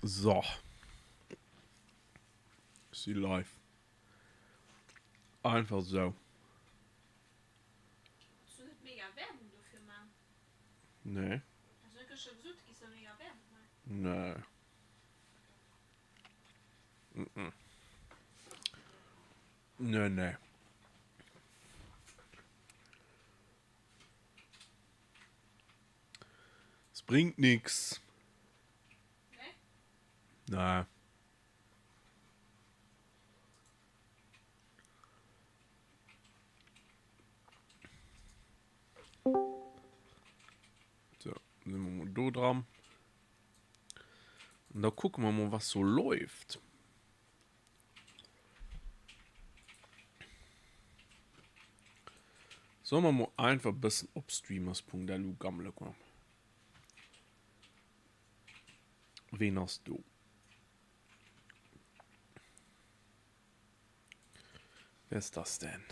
So. Si live. Einfach sou. Hues du net mega Werbung dofir man? Nee. Has du net gëschter gesot, du giss da mega Werbung man? Nee. Mm -mm. Nee, nee. Es bringt nix. Nee? Nee. So, sind wir mal do dran. Und da gucken wir mal, was so läuft. Soll mer mol einfach e bëssen op streamers.lu gammele goen? Ween ass do? Wer ist das denn?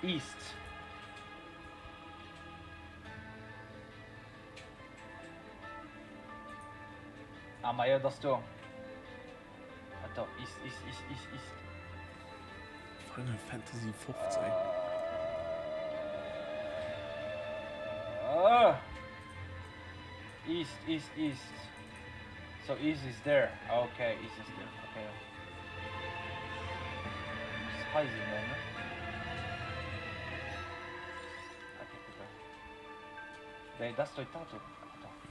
East. Ah, ma jo, et ass do. Attends, East, East, East, East, East. Final Fantasy 15. Ah! East, East, East. So East is there. Okay, East is there. Okay. Muss hei sinn, dann, ne? Okay, kucke. Nee, das ist Oitato. Attends.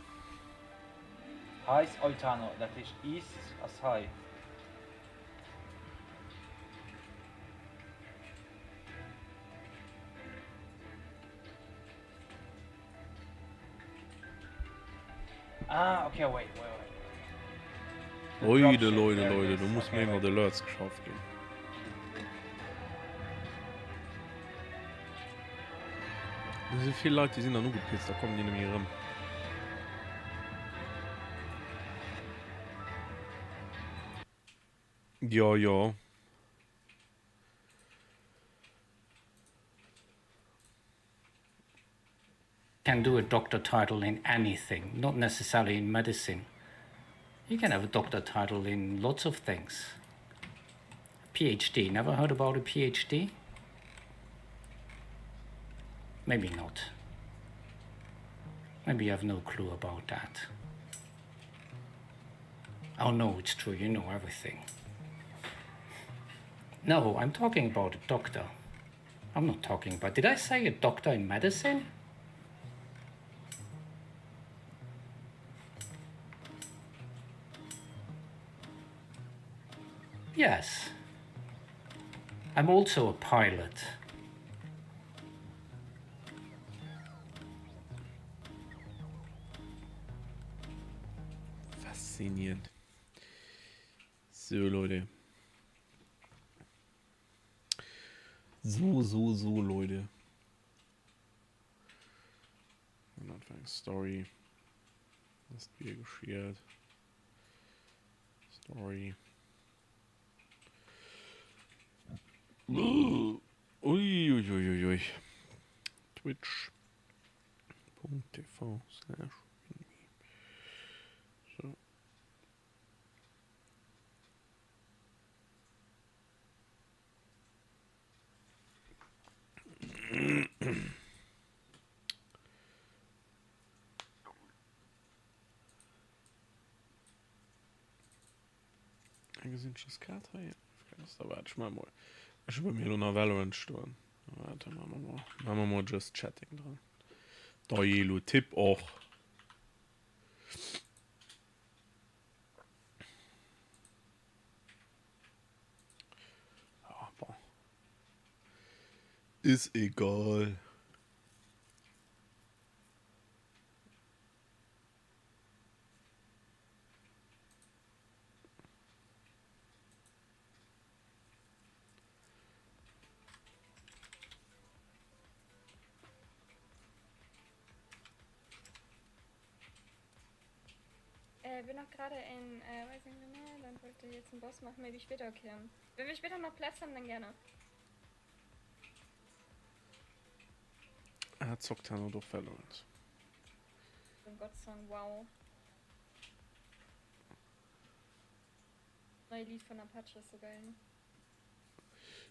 Hei ist Oitano, dat heescht East ass hei. Ah, okay, wait, wait, wait. Leute, Leute, Leute, do muss méi mat Alerts geschafft ginn. Do si vill Leit, déi sinn dann ugepisst, da kommen déi net méi erëm. Jo, jo. Can do a doctor title in anything, not necessarily in medicine. You can have a doctor title in lots of things. PhD, never heard about a PhD? Maybe not. Maybe you have no clue about that. Oh no, it's true, you know everything. No, I'm talking about a doctor. I'm not talking about. Did I say a doctor in medicine? Yes. I'm also a pilot. Faszinierend. So, Leute. So, so, so, Leute. Am Anfang Story. Das ist wieder geshared. Story. Ui, ui, ui, ui, ui. Twitch.tv slash So. Gesinn ech grad hei? Da waart ech mal mol. Ech hu bei mir elo nach Valorant stoen. Warte mal, mal, mal. Machen wir mal Just Chatting dran. Da elo Tipp och. Ja, bon. Ist egal. Äh, bin noch gerade in äh, Rising dann wollte ich jetzt einen Boss machen, maybe später, okay. Wenn wir später noch Platz haben, dann gerne. Ah, zockt hien och Valorant? Den God Song, wow. Neue Lied von Apache ist so geil, ne?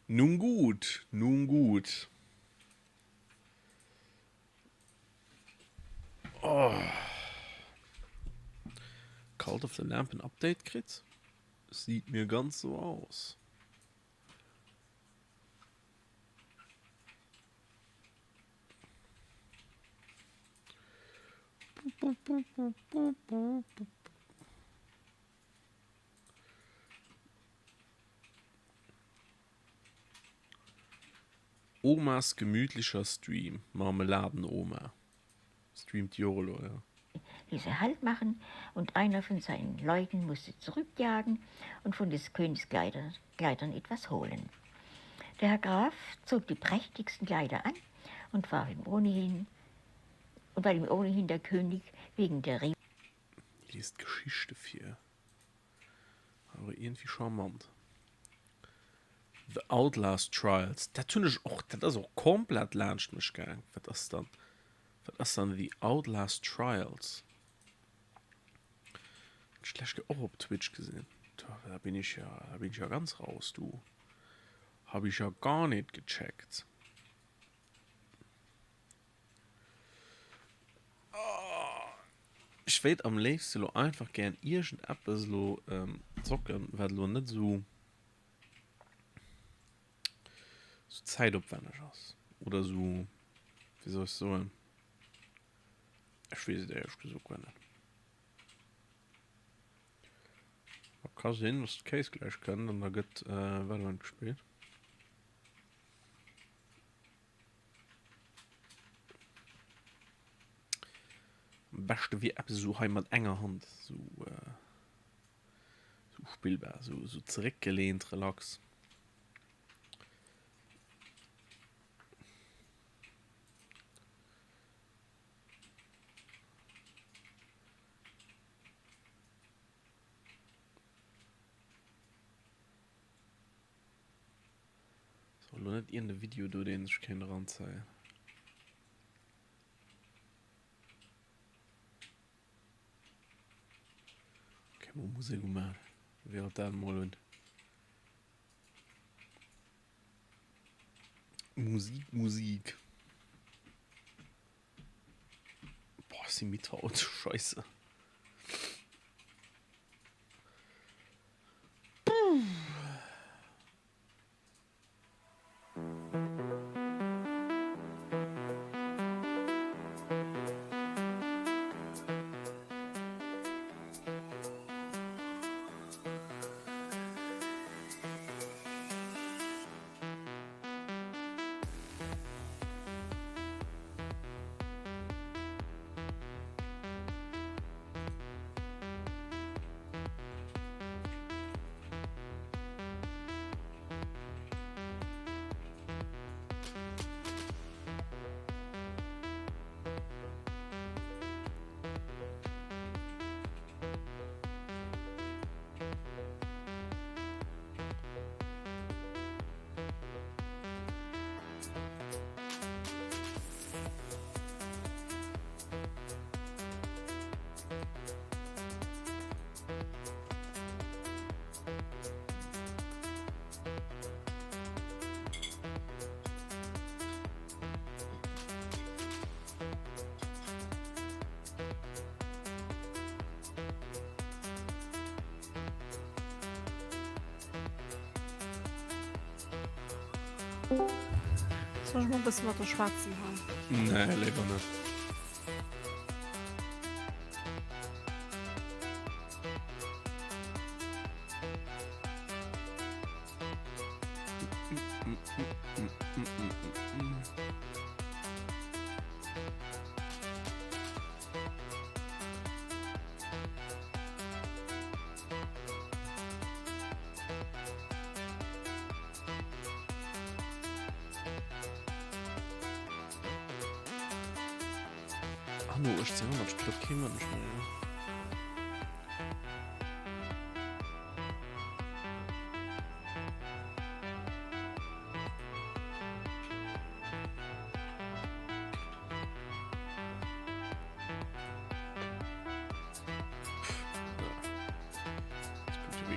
Nun gut, nun gut. Oh. Cult of the Lamp en Update kritt? Sieht mir ganz so aus. Omas gemütlicher Stream, Marmeladenoma streamt jo elo, jo. Ließ er Halt machen, und einer von seinen Leuten mußte zurückjagen und von des Königs Kleider, Kleidern etwas holen. Der Herr Graf zog die prächtigsten Kleider an und war ihm ohnehin und weil ihm ohnehin der König wegen der Re Liest Geschichte vir. Awer iergendwéi charmant. The Outlast Trials, dat hunn ech och, dat ass och komplett laanscht mech gaang. Wat ass dann, wat ass dann The Outlast Trials? Hunn ech d'lescht Kéier och op Twitch gesinn. Da bin ich ja, da bin ich ja ganz raus, du. Hab ich ja gar net gecheckt. Ech wéilt am léifste lo einfach gären iergend eppes lo zocken, wat lo net esou sou zäitopwänneg ass oder esou, wéi soll ech soen, ech weess et éierlech gesot guer net. Ma ka sinn, dass de Case gläich kënnt an da gëtt Valorant gespillt. Am beschte wier eppes esou hei mat enger Hand esou esou spillbar, esou esou zeréckgeleent, relax. So, lo net iergend e Video do, deen ech kéint eranzéien. Okay, mol Musek umachen. Wéi dat mol un. Musik, Musik. Boah, si midd haut. Scheisse. Soll ech mol e bësse mat der schwätzen hei? Nee, léiwer net. Anno 1800 spillt och kee Mënsch méi, ne?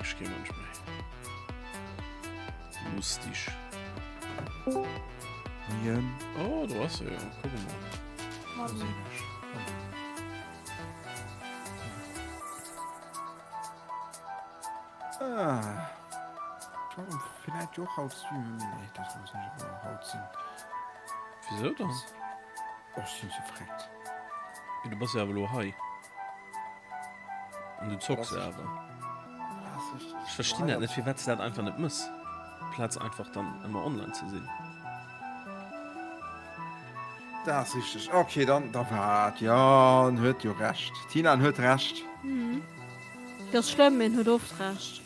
mech kee Mënsch méi. Lustig. Moien. Oh, do ass e jo. Kuck emol. Do sinn ech. Ah. Vielleicht jo haut streamen, mee nee, dat loossen ech awer haut sinn. Wieso dann? Oh, ech sinn ze freckt. Mee du bass jo awer elo hei. An du zocks awer. Ech verstinn dat net, firwat s de dat einfach net mëss, plaz einfach dann ëmmer online ze sinn. Dat ass richteg. Ok, dann da waart. Jo, en huet jo Recht. Tina, en huet Recht. Dat ass schlëmm, mee en huet oft Recht.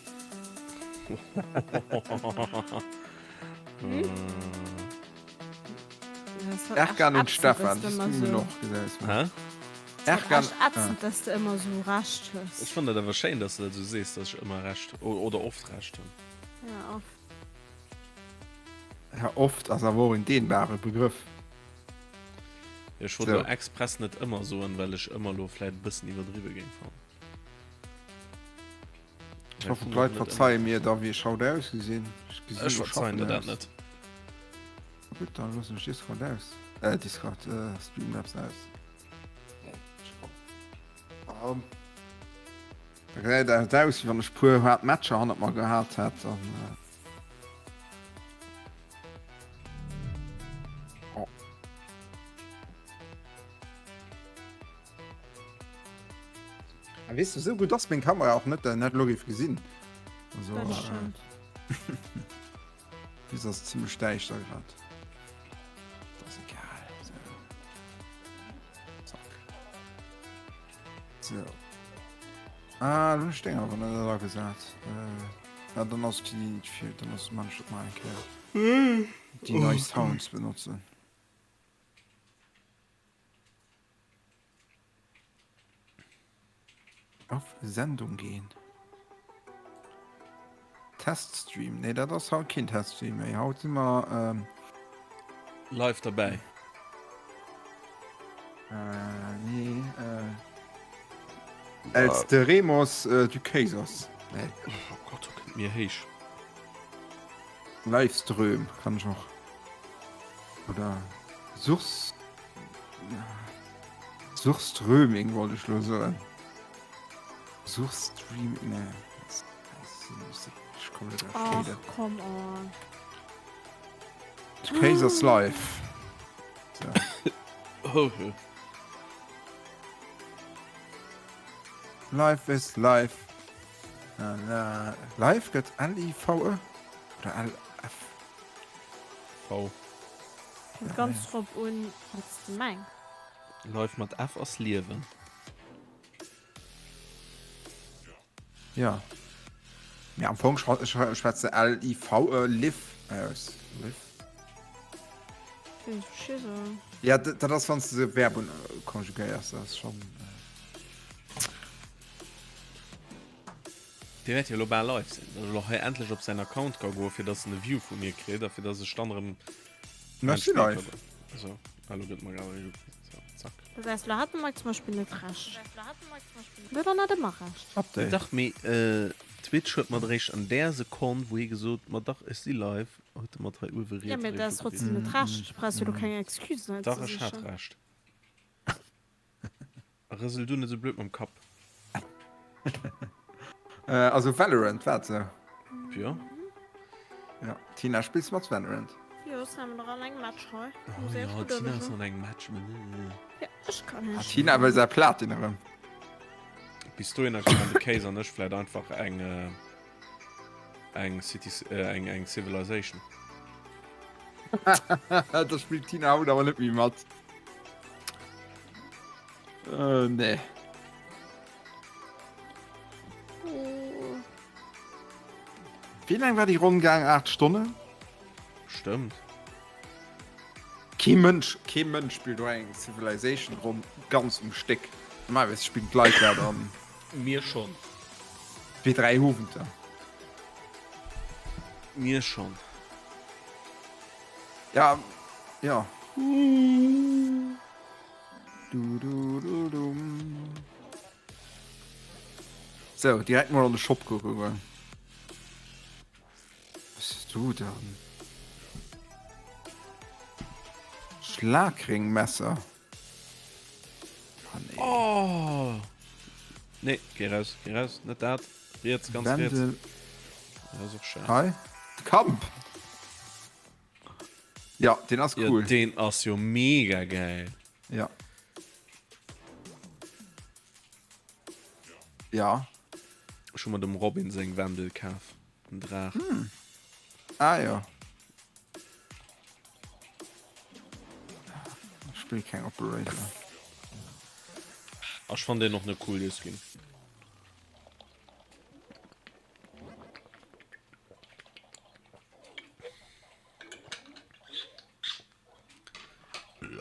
Erkan und Stefan, déi streamen och, gesäis Hä? Erkan. Echt ätzend, dass de ëmmer esou Recht hues. Ech fannen dat awer schéin, dass de dat esou sees, dass ech ëmmer Recht oder oft Recht hunn. Ja, oft. Ja, oft ass awer och en dehnbare Begrëff. Jo, ech wollt elo express net ëmmer soen, well ech ëmmer elo vläit e bëssen iwwerdriwwe géing fannen. Ech hoffen d'Leit verzeie mir da wéi ech haut ausgesinn. Ech gesinn Ech verzeien der dat net. Gutt, da loossen ech Discord aus. Äh, Discord, äh, Streamlabs aus. Um, da gesäit dat aus, wéi wann ech puer haart Matcher hannert mer gehat hätt an. Äh, oh. A weess du, sou gutt ass meng Kamera och net, dat en dat elo géif gesinn. Also, Dat stëmmt. Bis ass zimmlech däischter grad. Dat ass egal. So. Zack. So. Ah, lo hunn ech deng awer net eragesat. Äh, ja, dann ass déi fir, dann ass man ech dat mal eng Kéier. Déi nei Sounds benotzen. Auf Sendung gehen. Teststream. Nee, dat ass haut keen Teststream méi. Haut si mer ähm, Live derbäi. Äh, nee, äh, Els de Remos äh, du Kaisers. Nee. Oh Gott, do kënnt mir héich. Livestream kann ech och. Oder Surs. Surströming wollt ech lo soen. Surstream nee. Ech kommen net Ach, come on. Kaisers Life. So. Oh, oh. Life is life. Na, na. Live gëtt L-I-V-E oder L-F? V. Kënnt ganz drop un, wat s de mengs. Life mat F ass Liewen. Ja. Mee am Fong schwätze L-I-V-E Liv aus. Liv. Ja, dat ass wann s de se Verben konjugéiers, dat ass schonn. Dee wäert jo elo bal live sinn, datt ech elo hei endlech op säin Account ka goen, fir datt en e View vu mir kritt a fir datt ech dann erëm Mä ech si live. Esou, ah, elo gëtt mer grad eng Esou, zack. Dat heißt, lo hat de Mike zum Beispill net Recht. Huet der net ëmmer Recht. Update. Dach, mee Twitch huet mer eréischt an där Sekonn, wou hie gesot, ma dach, ech si live, huet e mat hei uewe Ja, riets mee dat eréischt ass trotzdem net Recht. Du brauchs jo lo keng Excusen hei ze Dach, ech hat sichen. Recht. Rësel du net sou blöd mam Kapp. Äh, also Valorant, wat se? Ja. Ja, Tina, spills mat Valorant? Jo, ech sinn nach an engem Match hei. Oh, ja, Tina ass an engem Match. Ja, ech kann nicht. Ah, Tina wëll säi Platin erëm. Bis dohinner kann de Case an ech vläit einfach eng äh, eng City äh, eng eng Civilization. da spillt Tina haut awer net méi mat. Äh, nee. Wéi laang war déi Ronn gaang? 8 Stonnen? Stëmmt. Kee Mënsch, kee Mënsch spillt do eng Civilization Ronn ganz um Stéck. Normalerweis spillen d'Leit dat an. Mir schonn. Wéi 3 Owenter. Mir schonn. Ja, ja. Du, du, du, du. So, direkt mal an de Shop kucke goen. du dann? Schlagringmesser. Ah, nee. Oh! Nee, geh raus, geh raus, net dat. Riets, ganz riets. Wendel. Dat ass och scharf. Hei. Kamp! Ja, den ass Ja, cool. deen ass jo mega geil. Ja. Ja. Ech hu mer dem Robin seng Wendel kaf, den Draach. Hm. Ah ja. Ich spiel keng Operator. Ech fand deen och net cool, dee Skin.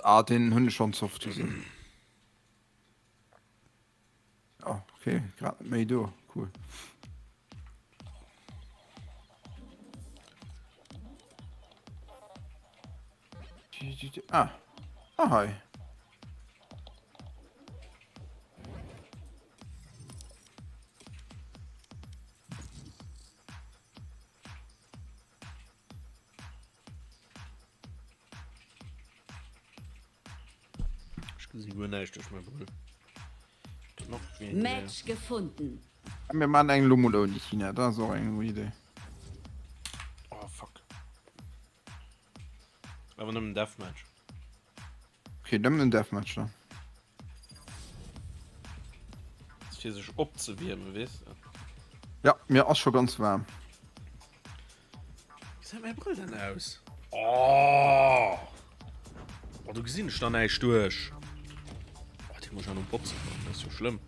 Ah, den hunn ech schonn ze oft gesinn. Ah, okay, grad net méi do. Cool. Ah, ah hei. Ech gesi guer näischt duerch mäi Brëll. Match gefunden. Mir man eng lo mol ouni China, dat ass och eng gutt Idee. Oh fuck. Awer nëmmen Deathmatch. Okay, nëmmen Deathmatch dann. Fir sech opzewiermen, weess de. Ja, mir ass scho ganz waarm. Wéi gesäit mäi Brëll denn aus? Oh! Oh, do gesinn ech da näischt duerch. Oh, dee muss ech awer no botzen. Dat ass jo schlëmm.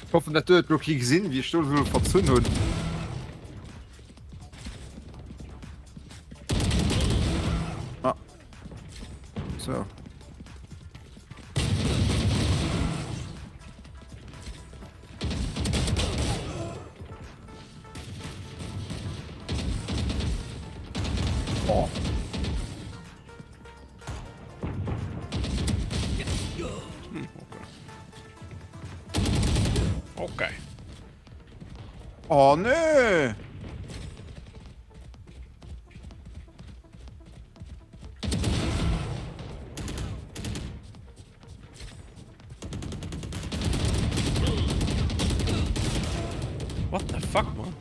Ech hoffen dat huet lo kee gesinn, wéi ech do esou verzunn hunn. Ah. So. Oh. Hm, okay. Okay. Oh nee! What the fuck, man?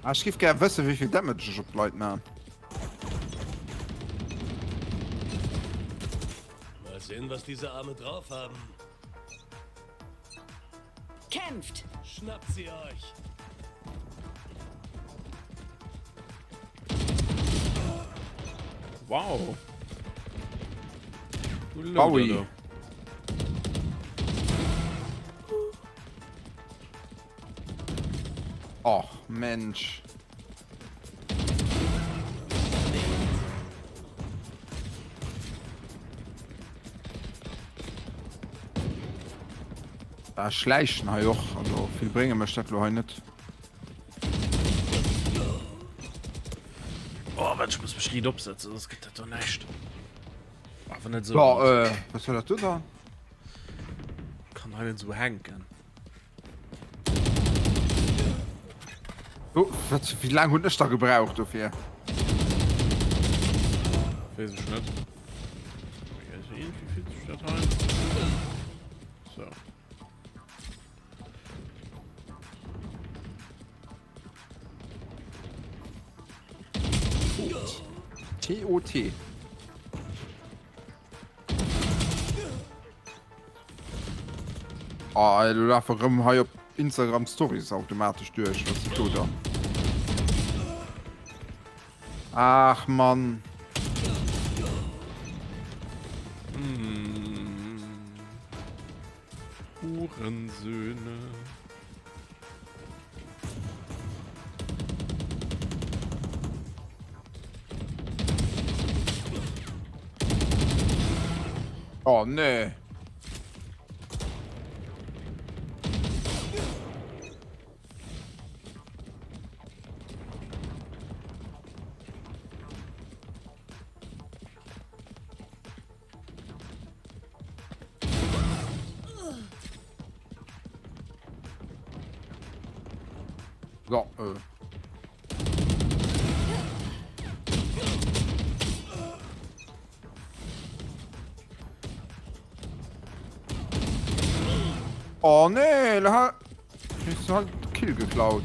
Ah, ech giff gär wëssen, wéi vill Damage ech op d'Leit man. Mal sehen, was diese Arme drauf haben. Kämpft! Schnappt sie euch! Wow. Bowie. Och, Mensch. Ah, schläichen hei och, also vill brénge mech dat lo hei net. Oh, wat, ech muss mech riit opsetzen, soss gëtt dat do näischt. Awer net esou. Boah, äh, was war dat do dann? Kann hei net esou hänken. Oh, wat, wéi laang hunn ech da gebraucht dofir? Weess ech net. Irgendwie fühlt sich das hei. So. T-O-T. Ah, ey, du lafe rëm hei op Instagram Stories automatesch duerch. Was ist do dann? Ach Mann. Hm. Hurensöhne. Oh nee. So, äh. Oh nee, da kriegst du halt Kill geklaut.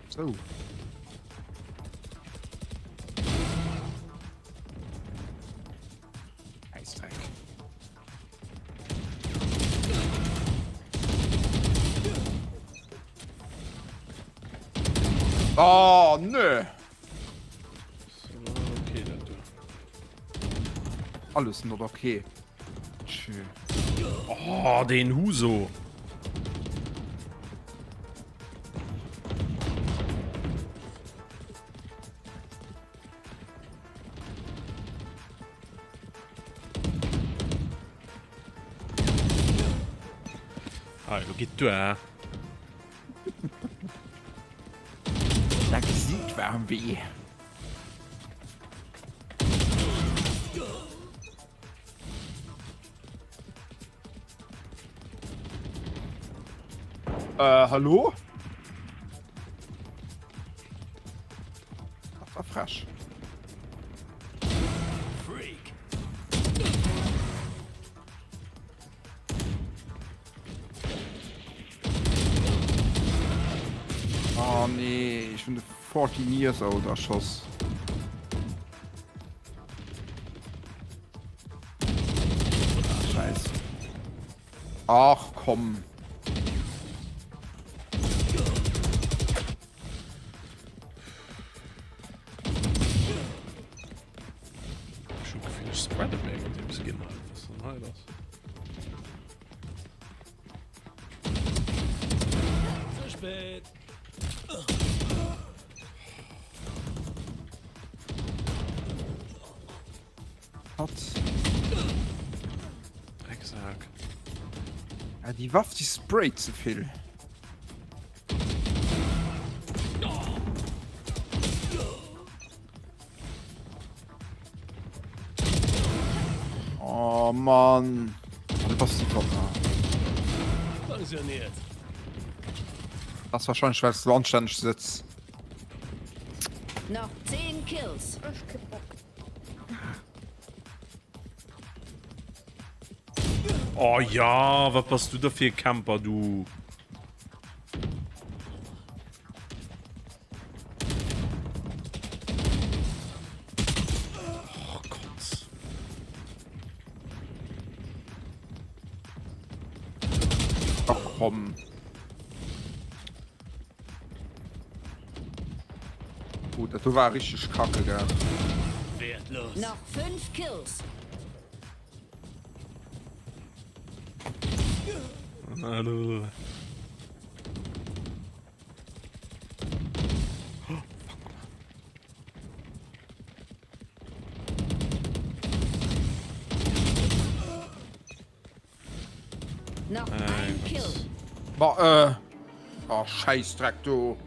So. Scheißdreck. Oh, nö. Okay, dat do. Alles not okay. Tschö. Oh, den Huso. Ah, lo geet duer. Dat gesiit war wéi. Äh, hallo? Das war frech. Freak. Oh nee, ich bin 14 years old erschoss. Scheiße. Ach komm. Ech hunn d'Gefill ech spreade méi mat deem Skin hei. Wat ass denn hei lass? Zu spät. Hat. Drecksack. Ja, die Waff, die sprayt ze vill. Oh Mann. Dat ass die Waff. Pensioniert. Das wahrscheinlich, weil du anständig sitzt. Noch 10 Kills. Ech kee Bock. Oh ja, wat bass du da fir e Camper, du? Oh Gott. Ach komm. Gut, dat do war richteg kacke, gell? Wertlos. Noch 5 Kills. Noch ein Kill. Ba äh. Oh, Scheißdreck, du.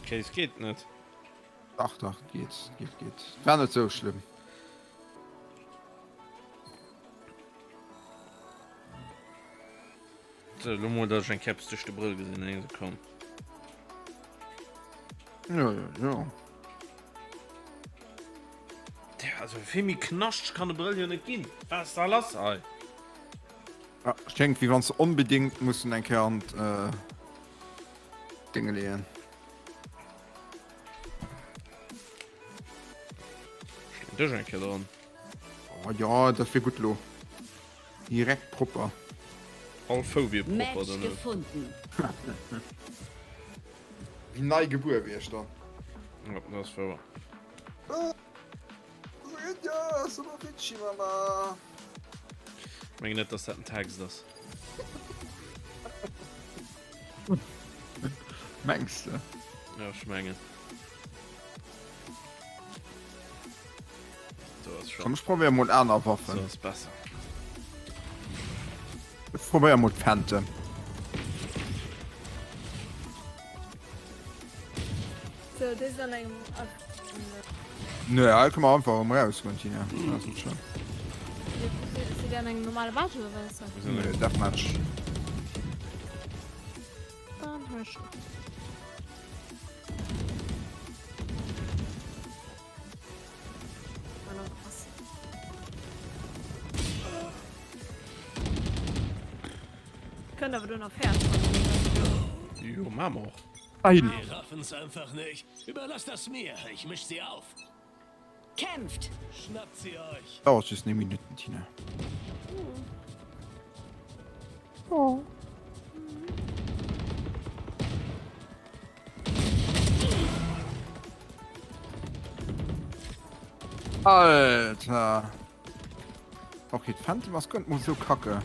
Okay, es geht net. Dach, dach, geht, geht, geht. War net so schlimm. So, lo mol, dass ech eng Käps duerch de Brëll gesinn, eng Sekonn. Ja, ja, ja. Der, also vill méi knaschteg kann de Brëll jo net ginn. Wat ass da lass hei? Ja, schéngt wéi wann se onbedingt mussen eng Kéier an äh, Dinge leeën. Steet dech eng Kéier dran. Oh ja, dat wier gutt lo. Direkt propper. All Fou wier propper Match dann. gefunden. Wéi nei gebuer wier ech dann. Ja, dat ass wouer. Ech mengen net, dass dat en Text ass. Mengs de? Ja, ech mengen. So ass schon. Komm, ech probéier mol aner Waffen. So ass besser. Ech probéier mol d'Phantom. So, das ist an engem. Nö, hei kënne mer einfach erëm rausgoen, Tina. Dat ass net schlëmm. Spillt Dir an engem normale Match oder wat ass dat? Nee, Deathmatch. Dann hör ech op. Kënnt awer do nach fäerdeg. Jo, maa mer och. Nein! Die raffen's einfach nicht. Überlass das mir, ich misch sie auf. Kämpft! Schnappt sie euch! Dauert just 9 Minuten, Tina. Oh. Alter. Okay, d'Phantom ass guer net mol sou kacke.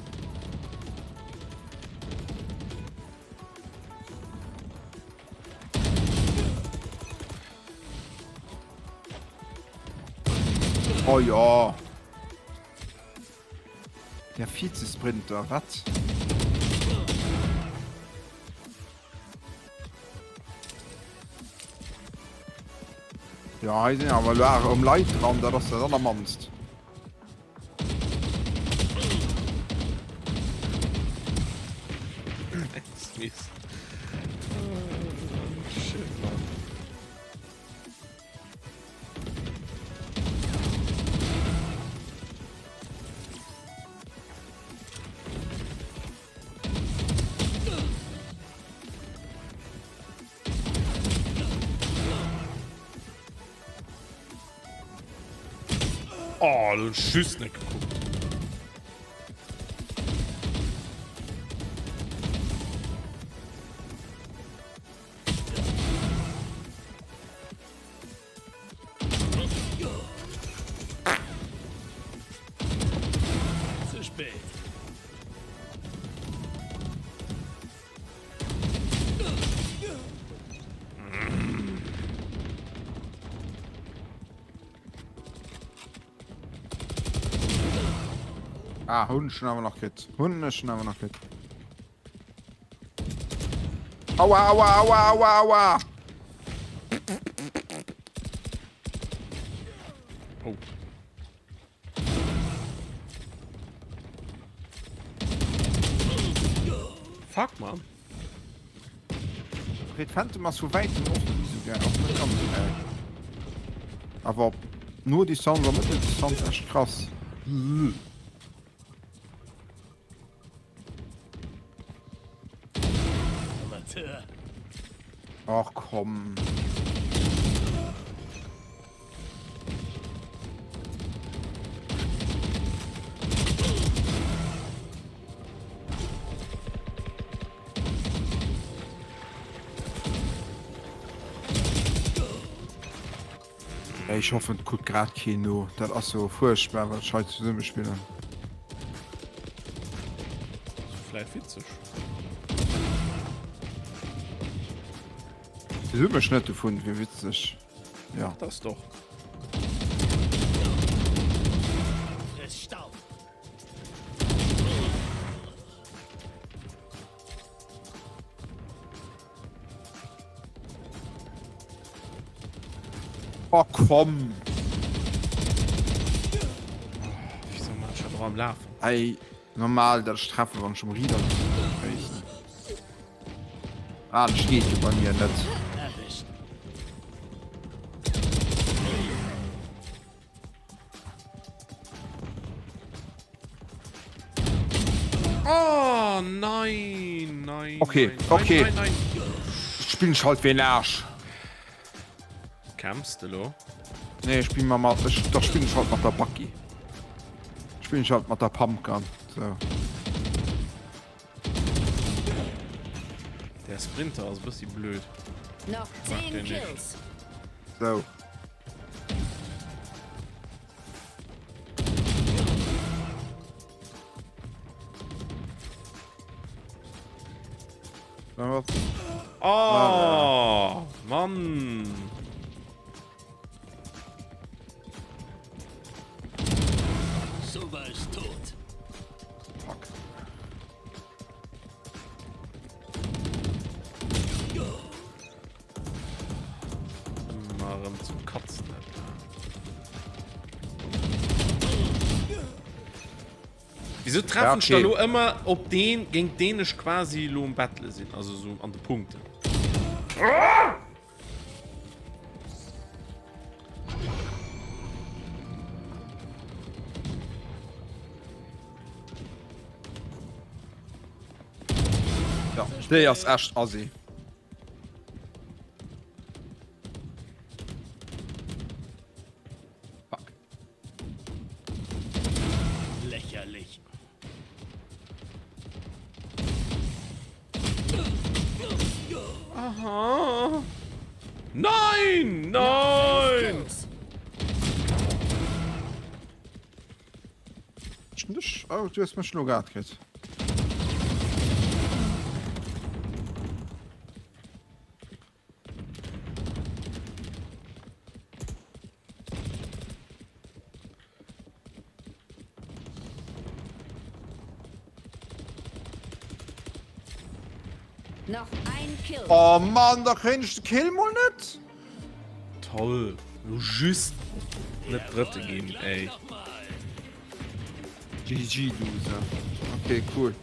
Oh ja. Der Vize-Sprinter, wat? Ja, hei sinn awer lo um Leit dran, dat ass dat allermannst. Shit, man. Oh, du hast just nicht geguckt. Zu spät. Ah, hunn ech schon awer nach kritt. Hunn ech schon awer nach kritt. Aua, aua, aua, aua, aua! Oh. Fuck, man. Okay, d'Phantom ass vu wäitem och net esou geil, och net ganz esou geil. Awer op no Distanz a Mëtteldistanz echt krass. Amateur. Ach komm. Ech hoffen et kuckt grad keen no. Dat ass jo fuerchtbar wat ech hei zesumme spillen. Vläit witzeg. Zesummeschnëtt dovun wier witzeg. Ja. Dat ass doch. Friss Staub. Oh komm! Wieso man schon noch am Laufen? Ey, normal, dat ech treffen, wann ech um Rieder schéissen. Ah, dat steet jo bei mir net. Erwischt. Oh nein, nein. Okay, nein, okay. Nein, nein, nein. Spillen ech halt wéi en Aarsch. Kämpfs de lo? Nee, ech spill ma mat, ech, da spillen ech halt mat der Backi. Spillen ech halt mat der Pumpgun. So. Der Sprinter ass e bëssi blöd. Noch Mag 10 den nicht. Kills. So. Oh, Mann. Sova ist tot. Fuck. Ëmmer erëm zum Katzen. Wieso treffen ech da lo ëmmer op deen, géint deen ech quasi lo um Battle sinn, also sou an de Punkten? Ja, déi ass echt assi. Fuck. Lächerlich. Aha. Nein! Nein! Oh, du hues mech lo grad kritt. Noch ein Kill. Oh Mann, da kréien ech de Kill mol net. Toll. Lo just net Drëtte ginn, ey. GG, Loser. Okay, cool.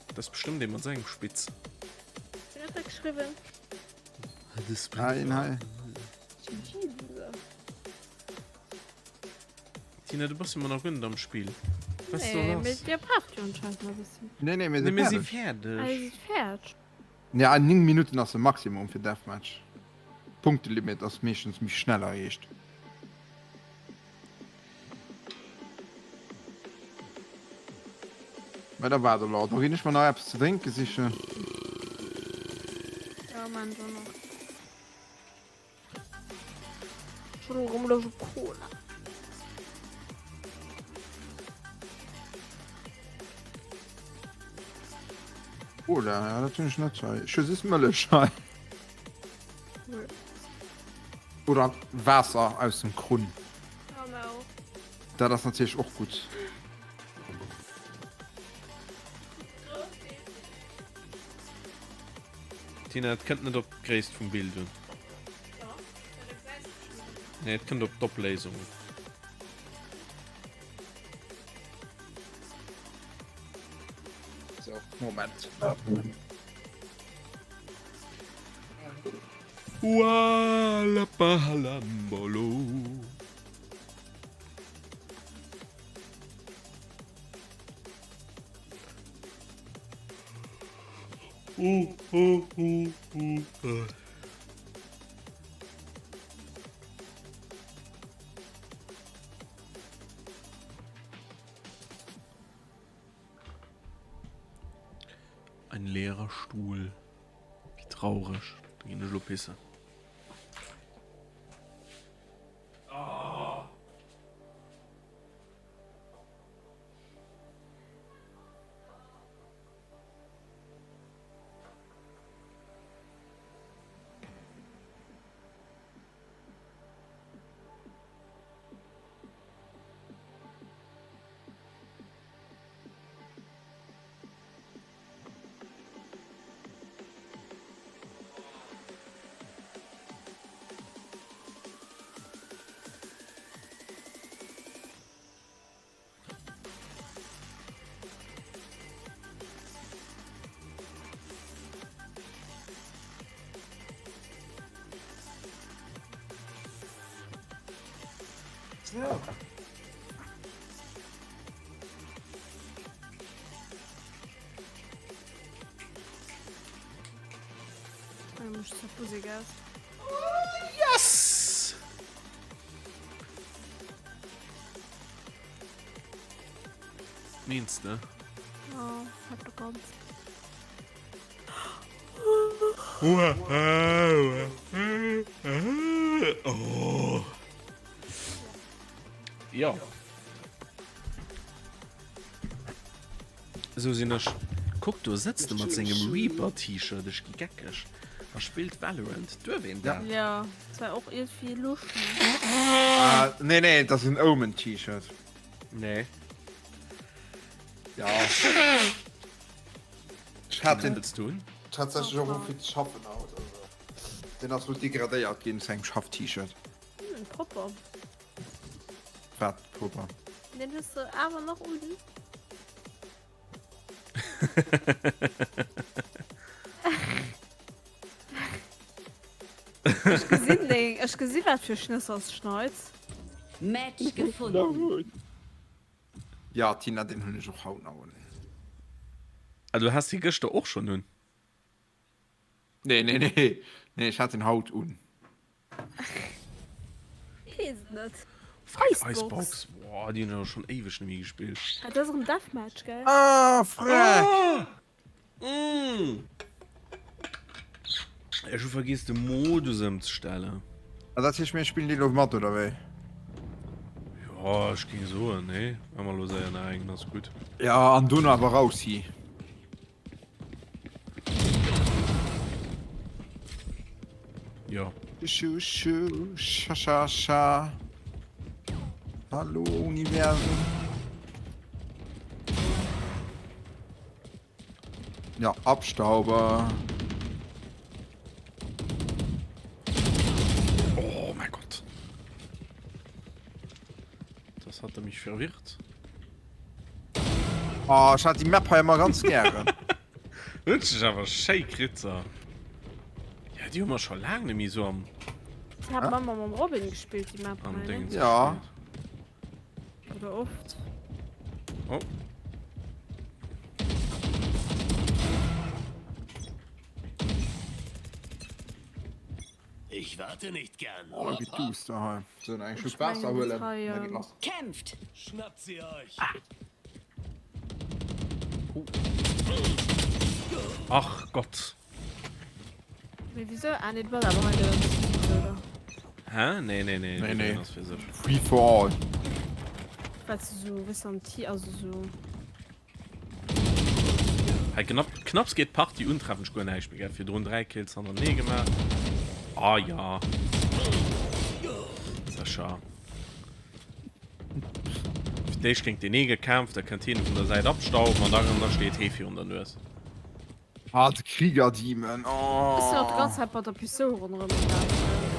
Dat ass bestëmmt ee mat sengem Spitz. Wien huet dat geschriwwen? Hei, hei. GG, Loser. Tina, du bass jo mol nach guer net am Spill. Was ist do Nee, lass? mee dir braucht jo anscheinend nach e bëssen. Nee, nee, mir Nee, si mir si fäerdeg. Ah, fäerdeg. dir sidd fäerdeg. Ja, 9 Minutten ass de Maximum fir Deathmatch. Punktelimit ass meeschtens méi schnell erreecht. Mä da waart elo, da ginn ech mer nach eppes ze drénke sichen. Ja, man do nach. Ech hunn erëm Loscht op Cola. Cola, ja, dat hunn ech net hei. Ech hu just Mëllech hei. Oder Waasser aus dem Krunn. Ja, mir och. Dat ass natierlech och gutt. Tina, et kënnt net op d'Gréisst vum Bild un. Nee, et kënnt op d'Opléisung un. So, Moment. Ualapahalambolo. Uh, uh, uh, uh, uh. Ein leerer Stuhl. Wie traurig. Da ginn ech lo pissen. So. Yes! Meens de? Ja, hat du ganz. Oh. Ja. Esou sinn ech. Kuck, do sëtzt e mat sengem Reaper-T-Shirt, ech gi geckeg, a spillt Valorant. Duerf een dat? Ja, dat war och iergendwéi luschti. Ah, nee, nee, dat ass en Omen-T-Shirt. Nee. Ja. Ech hat den Wëlls du hunn? tatsächlech och un fir ze schaffen haut. Also, den ass lo degradéiert ginn zu engem Schaff-T-Shirt. Hm, propper. Wat propper? Den hues de awer nach un. Ech gesinn deng, ech gesinn wat fir Schnëssers schneits. Match gefunden. Ja Tina, deen hunn ech och haut nach un. Ah du has dee gëschter och schonn un? Nee nee nee nee ech hat den haut un. Wees et net. Icebox. Icebox. Boah, déi hunn ech awer schonn éiweg net méi gespillt. Ah, dat ass erëm Deathmatch, gell? Ah freck! Ah! Mm. Ech hu vergiess de Modus ëmzestellen. Ah, dat heescht mir spillen déi lo mat oder wéi? Jo, ech géing soen, nee. Maache mer lo séier nach eng, ass gutt. Ja, an dono awer raus hi. Jo. Schu schu scha scha scha. Hallo Universum. Ja, Abstauber. Oh mein Gott. Das hat er mich verwirrt. Oh, ech hat déi Map hei ëmmer ganz gären. Huet sech awer schéi kritt se. Ja, déi hu mer scho laang net méi sou am. Déi hat mer mam Robin gespillt, déi Map am Dingens Ja. gespillt. Oder oft. Oh. Ich warte nicht gern. Oh, wéi duster hei. So, eng Schluck Waasser huelen, da geet lass. Kämpft! Schnappt sie euch! Ach Gott. Mee wisou? Ah nee, du bass awer hei de oder? Hä? Nee, nee, nee. Nee, nee. Ass fir sech. Free for all. Well se sou, wéis am Ti, also sou. Hei knapp, knapps geet d'Partie un, treffen ech guer näischt méi, gell? Virdrun 3 Kills hannertenee gemaach. Ah ja. Sécher. Fir d'éischt géint deen ee gekämpft, da kënnt hien vun der Säit abstauben an da, da steet hee virun der Nues. Ah, de Krieger-Demon, Ech sinn och oh. d'ganz Zäit mat der Pistoul ronderëm gelaf.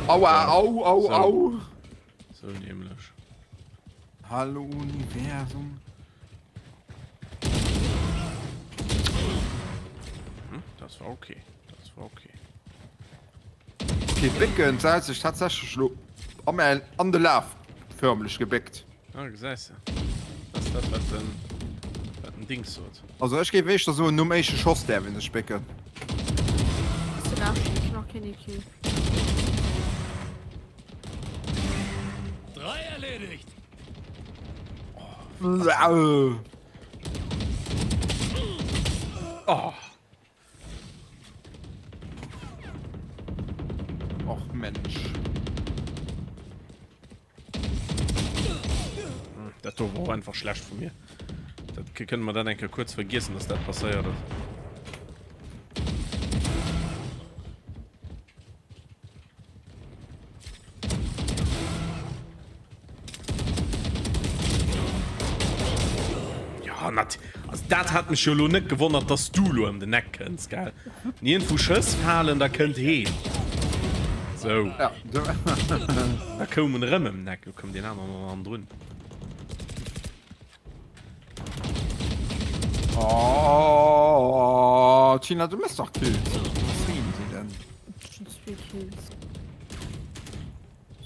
Aua, au, au, So. au. Sou nämlech. Hallo Universum. Hm, das war okay. Das war okay. Okay, Bécken se hat sech tatsächlech lo am an de Laf förmlech gebéckt. Ah, gesäis de. Das ist dat, wat den, wat den Dings sot. Also ech géif éischter soen, nom éischte Schoss däerf een sech bécken. Bist du da? Ich noch keine Kill. Drei erledigt. Oh. Och Mensch. Hm, dat do war och einfach schlecht vu mir. Dat kënne mer dann eng Kéier kuerz vergiessen, dass dat passéiert ass. Ja, nat also dat hat mech jo lo net gewonnert, dass du lo ëm den Eck kënns, gell? Niergendwou Schëss falen, da kënnt heen. Sou. Ja. Da koum en erëm ëm den Eck, lo koum deen aneren och hannendrun. Oh, Tina, du mëss dach Kills. Was sehen sie denn? Schon zwee Kills.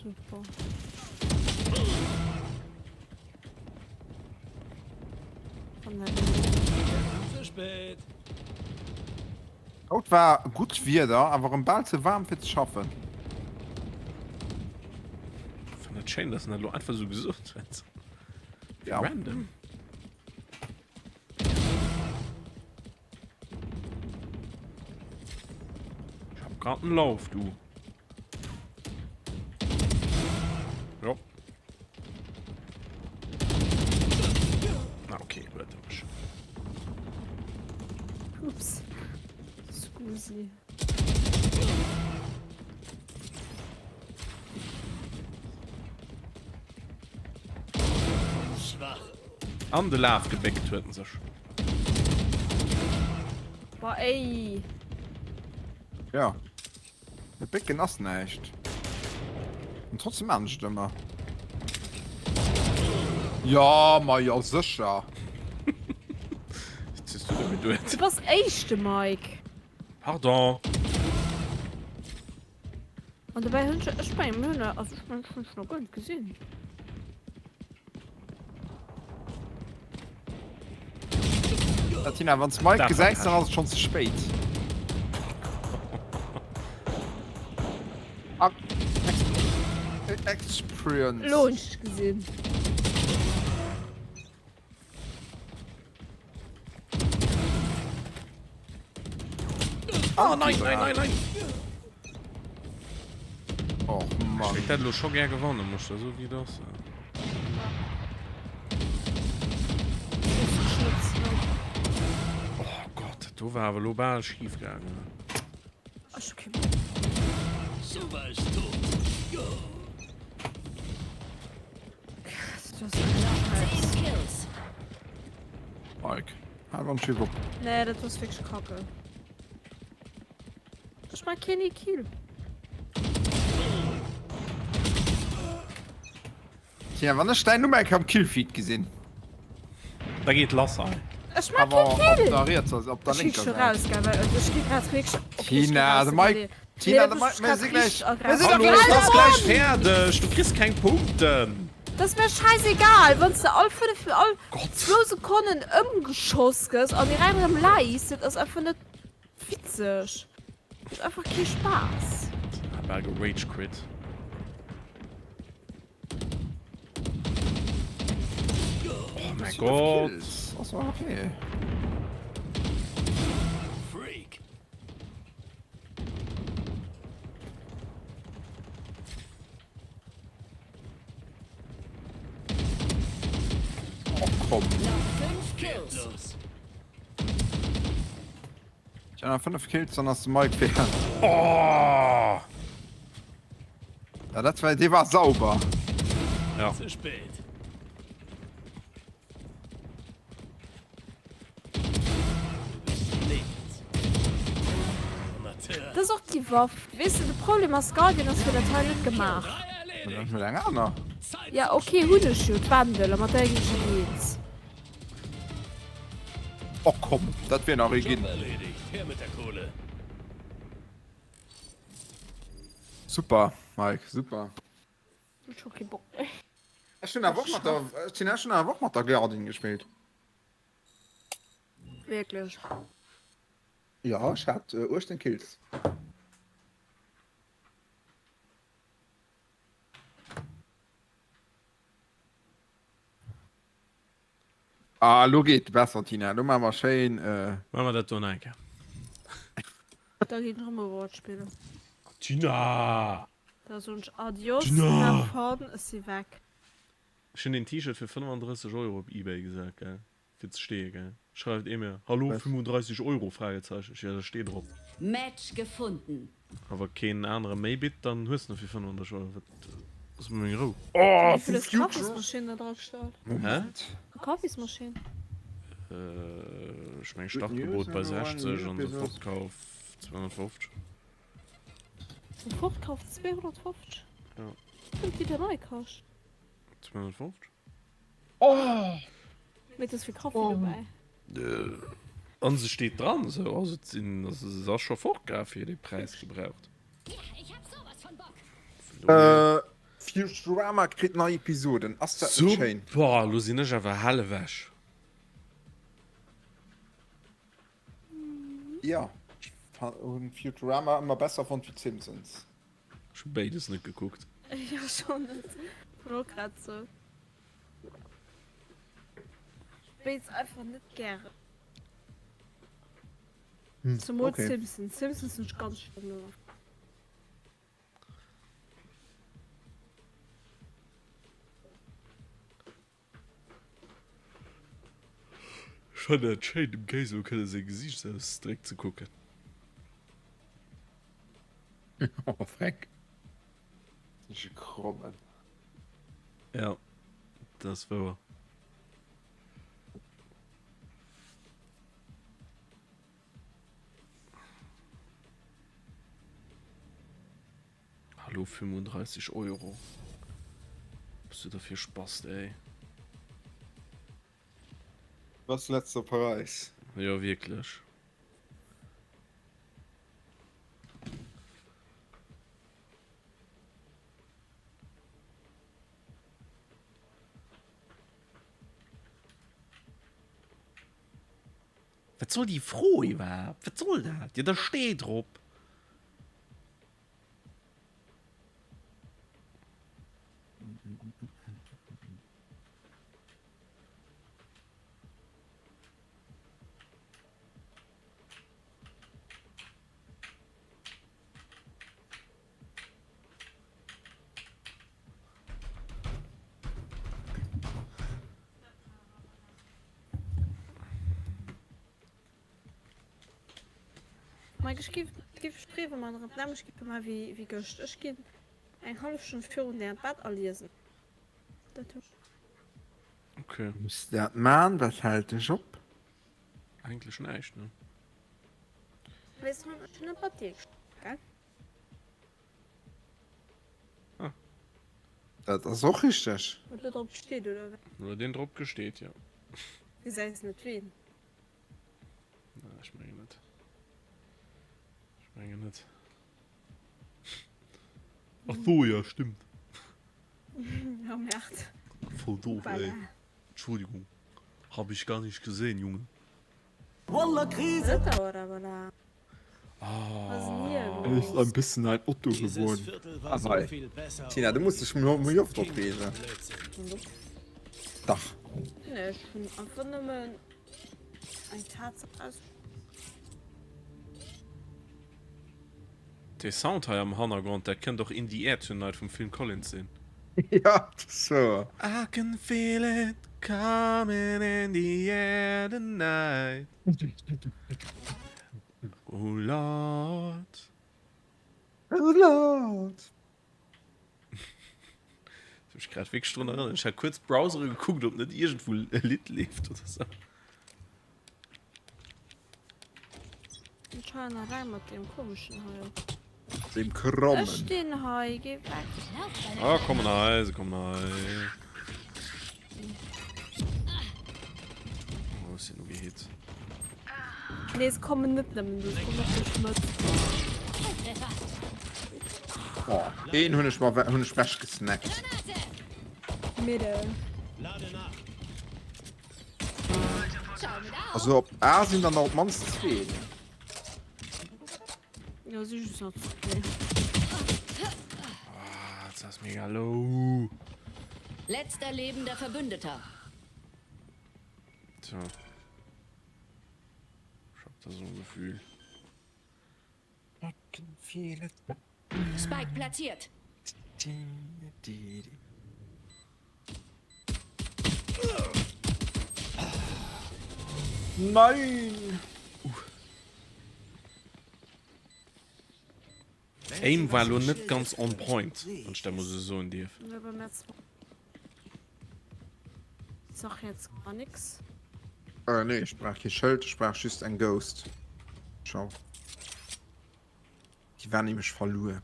Super. Zu spät. Haut war gutt Wieder, awer erëm bal ze waarm fir ze schaffen. Fannen et schéin, dass en dat elo einfach esou gesot huet. Ja. Random. Ich hab grad einen Lauf, du. Ja. Ah, okay, warte mal. Ups. Scusi. Schwach. An de Laf gebéckt huet en sech. Boah, ey. Ja. E Bécken ass näischt. An trotzdem maan ech et ëmmer. Jo, ma jo, sécher. Wat hues du da geduet? Du bass éischte, Mike. Pardon. An dobäi hunn ech, ech mengen mir hunn, also ech mengen ech hunn dech nach guer net gesinn. Ja, Tina, wann du Mike gesäis, dann ass et schonn ze spéit. Ah, Experience. Lo hunn ech dech gesinn. Oh nein, nein, nein, nein! Och Mann. Ech wéilt dat elo scho gär gewannen, muss ech der soen, wéi et ass. Oh Gott, dat do war awer elo bal schif gaangen. Ech hu kee Bock. Super ist tot. Mike, hal wann Schiff op. Nee, dat ass wierklech kacke. Ech man keen ee Kill. Tja, wann ech däin Numm eng Kéier am Killfeed gesinn. Da geet lass hei. Ech man Awer kee op Kill! der rietser, op der Ech gi lénker scho Säit. raus, gell, well ech gi grad wierklech. Okay, ech gi Tina, raus, de okay, Mike, nee. Tina, Nee, de da Mike, bist du mir si grad gläich, richtig mir sinn aggressiv. doch Hallo, gläich et ass gläich fäerdeg! fäerdeg! Du kriss keng Punkten! Dat ass mir scheißegal, wann s de all 5, all Gott! zwou Sekonnen ëmgeschoss gëss an direkt erëm läis, dat ass einfach net witzeg. Mécht einfach kee Spaass. Hat bal gerage-quit. Oh mein Gott! Ass war okay. Freak. Oh komm. Noch fünf Kills. Los. Ich habe 5 Kills, dann ass de Mike fäerdeg. Oh! Ja, dat war, dee war sauber. Ja. Zu spät. Du bist nichts. Amateur. Dat ass och déi Waff. Weess de, de Problem ass, Guardian ass fir dat hei net gemaach. Drei Dann erledigt. huet eng aner. Zeit Ja, okay, hunn ech jo, d'Wendel, a mat där ginn ech jo eens. Oh komm, dat wier nach ee Job ginn. erledigt. Her mit der Kohle. Super, Mike, super. Ech hu kee Bock méi. Ech hunn awer och mat der, Tina, ech hunn awer och mat der Guardian gespillt. Wierklech? Jo, ech hat 18 Kills. Ah, lo geet besser, Tina. Lo maache mer schéin. Maache mer dat do nach eng Kéier. Da ginn ech erëm Overwatch spillen. Tina! Da soen ech Adios, Tina! have fun, ech si weg. Ech hunn deen T-Shirt fir 35 Euro op Ebay gesat, gell? Fir ze steeë, gell? Schreift ee mir, Hallo, 35 Euro? Fragezeichen. Ech, Jo, dat steet drop. Match gefunden. A wa keen anere méi bitt, dann hues de en fir 35 Euro. Wat ass mat meng Rou? Oh, Wéi vill hues d'Kaffismaschinn da dra gestallt? Moment. Kaffismaschinn? Ech meng Startgebot bei 60 an Sofortkauf 250. Sofortkauf 250? Ja. Huet déi dann nei kascht? 250? Oh! Mee et ass vill Kaffi dobäi. An se steet dran, esou also et sinn, also se ass scho fortgaf fir dee Präis gebraucht. Futurama kritt nei Episoden, ass dat net schéin? Super, lo sinn ech awer hell ewech. Jo, ech hunn Futurama ëmmer besser fonnt wéi d'Simpsons. Ech hu béides net gekuckt. Jo, ech och net. Hunn och grad sou. Béides einfach net gären. Zemol okay. Simpsons. Simpsons hunn ech ganz schlëmm ëmmer. Ech fannen et schéin dem Kéiser kënne seng Gesiichtsausdréck ze kucken. Oh freck. Sech e Krommen. Ja, dat ass wouer. Hallo 35 Euro. Bist du dafir Spast ey. Was letzt op Paräis. Jo wierklech. Wat soll déi Fro iwwerhaapt? Wat soll dat? Jo da stee drop! Mike, ech giff, giff striewe man erëm d'nämmlecht giff man wéi, wéi gëscht. Ech ginn eng hallef Stonn virun där an d'Bett a liesen. Dat hu. Okay. Muss dat man, wat hält dech op? Eigentlech näischt, ne? Weess du, ech hunn net mat dir geschwat, gell? Ah. Dat ass och richteg. Huet lo drop gesteet, oder wéi? Huet een drop gesteet, jo. Gesäis net ween. Na, ech mengen net. Ech mengen net. Ach so, ja, stimmt. Ja, Merd. Voll doof, ey. Entschuldigung. Hab ich gar nicht gesehen, Junge. Er ist ein bisschen ein Otto geworden. Ah, wei. Tina, du musst dech méi oft opreegen. Dach. Nee, ech hunn einfach nëmmen eng Tatsaach aus. Dee Sound hei am Hannergrond, dat kënnt och In the Air Tonight vum Phil Collins sinn. Ja, dat ass wouer. I can feel it coming in the air tonight Oh Lord. Oh Lord. Ech hu mech grad wierklech drun erënnert. Ech hat kuerz d'Browsere gekuckt, ob net iergendwou e Lidd leeft oder sou. Ech halen eleng mat deem komeschen hei op. Deem krommen. Ech stinn hei, géi weg. Ah, kommen hei, se kommen hei. Oh, ech sinn ugehit. Nee, se kommen net nëmmen do, se kommen och duerch d'Mëtt. Oh, een hunn ech mer hunn ech wech gesnackt. Midde. Also op A sinn dann nach op d'mannst zwee. Ja, si just nach zwee. Ah, das ass mega low. Letzter lebender Verbündeter. Tja. Ich hab da so ein Gefühl. Spike platziert. Nein! Aim war lo net ganz on point, wann ech dat mol sou soen dierf. Sach jetzt gar nix. Äh, nee, ech brauch kee Schëld, ech brauch just eng Ghost. Ciao. Déi war nämlech verluer.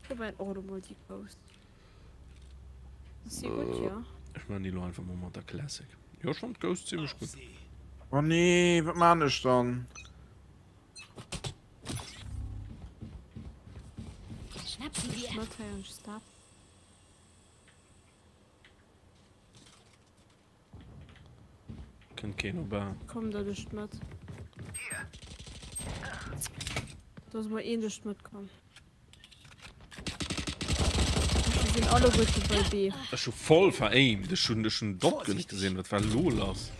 Ech hun och elo mol déi Ghost. Ass si gutt, jo? Ech man déi lo einfach mol mat der Classic. Jo, ech fannt d'Ghost zimmlech gutt. Oh nee, wat man ech dann? Schnapp sie dir. Mat hei an Stab. Kënnt keen op A. Komm da duerch d'Mëtt. Do ass mol een duerch d'Mëtt komm. Se sinn alleguerte bei B. Ech hu voll veraimt. Ech hunn ech hunn Dot guer net gesinn. Wat war elo lass?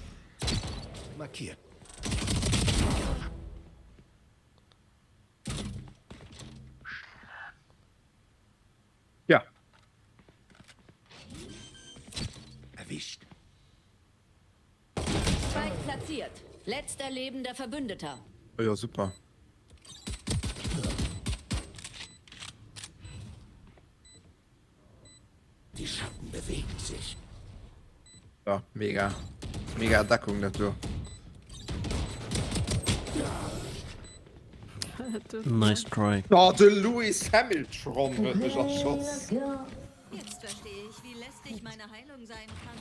Markiert. Ja. Erwischt. Spike platziert. Letzter lebender Verbündeter. Oh ja, super. Die Schatten bewegen sich. Ja, mega. Mega Deckung dat do. Nice try. Oh, de Lewis Hamiltron huet mech erschoss. Jetzt verstehe ich, wie lästig meine Heilung sein kann.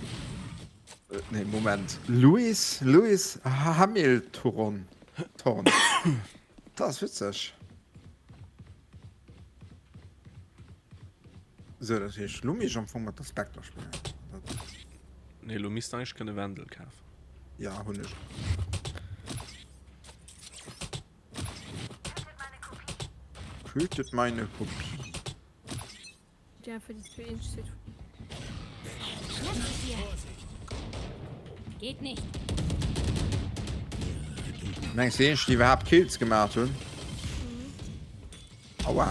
Nee, Moment. Lewis, Lewis Hamiltoron. Torn. Dat ass witzeg. Sou, dat heescht, lo misst ech am Fong mat der Spectre spillen. Dat... Nee, lo misst eigentlech kënne Wendel kafen. Ja, hunn ech. Tötet meine Kopie. Ja, für die zwee eenzeg Seet. Schnapp sie dir. Geht nicht. Mengs du déi iwwerhaapt Kills gemaach hunn? Aua.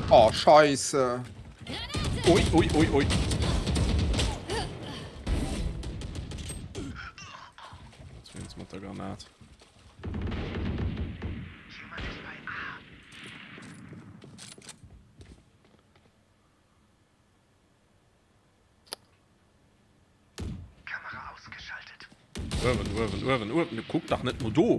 Oh, Scheisse. Ui, ui, ui, ui. Zumindest mat der Granat. Uewen, uewen, uewen, uewen. Kuck dach net no do.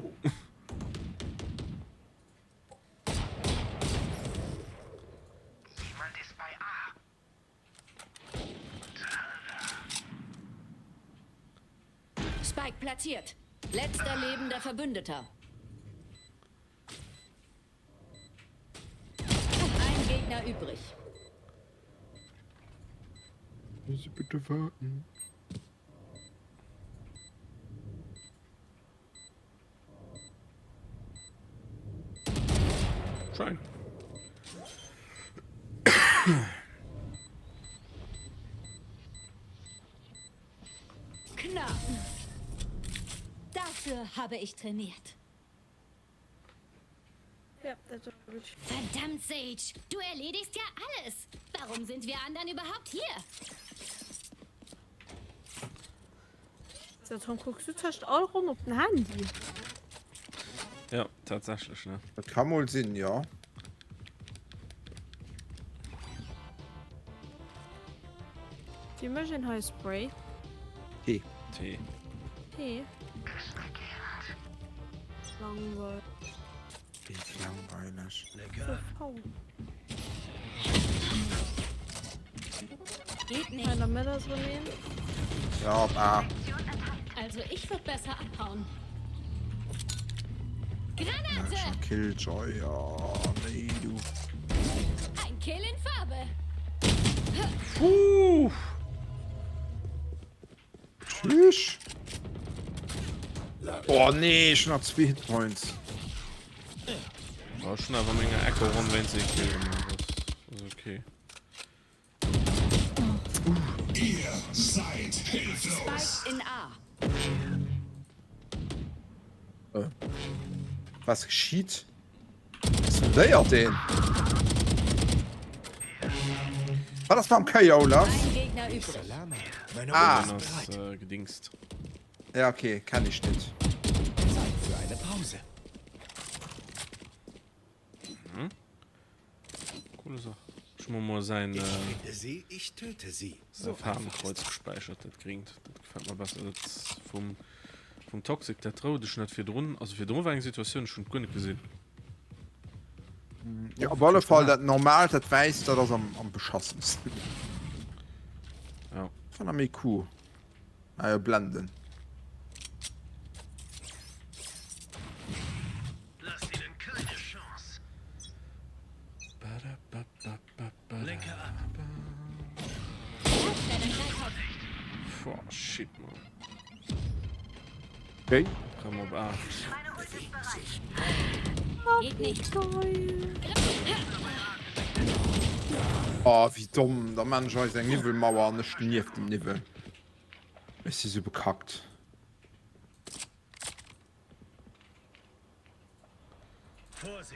Spike platziert. Letzter lebender Verbündeter. Ein Gegner übrig. Sie bitte warten. Schein. Knapp. Dafür habe ich trainiert. Ja, dat war gutt. Verdammt, Sage, du erledigst ja alles. Warum sind wir anderen überhaupt hier? So, Tom, kucks du tëscht all Ronn op den Handy? Ja, tatsächlech, ne? Dat ka mol sinn, jo. Wéi mécht een hei Spray? T. T. T. Langweilig. Wéi langweileg. So V. Geht nicht. An der Mëtt ass erëm een. Ja, op A. Also ich würd besser abhauen. Granate! Ja, Killjoy, ja, nee, du. Ein Kill in Farbe. Puh. Tschüss. Oh nee, schon nach zwei Hitpoints. War schon awer menger Echo ronn wéinst ee Kill gemaach. Das ist okay. Ihr seid hilflos. Spike in A. Äh. Was geschieht? Was sondéiert deen? War das beim KO, Lars? Ein Gegner übrig. Meine Ah. Ult ist Das bereit. äh, gedingst. Ja, okay, kann ich nicht. Zeit für eine Pause. Coole Sache. Ich muss mal sein, Ich äh, finde sie, ich töte sie. sein So einfach ist Farbenkreuz das. gespeichert. Dat gringt. Dat gefällt mir besser. Dat vum, vum Toxic, dat trou dech net virdrun. Also virdrun war eng Situatioun, ech hunn et guer net gesinn. Ja, op alle Fall dat normaalt, dat wäisst, dat ass am, am beschassensten. Ja. Fan am méi cool. Ah jo, blenden. Lasst ihnen keine Chance. Lenke ab. Boah, shit, man. Okay. Komm op A. Geht nicht. Oh, wéi domm. Da man ech eis eng Niwwelmauer an ech stinn nieft dem Niwwel. Ech si sou bekackt.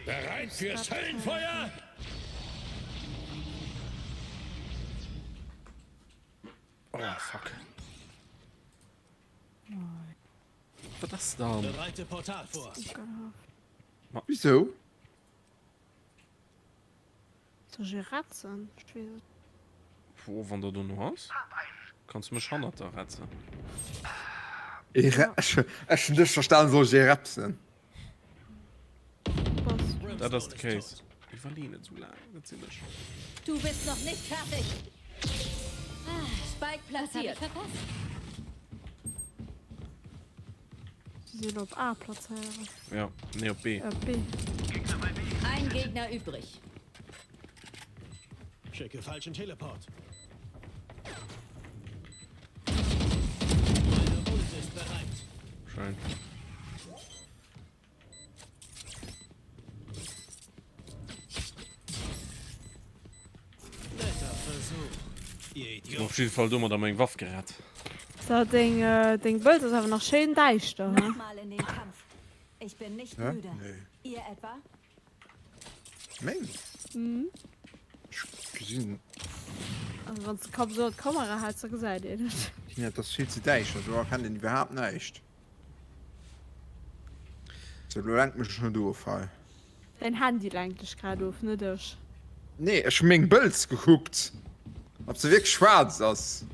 Bereit fürs Höllenfeuer? Oh, fuck. Wat ass dann? Bereite Portal vor. Wieso? Soll ech e retzen? Ech weess et. Wo, wann der do no ass? Kanns du mech hannert der retzen? Ech hunn dech verstanen, soll ech ee repsen? Bass. Dat ass de Case. Iwwerlee net esou laang, dat sinn ech. Du bist noch nicht fertig. Spike platziert. Si sinn op A plazéieren. Ja, nee op B. Äh, B. Ein Gegner übrig. Schicke falschen Teleport. Meine Ult ist bereit. Schön. Netter Versuch, ihr Idioten. Op jidde Fall domadder meng Waff gerett. So, deng, äh, deng Bëld ass awer nach schéin däischter, he? Nochmal in den Kampf. Ich bin nicht Hä? müde. Nee. Ihr etwa? Meng? Mhm. Ech gesinn. Also wann s de Kapp esou an d'Kamera häls, da gesäit een et. Tina, et ass vill ze däischter, do erkennt een iwwerhaapt näischt. Sou, lo lenkt mech net of hei. Däin Handy lenkt dech grad of, net ech. Nee, ech hu meng Bëlz gekuckt, ob se wierklech schwaarz ass.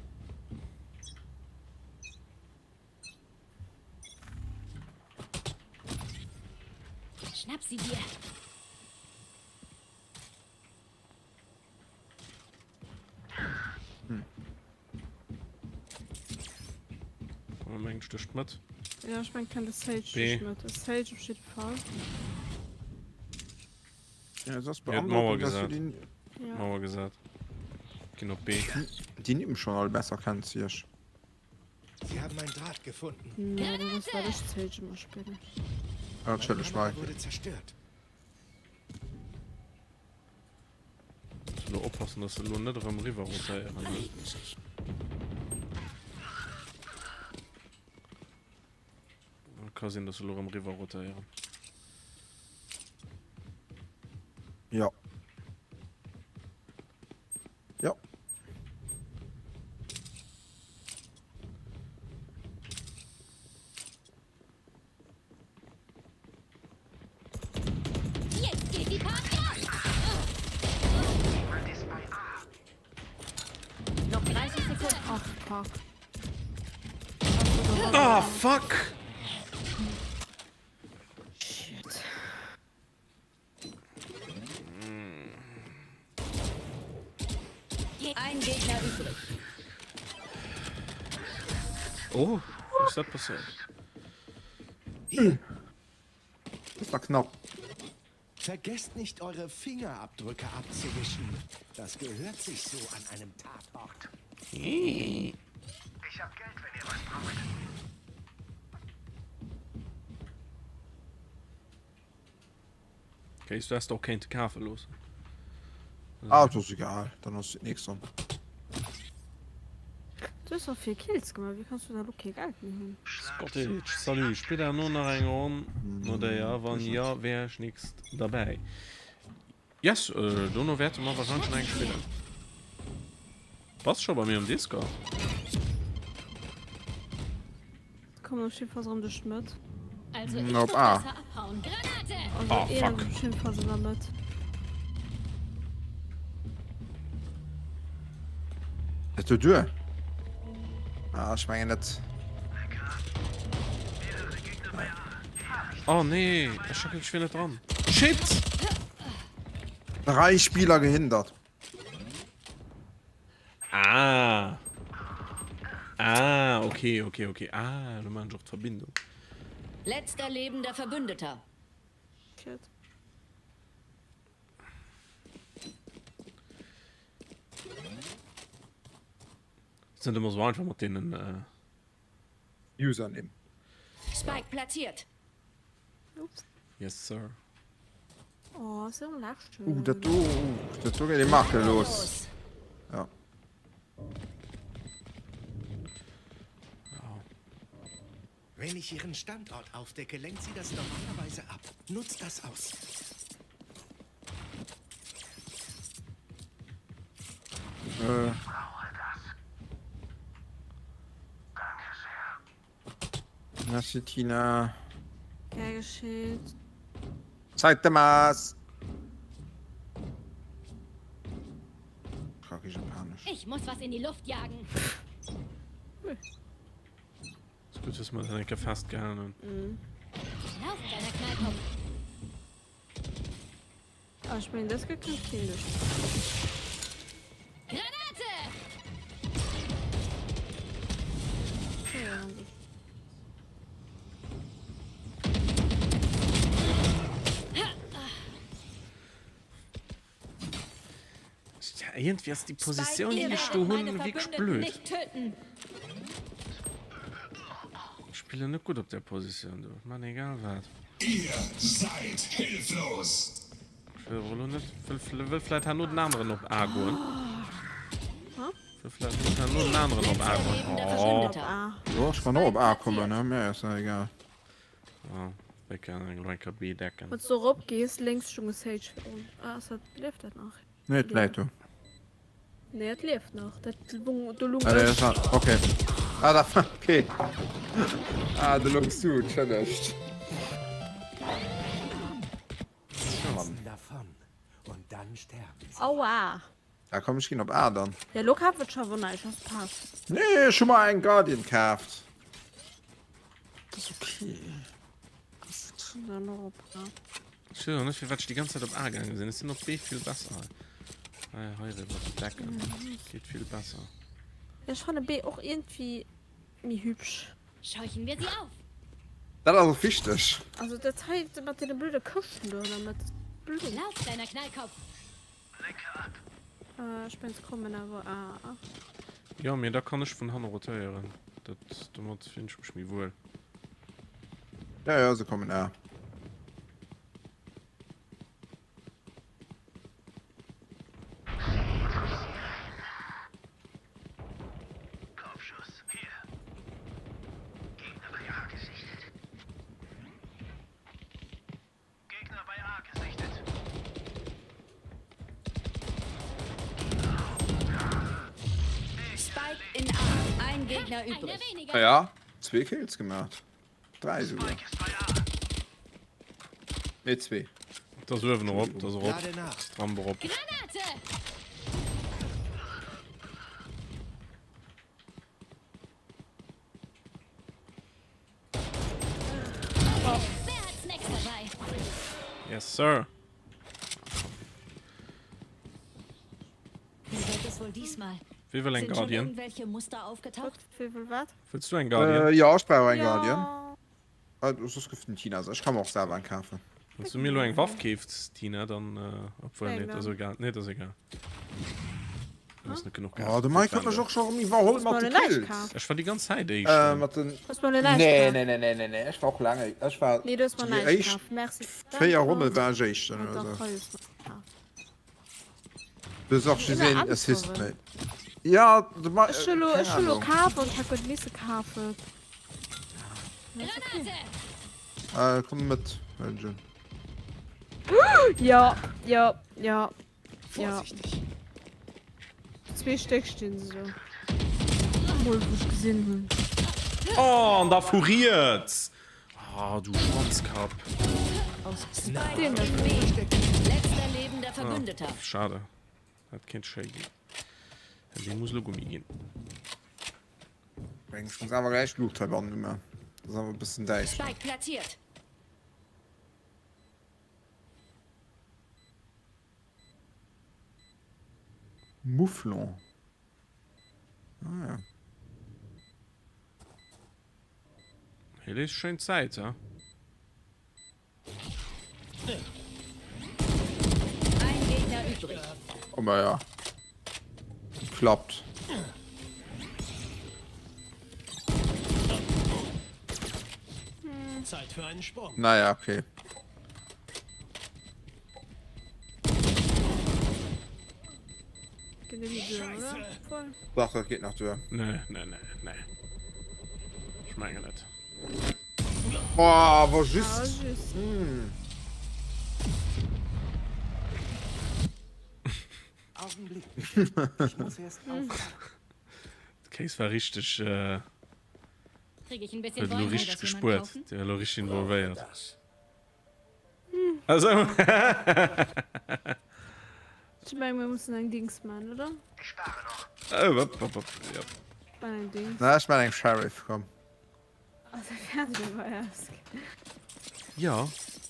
Schnapp sie dir. Hm. Komm, meng stécht mat. Ja, ech meng kann de Sage B. stécht mat. De Sage op jidde Fall. Ja, das ass Ja, d'Mauer beandrockend, dass du gesat. déi, Ja. Mauer gesat. Ginn op B. déi Nimm schon all besser kenns wéi ech. Sie haben einen Draht gefunden. Nee, dat ass well ech Sage ëmmer spillen. Ah, chilleg, Meine Kamera Mike. wurde zerstört. Lo oppassen, dass se lo net erëm riwwer rotéieren. Ne? Ka sinn, dass se lo erëm riwwer rotéieren. Ja. Ja. Jetzt geht die Party ab. Noch 30 Sekunden. Ach, fuck. Ah, fuck! Shit. Ein Gegner übrig. Oh, wéi ass dat passéiert? Das war knapp. Vergesst nicht, eure Fingerabdrücke abzuwischen. Das gehört sich so an einem Tatort. Ich hab Geld, wenn ihr was braucht. Okay, du häss der och kéinte kafe loossen. Ah, dat ass egal, dann ass et nächst Ronn. Du hues och vill Kills gemaach, wéi kanns du da lo kee Geld méi hunn? Scottage, salut, spillt der elo nach eng Ronn no déier? Wann jo, wär ech nächst derbäi. Yes, dono wäerte mer wahrscheinlech nach eng spillen. Bass scho bei mir um Discord? Kommen op jiddefalls erëm duerch d'Mëtt. Also ich Op würd A. besser abhauen. Granate! Also Ah, een fuck. ass op jiddefalls an der Mëtt. Ass do duer? Ah, ech mengen net. Oh nee, ech ech wier net dran. Shit! Drei Spieler gehindert. Ah. Ah, okay, okay, okay. Ah, lo maan ech och d'Verbindung. Letzter lebender Verbündeter. Shit. Ass net ëmmer sou einfach mat deenen. Äh... Username. Spike platziert. Ups. Yes, sir. Oh, ass jo am leschten. Uh, dat do, uh, dat do geet ee makellos. Ja. Wenn ich ihren Standort aufdecke, lenkt sie das normalerweise ab. Nutzt das aus. Äh. Merci Tina. Gär geschieht. Zeig de Maas. Frag ich japanisch. Ich muss was in die Luft jagen. Ist gut, dass wir das enke festgehalten hun. Mhm. Lauf, kleiner Knallkopf. Ah, ech mengen dës gëtt keng Keen duerch. Granate! Iergendwéi ass déi Positioun, déi ech do hunn, wierklech blöd. Ech spillen net gutt op där Positioun do. Ech man egal wat. Ihr seid hilflos! Ech wëll awer elo net, wëll, wëll vläit herno den aneren op A goen. Wëll vläit herno den aneren op A goen. Oh. Jo, ech kann och op A kommen, ne, mir ass dat egal. Oh, wéi kann eng elo eng Kéier B decken. Wanns du erop gees, lénks stung e Sage virun. Ah, ass dat, lieft dat nach? Nee, et läit do. Nee, et lieft nach. Dat lung, do lung Ah, nee, ech. dat war, okay. Ah, da, okay. Ah, do lungs du, entschëllegt. Tanzen davon und dann sterben sie. Aua! Ah, komm, ech ginn op A dann. Ja, lo kaf et scho wonner, ech ass pass. Nee, ech hu mer eng Guardian kaaft. Dat ass okay. Dann och op A. Ech weess och net firwat ech déi ganz Zäit op A gaange sinn. Ech sinn op B vill besser. Hei, hei eriwwer decken geet vill besser. Ech fanne B och iergendwéi méi hübsch. Scheuchen wir sie auf! Dat ass och wichteg. Also dat hei mat deene blöde Këschten do an der Mëtt. Blöd. Lauf, kleiner Knallkopf! Ech mengen se kommen awer a. Jo, mee da kann ech vun hanne rotéieren. Dat, domat fillen ech mech méi wuel. Ja, ja, se kommen a. Kopfschuss hier. Gegner bei A gesichtet. Gegner bei A gesichtet. Spike in A. Ein Gegner übrig. Ah ja, zwee Kills gemacht. Dräi souguer. Nee, zwee. Da ass uewen erop, da ass erop. D'Ramp erop. Granate! Wer hat Snacks dabei? Yes, Sir. Wie wird es wohl diesmal? Wie wëll eng Sind schon Guardian? irgendwelche Muster aufgetaucht? Wie wëll wat? Wëlls du eng Guardian? Äh, jo, ech brauch eng Guardian. Äh, soss gëff den Tina se. Ech ka mer och selwer eng kafen. Wann s du mir elo eng Waff keefs, Tina, dann, äh, obwuel, nee, dat ass egal. Nee, dat ass egal. Du hues net genuch Oh, de Mike huet mech och scho rëm iwwerholl mat de Kills. Ech war déi ganz Zäit Äh, éischten. mat den. Hues mer elo näischt Nee, kaf? nee, nee, nee, nee, nee, ech war och laang éi-, ech war Nee, du hues mer déi näischt éischt kaf. Merci. 4 Ronne war ech éischten Ah, oder dach, sou. hei hues du mer kaf. Du hues och just Ëmmer een Assist antworten. méi. Ja, de Mike, Ech hu lo, keng ech hu lo Ahnung. kaf an hätt guer misse kafen. Ja, ist okay. Granate! Äh, komm mat, Hëllchen. Ja, ja, ja. Ja. Vorsichtig. Zwee Stéck stinn se do. Mol wou ech gesinn hunn. Oh, an da vu riets! Ah, du Schwanzkapp. Spike in B. Letzter lebender Verbündeter. Ah, schade. Dat kéint schéi ginn. Dee muss elo Gummi ginn. Ech muss awer gläich d'Luucht heibannen umaachen. Dat ass awer e bëssen däischter. Spike platziert. Mouflon. Ah ja. Hie léisst schéin Zäit, he? Ein Gegner übrig. Oh ma ja. Klappt. Zeit für einen Sprung. Naja, okay. Dach, dat geet nach duer. Nee, nee, nee, nee. Ech mengen net. Oh, war just. Hm. Augenblick bitte. Ich muss erst aufladen. D'Case war richteg. Äh, Krieg ich ein bisschen huet elo Bäume richteg oder jemand gespuert. kaufen? Déi war elo richteg involvéiert. Also. Ech meng mir mussen eng Dings man, oder? Oh, hopp, hopp, hopp, ja. Man eng Dings. Na, ech man eng Sheriff, komm. Ass er fäerdeg awer erst. Ja.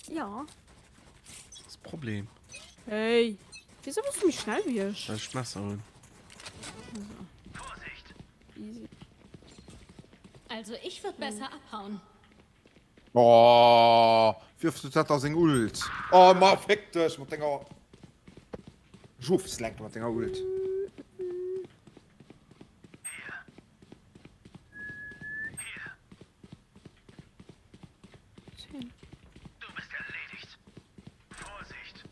Ja. Das Problem. Hey, wieso bist du méi schnell wéi ech? Well ech d'Messer hunn. Easy. Also ich würd besser abhauen. Oh, wéi oft huet dat da seng Ult? Oh ma féck dech mat denger Jofslenk mat denger Ult. Du bist erledigt. Vorsicht!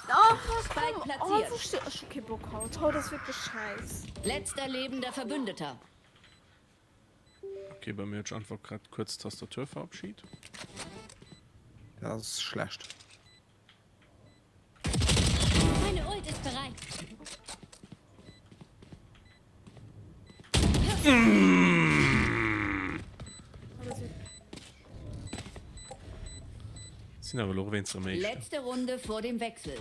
Oh, Spike oh, platziert. wo steht? Ech hu kee Bock haut. Haut ass wierklech scheiss. Letzter lebender Verbündeter. Okay, bei mir huet sech einfach grad kuerz d'Tastatur verabschied. Dat ass schlecht. Meine Ult ist bereit. Sinn awer elo och wéinst erëm Éischter. Letzte Runde vor dem Wechsel.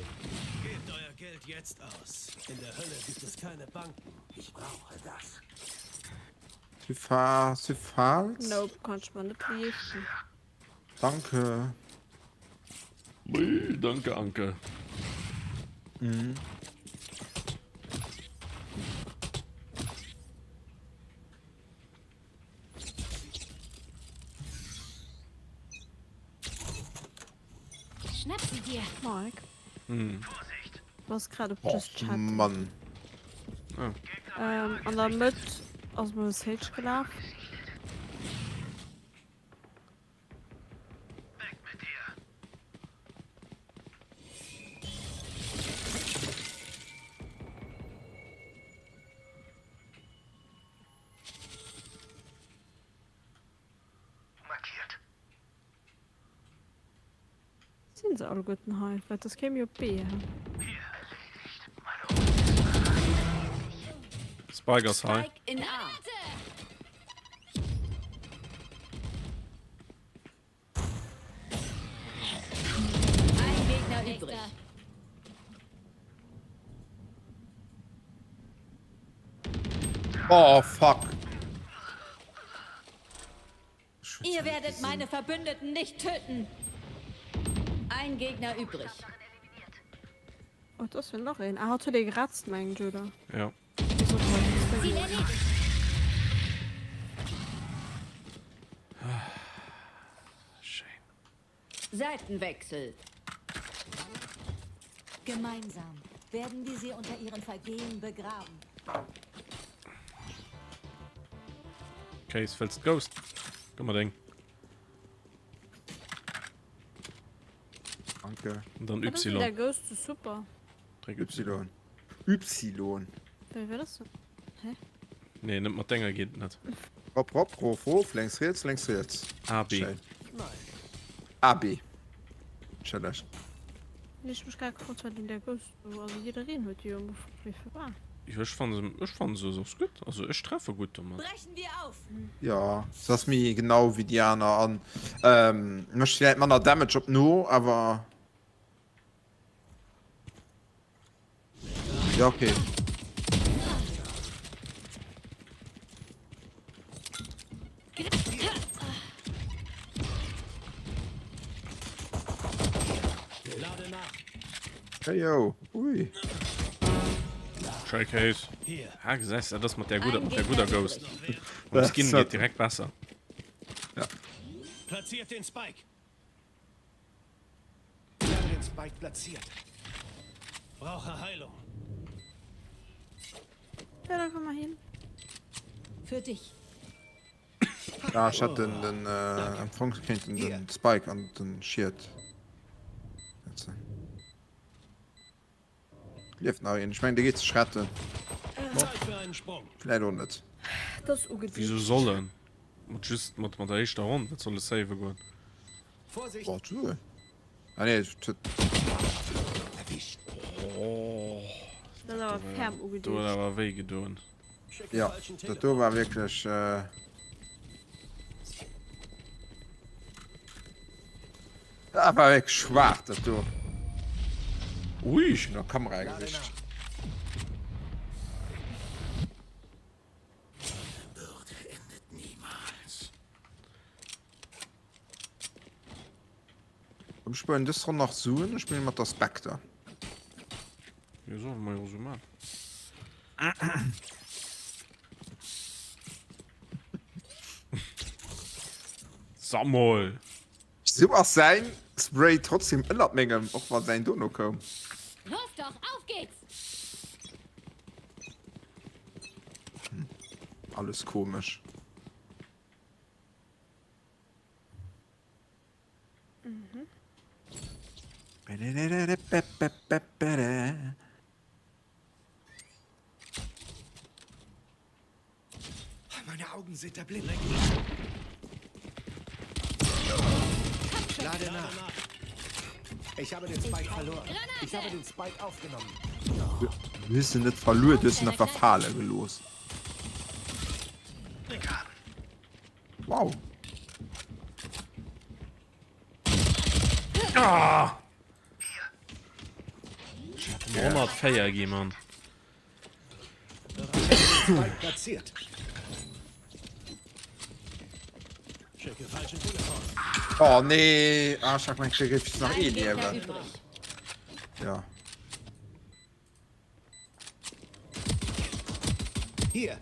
Gebt euer Geld jetzt aus. In der Hölle gibt es keine Banken. Ich brauche das. Sypha, Syphals? Nope, kann ich mir net leeschten. Danke. Ui, danke Anke. Mhm. Schnapp sie dir. Mike. Mhm. Du hast gerade Och, Just Chat. Mann. Ah. Ähm, an der Mëtt ass mam Sage gelaf. Sinn se alleguerten hei? Well das kéim jo op B. Spike ass hei. Spike in A. Ein Gegner übrig. Oh fuck. Ihr werdet meine Verbündeten nicht töten. Ein Gegner übrig. Oh, do ass jo nach een. Ah, hatt huet ee geratzt, mengen ech, oder? Ja. Ziel erledigt. Schéin. Seitenwechsel. Gemeinsam werden wir sie unter ihren Vergehen begraben. Case fällst Ghost. Komm mal deng. Danke. Und dann Was ist denn Y. der Ghost so super? Dréck Y. Y. Y. Wéi war das denn? Hä? Nee, net mat denger geet net. Rop, rop, rof, rof, längs, riets, längs, riets. A, B. Schéin. A, B. Challenge. Nee, ech mech grad gefrot, wat een der Ghost do, also jiddereen huet déi jo am Ufank, mee firwat? Jo, ech fann se, ech fann se soss gutt. Also ech treffe gutt domat. Brechen wir auf! Jo, se ass méi genau wéi déi aner an mécht villäit manner Damage op no, awer. Ja, okay. Hey yo, ui. Try Case. Ha, gesäis dat ass mat der gudder, mat der gudder Ghost. Mam Skin geet direkt besser. Ja. Platziert den Spike. Den Spike platziert. Brauche Heilung. Ja, da komm mal hin. Für dich. Ja, ech hätt den, den, äh, am Fong kéinten den Spike an den Shield setzen. Lieft nach een? Ech mengen, dee geet sech retten. Zeit für einen Sprung. Vläit och net. Dat ass ugedischt. Wieso soll en? Mat just mat mat der éischter Ronn, wat soll e save goen? Vorsicht. Boah, du. Ah nee, et huet. Erwischt. Oh, Dat ass awer ferm do huet ugedischt. awer wéi gedoen. Schicke Ja, falschen dat do war wierklech. Äh... Dat war wierklech schwaach, dat do. Ui, ech hunn der Kamera gesicht. Würde endet niemals. Komm spueren dës Ronn nach Suen, ech spillen mat der Spectre. Jo solle mer jo sou man. Samol! Wieso ass säin Spray trotzdem ënnert mengem, och wann säin dono koum? Los doch, auf geht's! Hm. Alles komesch. Mhm. Meine Augen sind erblind. Lade nach. Ich habe den Spike verloren. Ich habe den Spike aufgenommen. Du hues en net verluer, du hues en einfach fale gelooss. Wow. Ah! Ich hätte 104 gi, Mann. Platziert. Oh nee, ah, ich hab mein Griff nach eh liewen. Ja. Hier.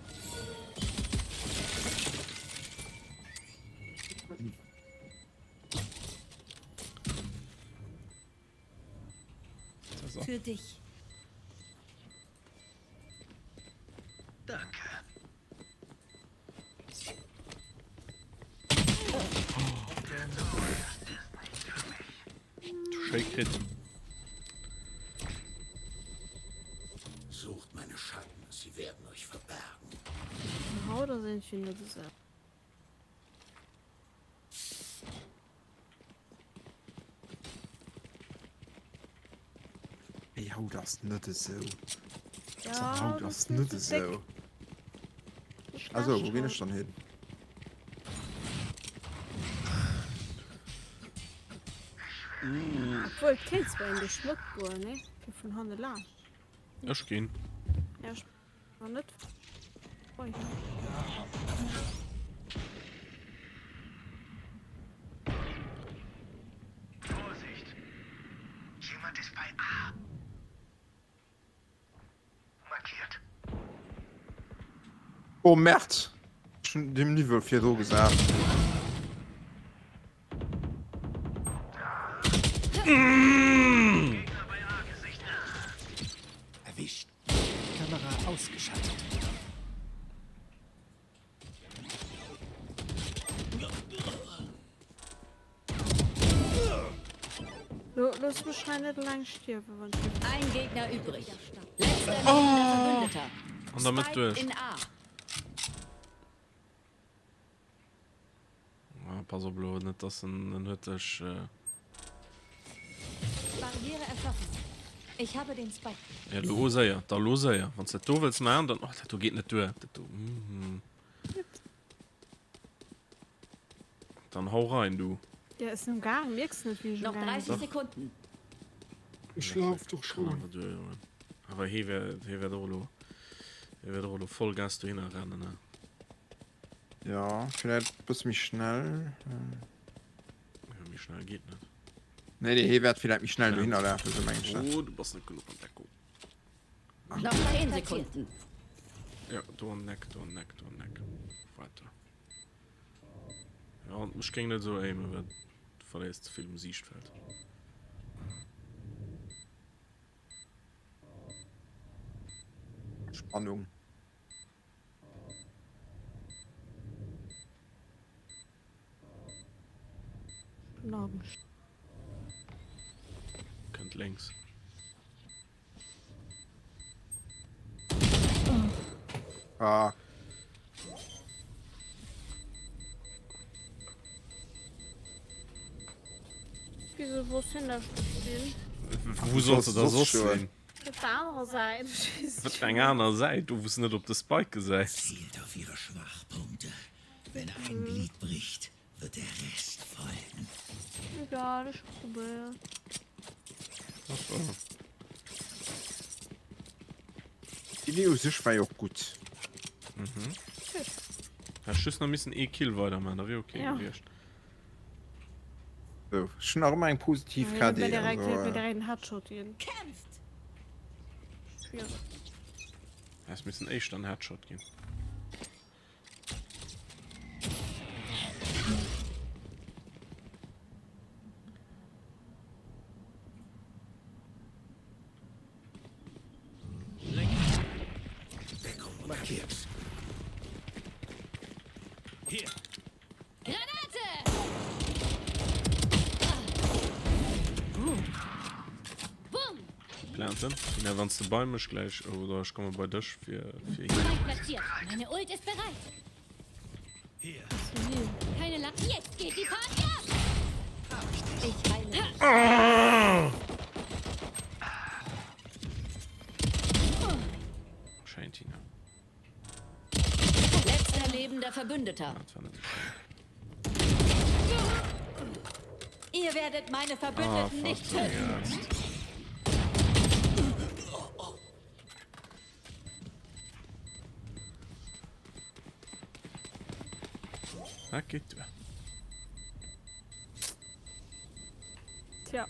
Für dich. Danke. Schéi kritt. Sucht meine Schatten, sie werden euch verbergen. Haut ass iergendwéi net esou. Ey, haut ass net esou. Ja, Haut ass net esou. Also, wou ginn ech dann hin? Obwohl, et kéint zwar een duerch d'Mëtt goen, ne? Fir vun hanne laanscht. Ech ginn. Ja, ech war net. Oi. Vorsicht! Jemand ist bei A. Markiert. Oh Merd! Ech hunn dem Niveau virdru gesat. Erwischt. Kamera ausgeschaltet. Lo, looss mech hei net eleng stierwen, wann ech. Ein Gegner übrig. Letzter lebender Verbündeter. An der Mëtt Spike duerch. in A. Ah, pass op elo net dass en en huet dech. Äh... Barriere erschaffen. Ich habe den Spike. Ja lo séier, da lo séier. Wann s dat do wëlls maachen, dann oh, dat do geet net duer. Dat do. Mm. Dann hau rein du. Ja, ist im Gang, mierks net wéi ech Noch um Gang 30 sinn. Sekunden. Ech laf doch schon. Awer hee wär, hee wäert och elo, hee wäert och elo Vollgas dohinner rennen, ne? Ja, vläit bësse méi schnell. Ja, méi schnell geet net. Nee, nee, hee wäert vläit méi schnell dohinner lafen, sou mengen ech dat. Oh, du bass net genuch an Deckung. Noch 10 Sekunden. Ja, do an den Eck, do an den Eck, do an den Eck. Weiter. Ja, ech géing net esou aimen, well du verléiers ze vill um Siichtfeld. Spannung. Kënnt lénks. Ah. Wieso, wo sinn da Spiel? Wou solls de da soss sinn? Op der anerer Säit. Wat fir eng aner Säit? Do wou s net op de Spike gesäis. Zielt auf ihre Schwachpunkte. Wenn ein Glied bricht, wird der Rest folgen. Egal, ech probéiert. D'Idee u sech war jo och gutt. Mhm. Häss just nach missen ee Kill weiderman, da wier ok Ja. gewiescht. Sou, ech hunn nach ëmmer eng positiv KD. Kämpft! Es missen éischter en Headshot ginn. Markiert. Hier. Granate! Bumm! Planten. Tina, wann s de bei mech gläich, oder ech komme bei dech fir fir hin. Spike platziert. Meine Ult ist bereit. Hier. Keine La Jetzt geht die Party ab! Ich heile dich. Schein, Tina. Letzter lebender Verbündeter. Ihr werdet meine Verbündeten ah, nicht töten. Dat geet duer. Tja.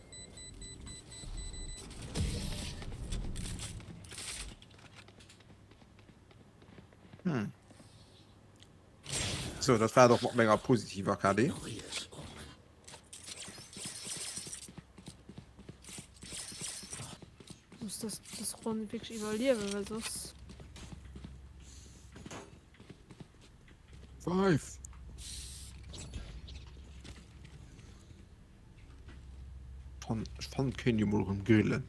Hm. So, dat war doch mat menger positiver KD. Muss das, das Ronn wirklich iwwerliewen, well soss. Five. Ech fannen, et kéint ee mol erëm grillen.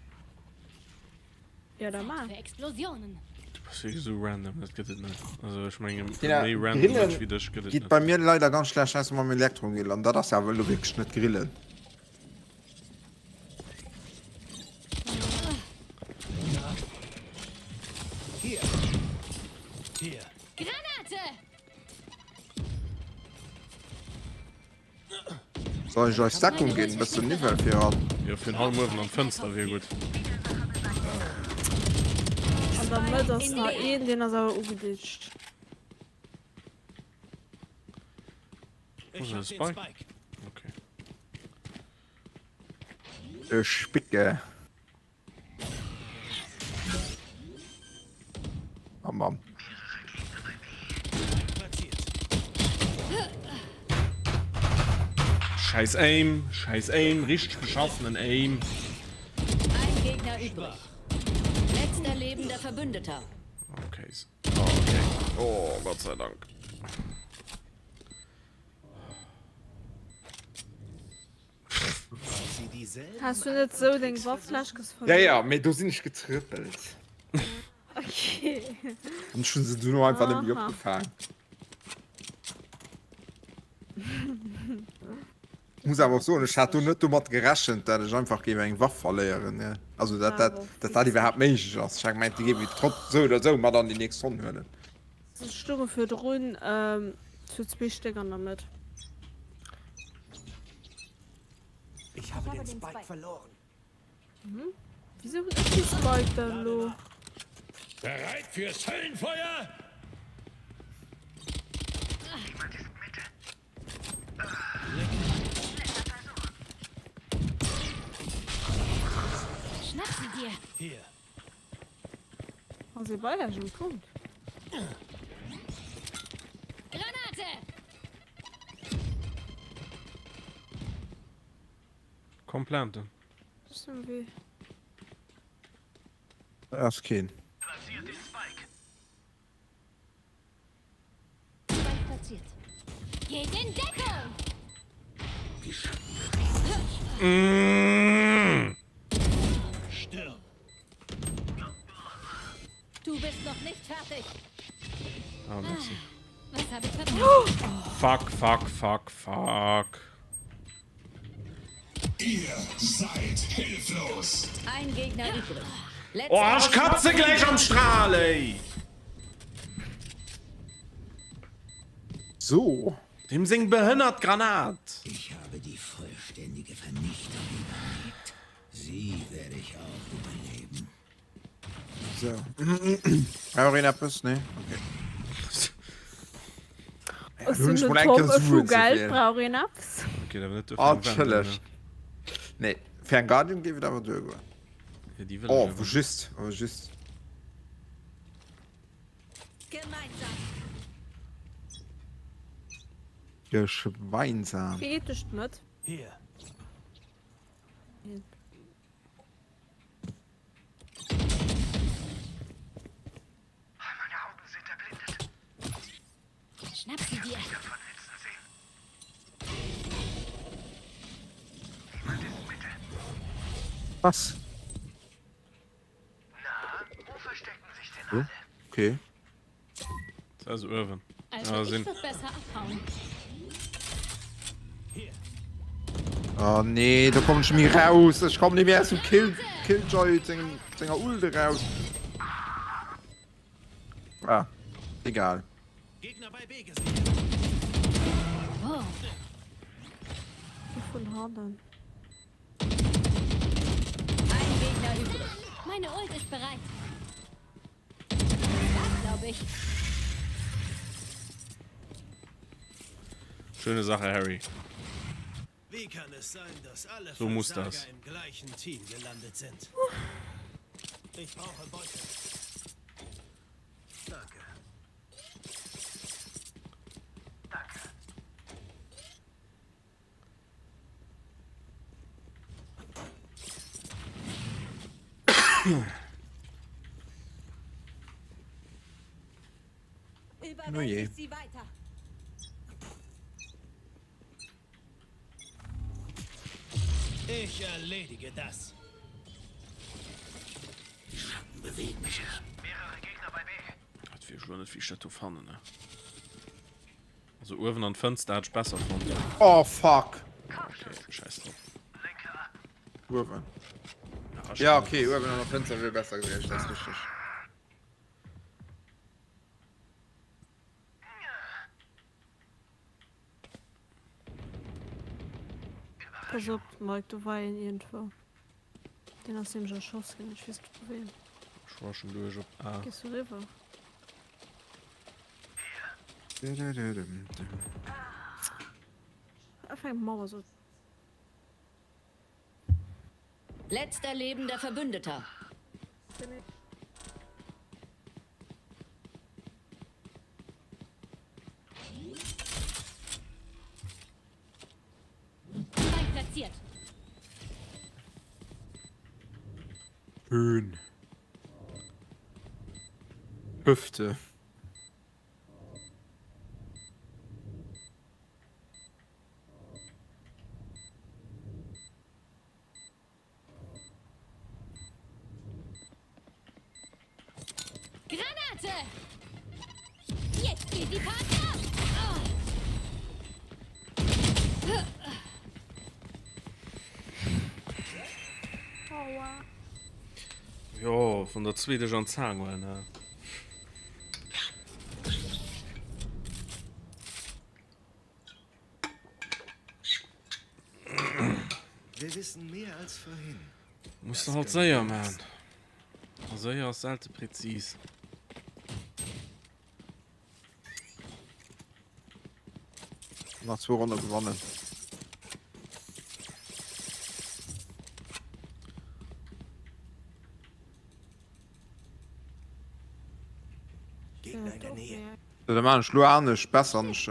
Ja, da mar. Für Explosionen. Du bass wierklech esou random, dat gëtt et net. Also ech menge Tina, méi random Grillen Mënsch wéi dech gëtt et geet net. bei mir leider ganz schlecht ausser mam Elektrogrill an dat ass awer elo wierklech net grillen. Hier. Hier. Granate! Soll ech eis Deckung ginn? Bëssen Niwwel viran. Jo, fir en hallem Uewen an d'Fënster wier gutt. An der Mëtt ass nach een, deen ass awer ugeditscht. Wo ass de Spike? Okay. Ech spicke. Bam, bam. Scheiß Aim, scheiß Aim, richtig beschaffenen Aim. Ein Gegner übrig. Letzter lebender Verbündeter. Okay. Oh, okay. Oh, Gott sei Dank. Has du net sou deng Waff lechkes Ja, ja, mee do sinn ech getrëppelt. Okay. An ech hunn se duerno einfach net méi opgefaang. Muss awer och soen, ech hat do net domat gerechent, dat ech einfach géif eng Waff verléieren, ne. Also dat dat dat dat iwwerhaapt méiglech ass. Ech hat gemengt, déi géif ech trotz sou oder sou mat an déi nächst Ronn huelen. Se stounge virdrun zu zwee Stéck an der Mëtt. Ich habe den Spike verloren. Mhm. Wieso hunn ech de Spike dann elo? Bereit fürs Höllenfeuer? Jemand ist Mitte. Schnapp sie dir. Hier. Ass ee bei Iech um Punkt? Granate! Komm planten. Ass um Wee. Ass keen. Platziert den Spike. Spike platziert. Geht in Deckung! Mm. Stirb. Du bist noch nicht fertig. Ah, merci. Was habe ich verpasst? Fuck, fuck, fuck, fuck. Ihr seid hilflos. Ein Gegner übrig. Letzter Oh, ich katze gleich am Strahl, ey! So. Dem seng behënnert Granat! Ich habe die vollständige Vernichtung überlebt. Sie werde ich auch überleben. So. Brauch een eppes? Nee? Okay. Ech sinn den Tom, ech hu Geld, brauch een eppes? Okay, da net duerfir Oh, eng Vandal, entschëllegt. Nee, fir eng Guardian géif et awer duergoen. Ja, déi wëll ech Oh, awer. just, awer just. Gemeinsam. Geschweinsam. Wie geet duerch d'Mëtt? Hier. Meine Augen sind erblindet. Schnapp sie dir. Niemand ist Mitte. Was? Na, wo verstecken sich denn alle? Okay. Das ist Irwin. Also Ah, ich sinn. würde besser abhauen. Oh nee, do kommen ech méi raus. Ech kommen net méi aus dem Kill Killjoy sengem senger Ult eraus. Ah, egal. Gegner bei B gesehen. Oh. Wie vun hannen. Ein Gegner übrig. Meine Ult ist bereit. Das glaube ich. Schöne Sache, Harry. Wie kann es sein, dass alle So muss Versager das. im gleichen Team gelandet sind? Ich brauche Beute. Danke. Danke. Nojee. Überwältigt sie weiter. Ich erledige das. Die Schatten bewegen sich. Mehrere Gegner bei B. Dat weess ech lo net, wéi ech dat do fannen, ne? Also uewen an d'Fënster hat ech besser fonnt. Oh fuck. Okay, scheiß drop. Uewen. Ja okay, uewen an der Fënster wier besser gewiescht, dat ass richteg. Pass op Mike, do war een iergendwou. Deen ass nämlech erschoss ginn, ech weess net vu weem. Ech rushen duerch op A. Gees du riwwer? Einfach eng Mauer sou. Letzter lebender Verbündeter. Spike platziert. Schön. Hüfte. Granate! Jetzt geht die Party ab! Aua. Jo, vun der zweet ech an d'Zaang huelen, ne? Wir wissen mehr als vorhin. Muss de halt séier man. A séier ass selte präzis. Nach zwou Ronne gewannen. Gegner in der Nähe. So, da maan ech lo anescht besser an ech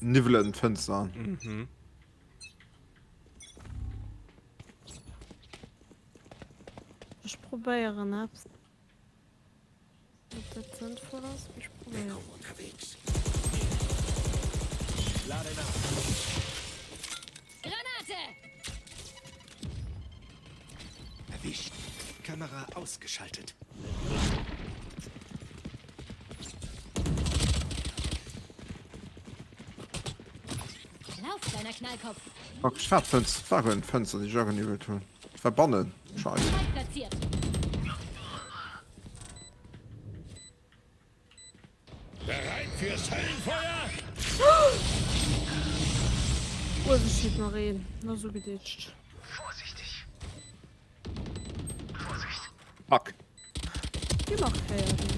niwwelen d'Fënster. Mhm. Ech probéieren eppes. Ob dat sënnvoll ass, ech probéieren. Deckung unterwegs. Lade nach. Granate! Erwischt. Kamera ausgeschaltet. Lauf, kleiner Knallkopf. Fuck, ech hat d'Fënster, et war guer net d'Fënster, déi ech ageniwwelt hunn. Et war bannen. Scheiss. Spike platziert. Bereit fürs Höllenfeuer? Uewe steet nach een, na sou gedeetscht. Vorsichtig. Vorsicht. Fuck. Wie markéiert een?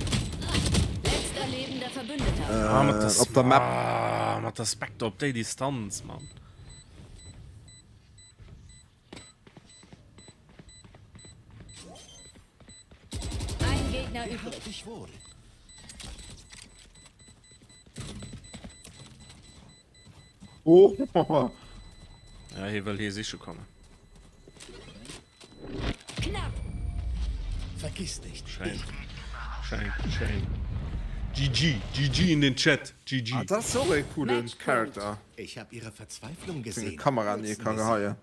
Letzter lebender Verbündeter. Ah, mat der Äh, op der Map. Ah, mat der Spectre op déi Distanz, Mann. Gegner übrig. Dich wohl. Oh! Ja, hie wëll hie siche kommen. Knapp. Vergiss nicht. Schein. Schein, schein. GG, GG in den Chat. GG. Ah, dat ass och e coolen Character. Ich habe ihre Verzweiflung Seng gesehen. Kamera, déi e Nutzen ka wir sie. geheien.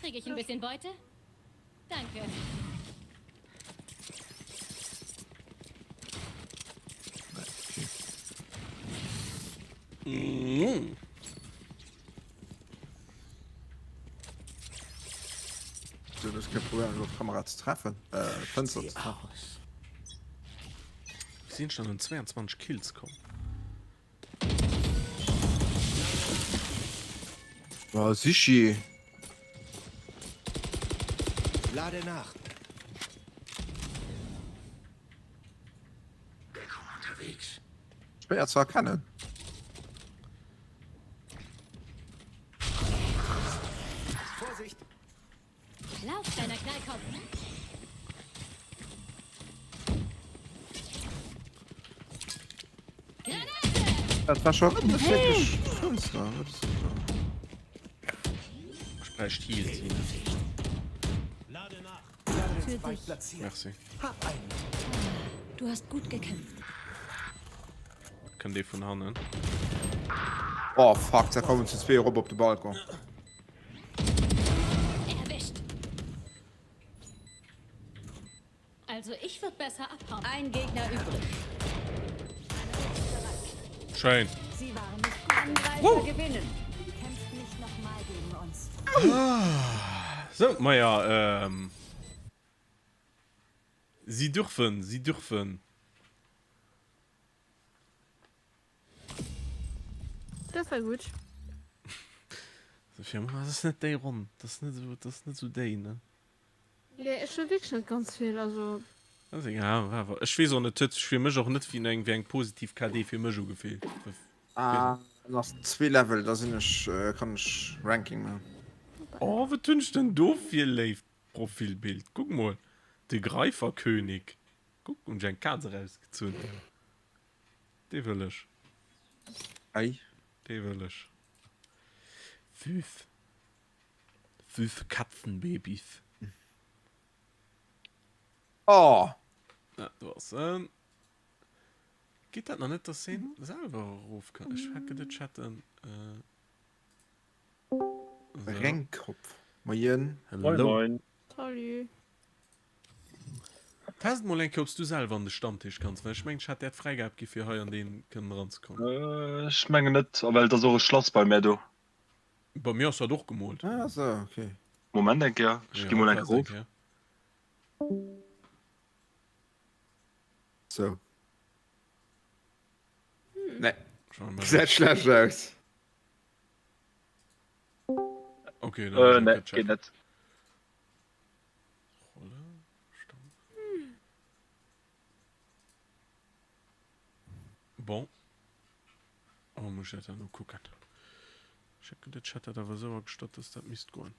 Krieg ich ein bisschen Beute? Danke. Mm. So, das kann probieren, elo d'Kamera ze treffen. Äh, d'Fënster ze treffen. Wéi sinn ech dann un 22 Kills komm? Oh, Sichi. Lade nach. Unterwegs. Schwéier ze erkennen. Vorsicht! Lauf, deiner Knallkopf. Dat war schon net wierklech fënster. Wat ass dat do? Ech bräicht Heal, Tine. Lade nach. Lade den Spike platziert. Merci. Hab einen. Du hast gut gekämpft. Kënnt ee vun hannen. Oh fuck, da kommen zu zwee erop op de Balcon. Erwischt. Also ich würde besser abhauen. Ein Gegner übrig. Schein. Sie waren nicht gut. Angreifer gewinnen. Kämpft nicht nochmal gegen uns. So, maja, ähm. Sie dürfen, sie dürfen. Dat war gutt. Sophia, ma dat ass net déi Ronn. Dat ass net esou, dat ass net esou déi, ne? Nee, ech hu wierklech net ganz vill, also. Dat ass egal, awer ech weess och net, et huet sech fir mech och net wéi eng, wéi eng positiv KD fir mech ugefillt. Ah, nach zwee Level, da sinn ech, kann ech Ranking man. Oh, wat hunn ech denn do fir e léift Profilbild? Kuck mol, de Greiferkönig. Kuck, hunn ech eng Kaz erausgezunn. Dee wëll ech. Ei. Dee wëll ech. Süß. Süße Katzenbabys. Oh! Ja, do ass en. Geet dat nach net, dass heen selwer erof kann? Ech hat geduet, ech hätt en. Äh, so. Renkkopf. Moien. Hello. Moin, moin. Salut. Test mol eng Kéier, ob s du selwer an de Stammtisch kanns, well ech mengen, ech hat där d'Fräigab gi fir hei an deen kënnen eranzekommen. Ech mengen net, a well et ass och e Schlass bei mär do. Bei mir ass dat och gemoolt. Ah sou, ok. Moment eng Kéier, ech gi mol eng Kéier erof. Sou. Nee. Gesäit schlecht aus. Ok, dann Nee, geet net. Rolle, Stamm. Bon. Oh, muss ich dat dann no kucken. Ich hätt gedacht, ich hätt dat awer esou agestallt, dass dat misst goen.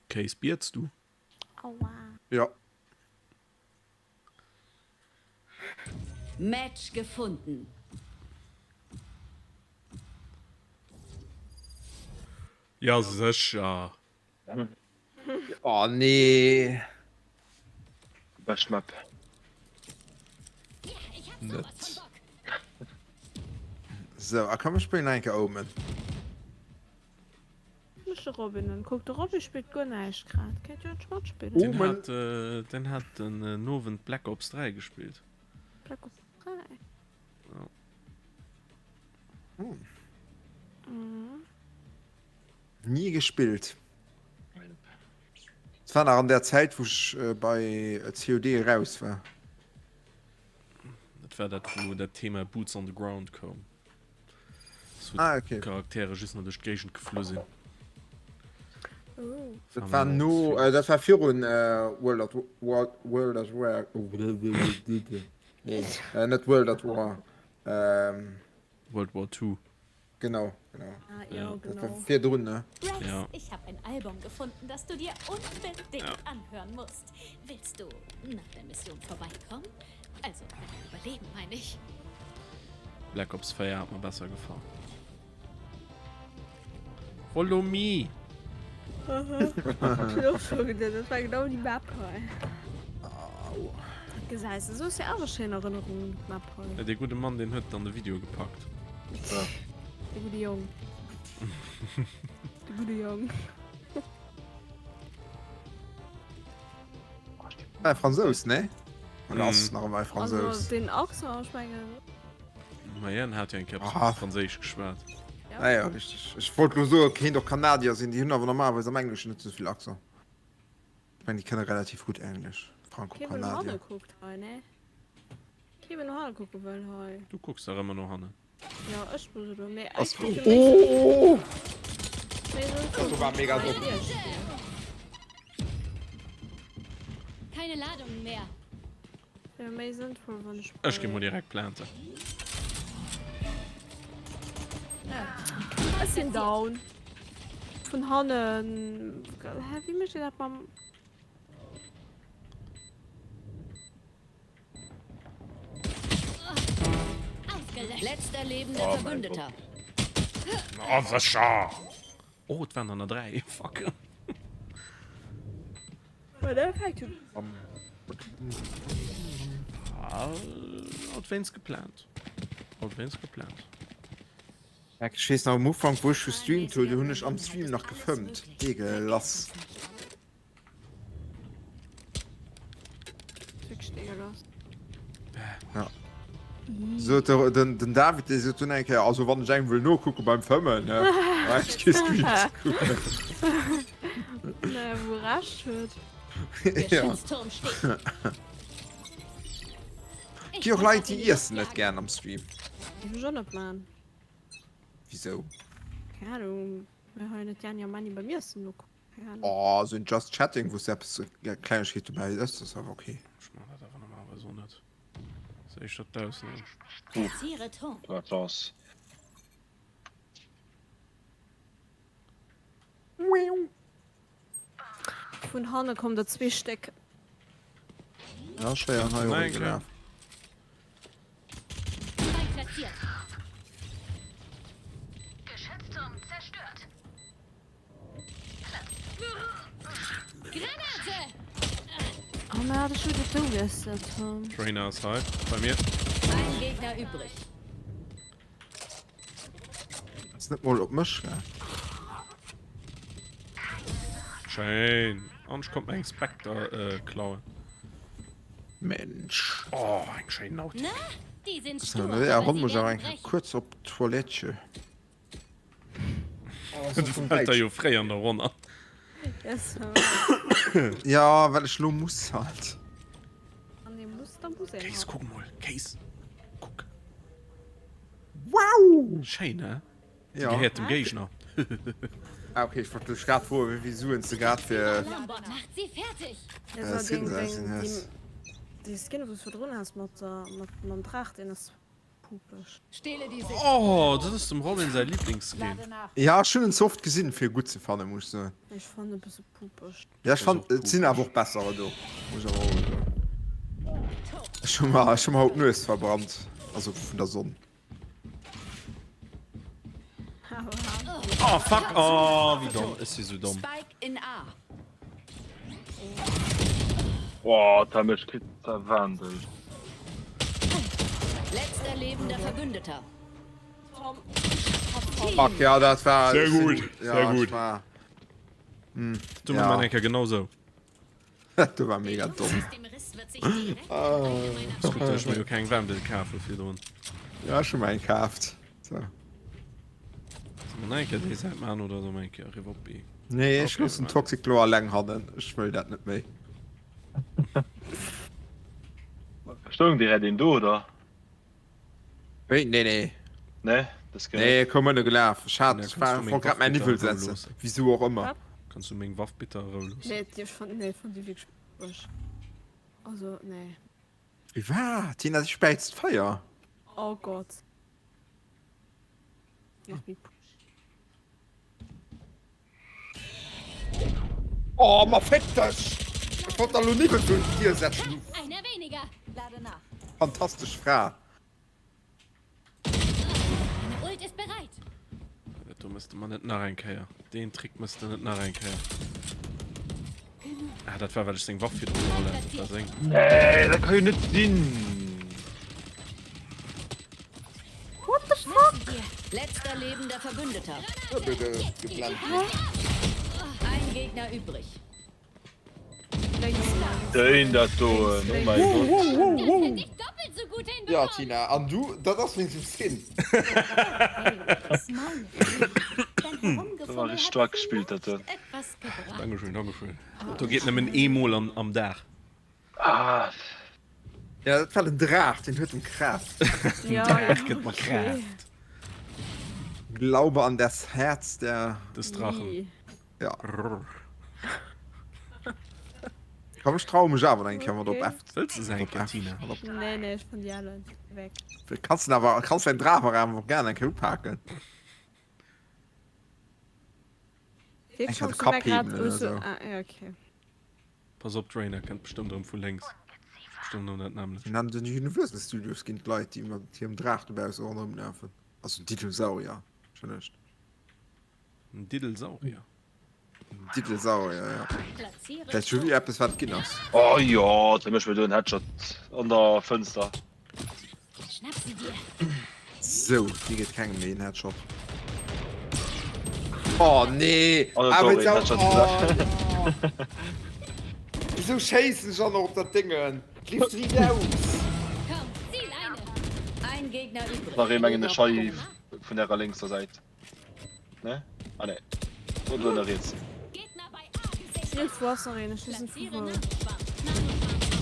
Case bierts du? Aua. Ja. Match gefunden. Ja sécher. Oh nee. Bescht Map. Net. Sou, a komm mir spillen eng Kéier Omen. Mech de Robin un. Kuck, de Robby spillt guer näischt grad. Kéint jo endlech matspillen. Den hat, den hat den Owend Black Ops 3 gespillt. Black Ops 3? Ja. Hm. Mhm. Nie gespillt. Es war nach an der Zäit, wou ech bei COD eraus war. Dat war dat, wou dat Thema Boots on the Ground koum. Ah, okay. Charaktere just nach duerch d'Géigend geflu sinn. Dat war no, dat war virun World at War, World at War, nee, net World at War. World War II. Genau, genau. Ah, ja, Dat war genau. virdrun, ne? Rex, Ja. ich habe ein Album gefunden, das du dir unbedingt anhören musst. Willst du nach der Mission vorbeikommen? Also, wenn wir überleben, meine ich. Black Ops 4 hat mer besser gefall. Follow me! Aha. Ech hunn och scho geduet, dat war genau déi Map hei. Gesäis de, sou hues de awer schéin Erënnerungen un d'Map hei. Ja, dee gudde Mann, deen huet et an de Video gepackt. De gudde Jong. De gudde Jong. War e Fransous, ne? Oder ass nach ëmmer e Also Fransous? den Accent, ech mengen. Ma hien hat jo eng Kéier Aha. Franséisch geschwat. Ja. Ah ja, richteg. Ech wollt lo soen, kéint och Kanadier sinn, déi hunn awer normalerweis am Engleschen net sou vill Accent. Ech mengen, déi kënne relativ gutt Englesch, Kee wëll no hanne Franco-Kanadier. kuckt hei, ne? Kee wëll no hanne kucke wëll hei. Du kucks dach ëmmer no hannen. Ja, ech muss elo, mee Ass eigentlech wier méi Oh! méi sënnvoll, Dat war mega wann domm. ech bei iech wier. Keine Ladungen mehr. Wär méi sënnvoll, wann ech Ech gi bei mol direkt planten. Ech sinn down. Vun hannen. Hä, wéi mécht een dat mam. Letzter lebender Oh mein Gott. Verbündeter. Oh, sécher! Oh, et waren der nach 3. Fuck. Alt wéinst geplant. Alt wéinst geplant. Ech weess nach um Ufank wou ech gestreamt hunn, do hunn ech am Stream nach gefëmmt. Deegelass. Ja. Sot de, den, den David, dee sot dunn eng Kéier, also wann ech engem wëll nokucke beim Fëmmen, ne, brauch ech kee Stream ze kucken. Ne, wou Recht huet. Ja. Geschützturm steht. Gi och Leit, déi iessen net gären am Stream. Géif ech och net man. Wisou? Keng Ahnung, mir hei net gären Yamani beim Iessen nokucken. Oh, sou en Just Chatting, wou s de eppes Klengegkeet dobäi ëss, ass awer ok. Ech man dat awer normalerweis och net. Ass éischter d'Ausnam. Platziere Turm. Wat lass? Vun hanne kommen der zwee Stéck. Ja, schwéier hei och gelaf. Spike platziert. Geschützturm zerstört. Granate! Oh na, das schon du wirst das, Tom. Trainer ass hei bei mir. Ein Gegner übrig. Ass net mol op mech, gell? Schéin. An ech konnt mer eng Spectre äh, klauen. Mensch. Oh, eng schéin Nautik. Na, die sind So, stur, na ja, aber ronn sie muss awer werden eng brechen. kuerz op d'Toilette. Du fällt der jo fréi an der Ronn an. Yes. Ja, well ech lo muss halt. An dee muss, da muss een Kéis, halt. kuck mol. Kéis, kuck. Wow! Schéin, he? Déi Ja. gehéiert dem Géigner. Ah, okay, ech wollt dech grad froen, wéi vill Suen s de grad fir Alarmbot macht sie fertig. Ja, so Skins deng, ausginn deng, hues. déi, déi Skin, wou s du virdrun has mat der, mat, mam Draach, deen ass Pupeg. Stehle die Sicht. Oh, dat ass dem Robin säi Lieblingsskin. Ja, ech hunn en ze oft gesinn fir e gutt ze fannen, muss ech soen. Ech fannen e bësse pupeg. Ja, ech fannen et sinn awer och besserer do, muss ech awer och soen. Ech hu mer, ech hu mer haut d'Nues verbrannt, also vun der Sonn. Oh fuck, oh wéi domm, ech si sou domm. Spike in A. Boah, da mech kritt zerwandelt. Letzter lebender Verbündeter. Fuck, ja, dat war. Sehr gut, ja, sehr gut. War, hm, Du ja. ja. enker genau sou. Dat war mega domm. Ass gutt, dass ech mir jo keng Wendel kafe virdrun. Ja, ech hu mer eng kaaft. So. Soll mer nach eng Kéier déi Säit maachen oder soll mer eng Kéier eriwwer op B? Nee, ech Okay, loossen wir Toxic lo alleng hannen. Ech wëll dat net méi. Stoung direkt een do, oder? Wéi? Nee, nee. Nee, das geht Nee, komm ënne gelaf. Ech hat, Ja, ech kannst war, du meng wollt grad mäin Waff Niwwel bitte setzen. loossen? Wisou och ëmmer. Wat? Kanns du meng Waff bitte a Rou loossen? Nee, ech fand, nee, fand déi wierklech bësch. Also, nee. Wat? Tina, si späizt Feier? Oh Gott. Nach méi push. Oh, ma féck dech! Ech wollt der lo Niwwel virun d'Dier setzen, du Einer weniger. Lade nach. fantastesch Fra. Meine Ult ist bereit. Dat do mëss de mer net nach eng Kéier. Deen Trick mëss de net nach eng Kéier. Ah, dat war well ech seng Waff virdru geholl hat. Dat war seng. Nee, dat ka jo net sinn. What the fuck? Letzter lebender Verbündeter. Geblennt. Ein Gegner übrig. Déin dat doen, oh mäi Gott. Ja Tina, an du, dat ass wéinst dem Skin. Dat war richteg staark gespillt dat doen. Dankeschön, dankeschön. Dat do geet nëmmen eemol am, am Dag. Ah. Ja, dat war den Draach, deen huet em Kraaft. Den Draach gëtt mer Kraaft. Glaube an das Herz der. Des Drachen. Ja. Komm, ech traue mech awer eng Kéier mat op F. Wëlls de se eng Kéier, Tina? Nee, nee, ech fann déi al weg. Kanns den awer, kanns dein Draach awer och gern eng Kéier upaken. Eng Kéier de Kapp heben oder sou. Ah, ja, okay. Pass op, d'Reyna kënnt bestëmmt erëm vu lénks. Bestëmmt erëm dat nämmlecht. An den Universal Studios ginn d'Leit, déi mat hirem Draach dobausse ronderëm lafen. Also Dinosaurier, entschëllegt. En Diddelsaurier. En Diddelsaurier, ja. Dat scho wéi eppes wat ginn ass. Oh jo, da mécht mir do en Headshot an der Fënster. Sou, déi gëtt kengem méi en Headshot. Oh nee! An et Awer och een Headshot oh, Wisou schéissen ech dann och op dat Déngen? Leeft riit aus! Ein Gegner übrig. Nach ee mengen ech hei vun ärer lénkser Säit. Ne? Ah ne. Do do ënner riets. Iergendwou ass nach een, ech weess net vu wou.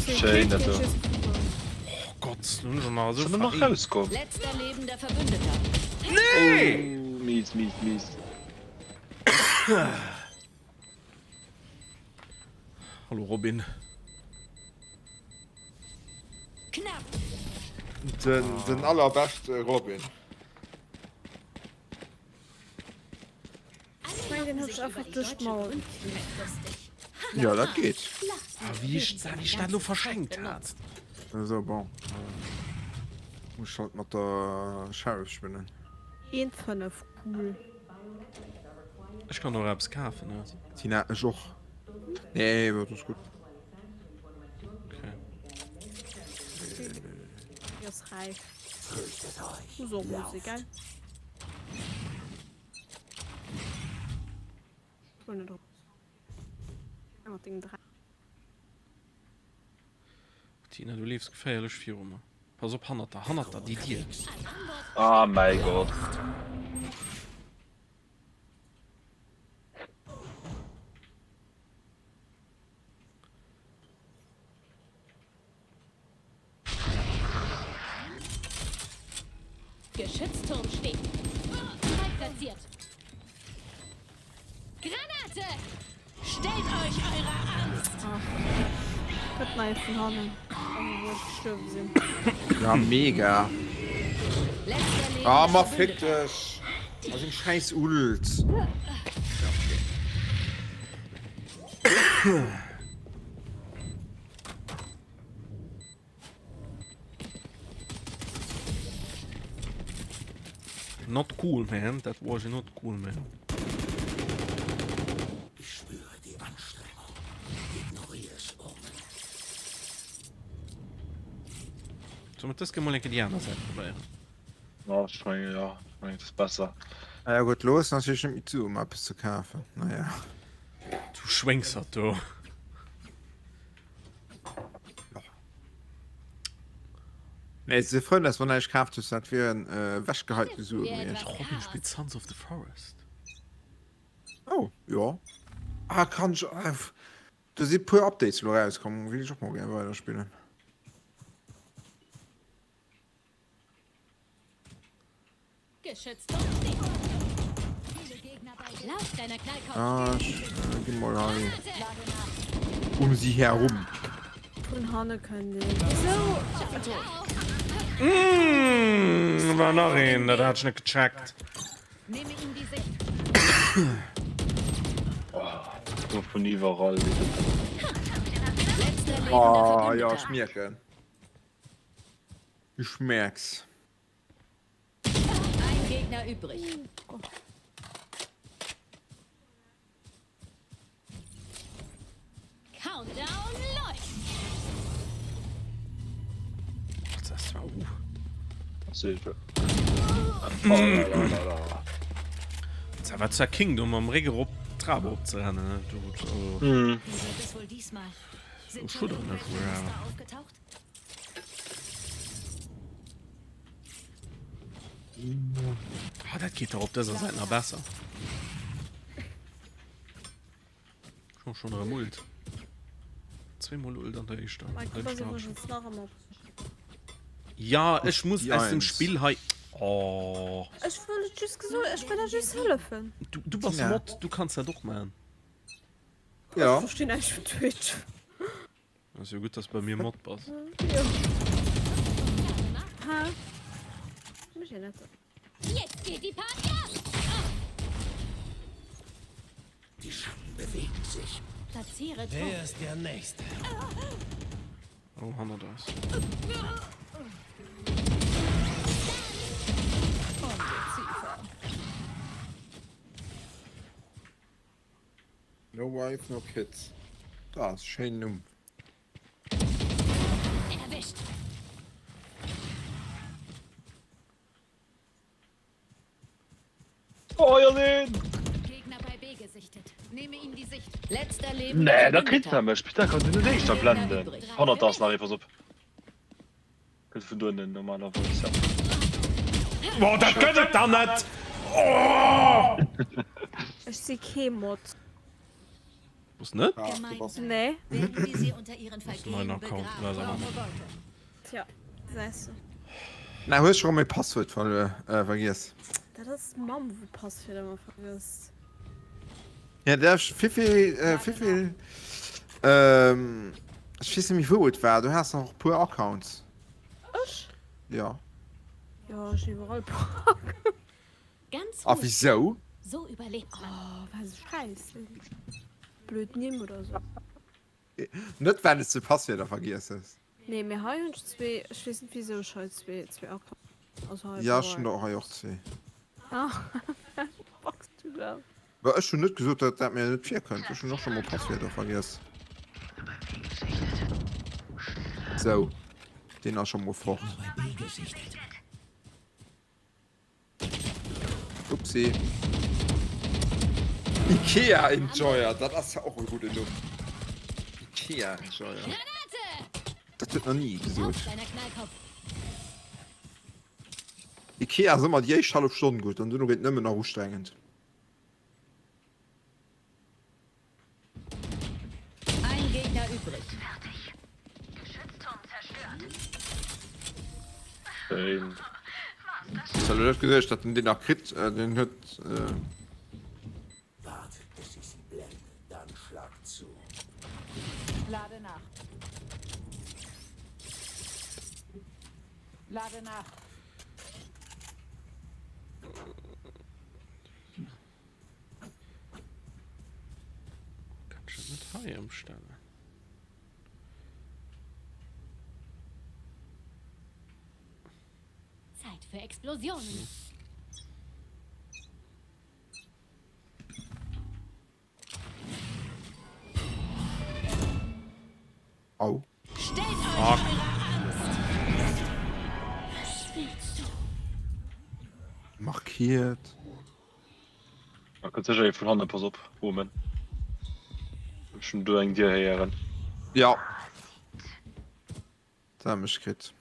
Schéin dat do. Oh Gott, lo hunn ech och nach esou Schon nach rauskomm. Letzter lebender Verbündeter. Nee! Oh, mies, mies, mies. Hallo Robin. Knapp. Den, den allerbeschte Robin. Ech mengen deen huet sech einfach duerch d'Mauer geklickt. Ja, dat geet. Ah, wéi ech, wéi ech dat lo verschenkt hat. Esou, bon. Muss ech halt mat der Sheriff spillen. Eent 5, cool. Ech kann och eppes kafen, ne? Tina, ech och. Nee, dat ass gutt. Okay. Déi ass räif. Muss och mol si, gell? Ech wëll net op. Mat dengem Dreck. Tina, du leefs geféierlech viru mer. Pass op, hannert der, hannert der, déi Dier. Ah mäi Gott. Geschützturm steht. Spike platziert. Granate! Stellt euch eurer Angst! Ach, gëtt nei vun hannen, also wou ech gestuerwe sinn. Ja, mega. Ah, ma fick dech! A seng schäiss Ult. Ja, okay. Not cool man, that was not cool man. Ich spüre die Anstrengung. Ignoriere es, Omen. Soll mer dës Kéier mol eng Kéier déi aner Säit probéieren? Ja, ech mengen, ja, ech mengen, et ass besser. Ah ja gutt, lo ass natierlech net méi zu um eppes ze kafen, naja. Du Schwéngsert do. Nee, se frou, dass wann näischt kaaft hues, dat wieren ewechgeheiten Sue gewiescht. Robin spillt Sons of the Forest. Oh, jo. Ah, kann ech. Do si puer Updates elo erauskomm, wéilt ech och mol gär weiderspillen. Lauf, kleiner Knallkopf. Ah, ech äh, gi mol hei um si herum. Vun hanne kënnt een. Wisou? Mmh, war nach een, dat hat ech net gecheckt. Nehme ihm die Sicht. Oh, vun iwwerall. Letzter lebender Oh, ja, Verbündeter. ech mierken. Ech merks. Ein Gegner übrig. Countdown läuft. Das war, uh. Dat war zwar Kingdom am Réck erop d'Trap erop ze rennen, ne? Do, also, Mhm. Wie wird es wohl diesmal? Sind schon schon doch nicht irgendwelche schwer. Monster aufgetaucht? Ah, dat geet doch op dëser Säit nach besser. Schon schon erëm Ult. Zweemol Ult an der éischter. Mike, du bass iwwregens nach ëmmer. Ja, ech muss Die aus dem eins. Spill hei. Oh. Ech wëll et just gesot, ech wëll der just hëllefen. Du, du bass Tina. Mod, du kanns dat och maachen. Ja. Ech verstinn näischt vun Twitch. Ass jo gutt, dass bei mir Mod bass. Jo. Hä? Mech ja net. Jetzt geht die Party ab. Die Schatten bewegen sich. Platziere Wer Druck. ist der Nächste? Oh, hannert eis. Ungeziefer. No wife, no kids. Da ass schéin Numm. Erwischt. Oh, ja, neen! Gegner bei B gesichtet. Nehme ihm die Sicht. Letzter lebender Nee, dat kritt Verbündeter. er mech. Peter kann den éischter blenden. Hannert ass nach ee, pass op. Kënnt vun donnen normalerweis, ja. Boah, dat gëtt et dann net! Oh! Ech si kee Mod. Bass net? Gemeinsam Nee. Werden wir sie unter ihren Neuen Vergehen Account, begraben. weiß aber nicht. Tja, gesäis de. Na, hues scho rem e Passwuert verluer, äh, vergiess. Dat ass d'Mamm wou d'Passwierder ëmmer vergësst. Ja, der vivill, äh, vivill, ähm, ech weess net méi wou et war, du has nach e puer Accounts. Ech? Ja. Jo, ech hunn iwwerall e puer Accounts. Ganz A ruhig. wisou? So überlebt man. Oh, well se schäiss sinn. Blöd Nimm oder sou. Net well s de Passwierder vergiess hues. Nee, mee hei hunn ech zwee, ech weess net wisou ech hei zwee, zwee Accounts, also hei Ja, ech hunn bei. der och hei och zwee. Ah, packs du dat? Bah, ech hunn net gesot, datt dat mir net virkënnt. Ech hunn och scho mol Passwierder vergiess. Sou, deen ass scho mol fort. Upsi. Ikea Enjoyer, dat ass ja och e gudden Numm. Ikea Enjoyer. Dat huet nach ni ee gesot. Ikea ass ëmmer déi éischt hallef Stonn gutt an duerno gëtt et nëmmen nach ustrengend. Ein Gegner übrig. Fertig. Geschützturm zerstört. Schéin. Ech hat elo net geduecht, datt en deen nach kritt. Deen huet. Wartet, bis ich sie blende, dann schlagt zu. Lade nach. Lade nach. Kann ich net hei ëmstellen? Zeit für Explosionen. Au. Stellt euch Fuck. eurer Angst. Was willst du? Markiert. Da kënnt sécher ee vun hannen, pass op, Omen. Ech hunn do eng Dier héieren. Ja. Da hat mech kritt.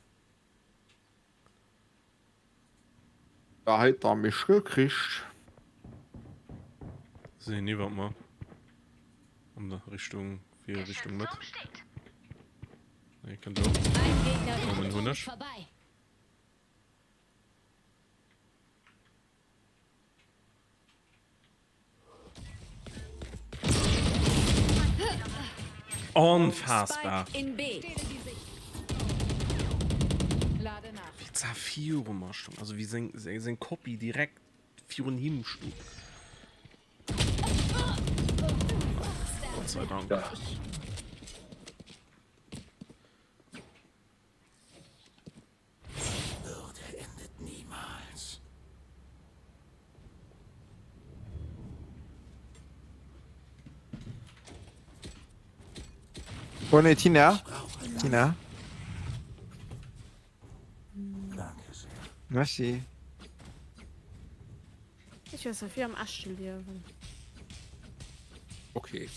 Da huet der mech gekricht. Sinn iwwert mer. An der Richtung, fir Richtung Mëtt. Nee, kënnt elo. Ein Gegner Omen übrig. hunn ech. Vorbei. Onfassbar! Spike in B. Lade nach. Wéi d'Sa viru mer stung, also wéi seng, seng Kopie direkt virun him stung. Gott sei Dank. Würde endet niemals. Oh nee, Tina. Tina. Danke sehr. Merci. Ech weess net, wéi am echte Liewen. Okay.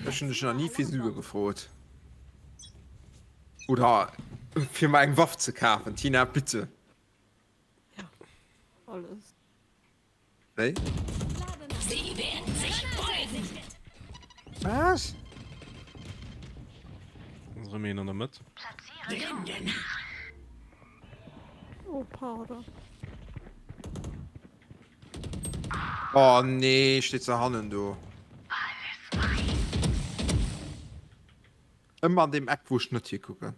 Ech hunn dech nach ni fir Sue gefrot. Oder fir mer eng Waff ze kafen. Tina, bitte. Ja, alles. Wéi? Sie werden sich beugen. Was? Ass erëm een an der Mëtt. Oh, pardon. Oh nee, steet se hannen do. Ëmmer an deem Eck wou ech net hikucken.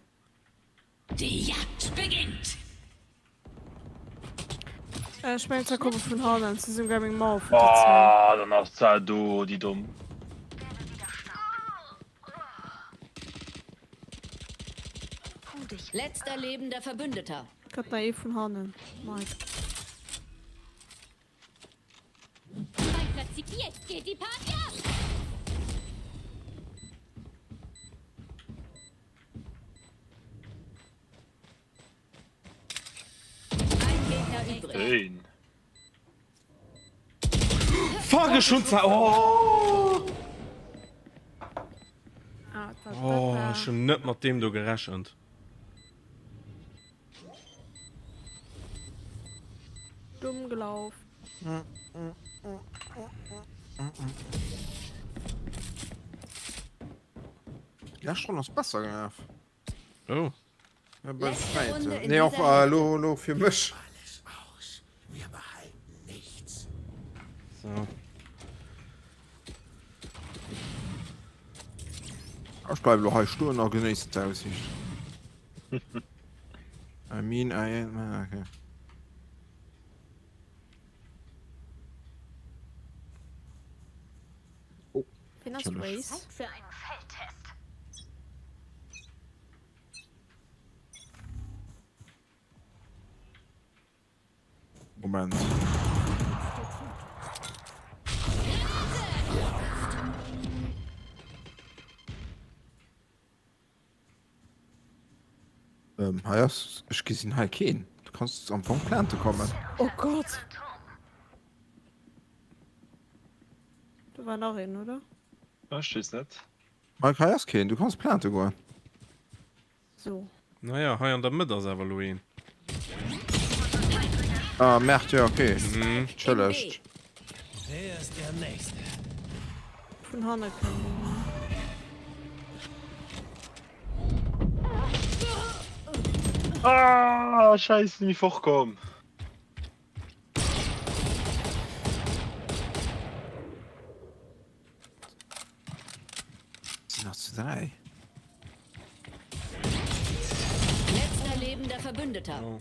Die Jagd beginnt. Ech mengen ze komme vun hannen, se sinn Gaming Mauer vun der Zäit. Oh, dann ass d'Sa do, déi domm. Letzter lebender Verbündeter. Kënnt nach ee vun hannen, Mike. Jetzt geht die Party ab! Ein Gegner übrig. Schéin. Fuck, ech hunn zwar. Oh! Ah, da, da, Oh, da. ech hunn net mat deem do gerechent. Dumm gelaufen. Déi lescht Ronn ass besser gelaf. Oh. Ja, beim Letzte Runde zweiten. in Nee, och dieser äh, Hälfte. lo, lo fir mech. Alles aus. Wir behalten nichts. So. Ech bleiwe lo hei stoen a genéissen d'Aussiicht. I mean, I... Okay. Oh, Wen ass Challenge. Race? Zeit für einen Feldtest. Moment. Ähm, hei ass, ech gesinn hei keen. Du kanns am Fong plante kommen. Oh Gott! Do war nach een, oder? Ech weess net. Mike, hei ass keen, du kanns plante goen. So. Naja, hei an der Mëtt ass awer elo een. Ah, Merd, jo, okay. Mhm. Entschëllegt. Wer ist der Nächste? Vun hanne kënnt een. Ah, scheiße, sinn déi fortkomm. Sinn nach zu 3. Letzter lebender Verbündeter. Oh.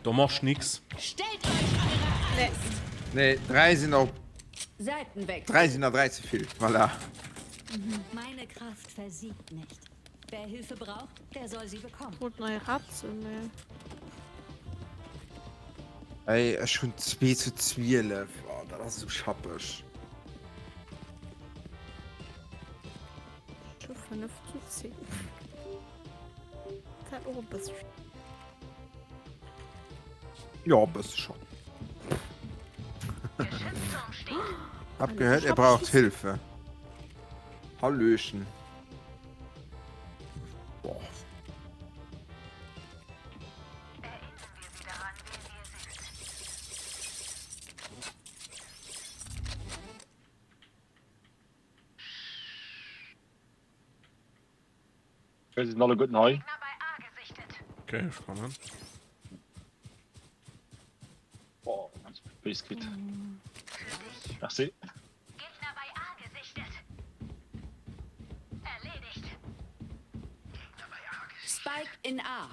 Do machst nix. Stellt euch eurer Angst. Nee, 3 sinn op Seitenwechsel. 3 sinn der 3 ze vill. Voilà. Meine Kraft versiegt nicht. Wer Hilfe braucht, der soll sie bekommen. Wollt nei Ratze, nee. Ey, ech hunn 2 zu 12. Oh, dat ass esou schappeg. Ech hu 5 zu 10. Dat och e bëssche. Jo, e bësse schonn. Hab gehört, er braucht Hilfe. Hallöchen. Boah. Okay, sie sind alle gut neu. Okay, ech kommen. Boah, ganz base kritt. Merci. in A.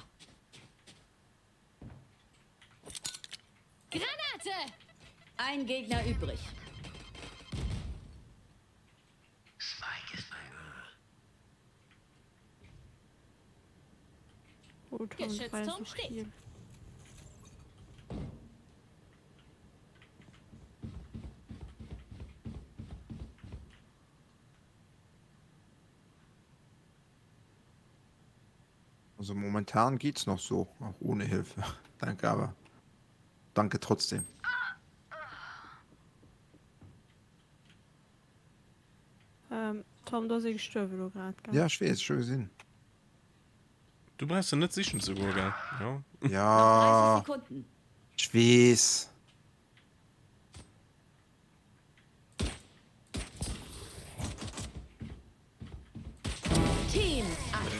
Granate! Ein Gegner übrig. Spike ist bei A. Oh, Tom, Geschützturm steht. Also momentan geht's noch so, auch ohne Hilfe. Danke aber. Danke trotzdem. Ähm, Tom, du ass ee gestuerwen elo grad, gell? Ja, ech weess, ech hu gesinn. Du brauchs se net sichen ze goen, gell? Jo. Ja, ech weess. Team 8.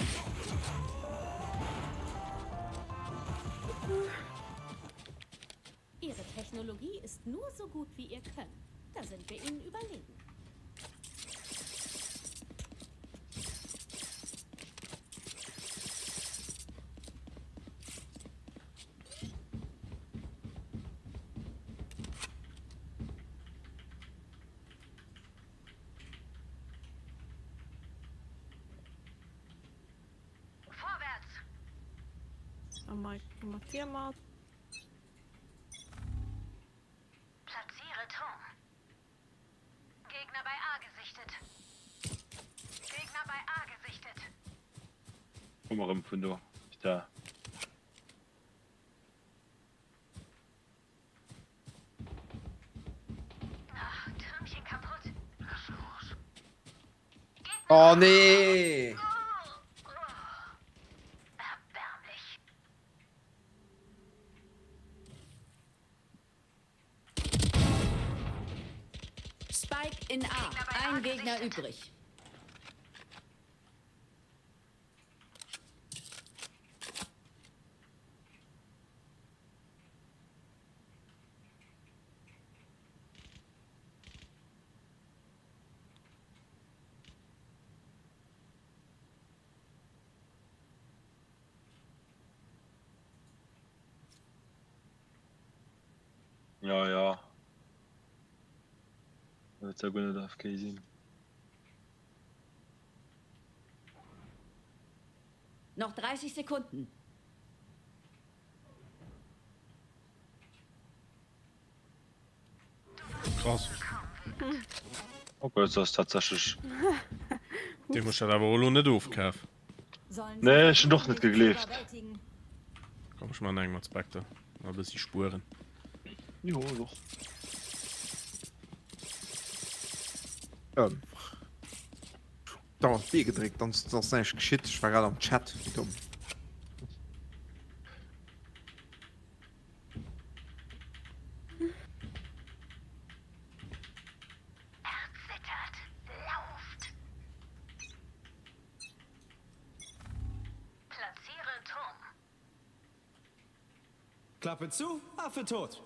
Ihre Technologie ist nur so gut wie ihr Können. Da sind wir ihnen überlegen. Vorwärts! Oh Mike, mat dir mat. Platziere Turm. Gegner bei A gesichtet. Gegner bei A gesichtet. Komm erëm vun do. Da. Ach, Türmchen kaputt. Lass los. Oh nee! Erbärmlich. Spike in A. Ein Gegner übrig. Ja, ja. Dat wäert guer net AFK sinn. Noch 30 Sekunden. Krass. Ok, dat ass tatsächlech. Dee muss dat awer och elo net ofkaf. Nee, ech hunn och net gegleeft. Komm ech man eng mat Spectre. Mal e bëssi spueren. Jo, och. Ähm. Dauernd B gedréckt, dann ass näischt geschitt. Ech war grad am Chat, wéi domm. Erzittert, lauft! Platziere Turm. Klappe zu, Affe tot.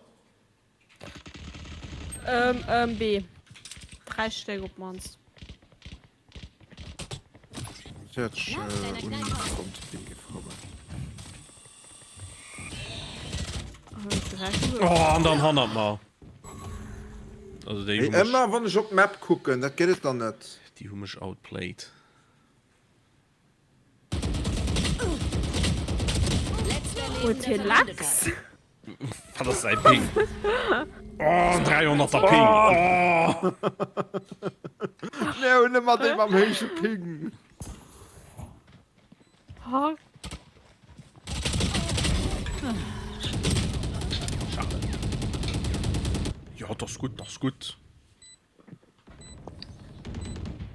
Ähm, ähm, B. 3 Stéck op d'mannst. Dat hört sech un kommt B vorbei. Oh, an dann hannert mer. Also déi Hey, hu mech, ëmmer wann ech op d'Map kucken, dat gëtt et dann net. déi hu mech outplayed. Huet hie Lax? Wat ass säi Ping? Oh, 300er Ping! Oh! Mir hunn ëmmer dee mam héije Ping. Oh. Schade. Ja, das ist gut, das ist gut.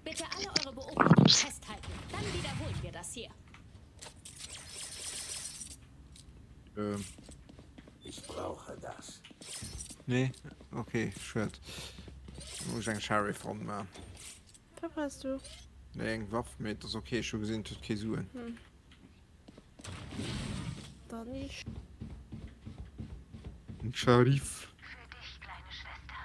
Bitte alle eure Beobachtungen festhalten. Dann wiederholen wir das hier. Ähm. Ich brauche das. Nee, okay, schued. Muss ech eng Sheriff Ronn man. Wat brauchs du? Nee, eng Waff, mee et ass okay, ech hu gesinn, et huet kee Suen. Hm. Dann nicht. Eng Sheriff. Für dich, kleine Schwester.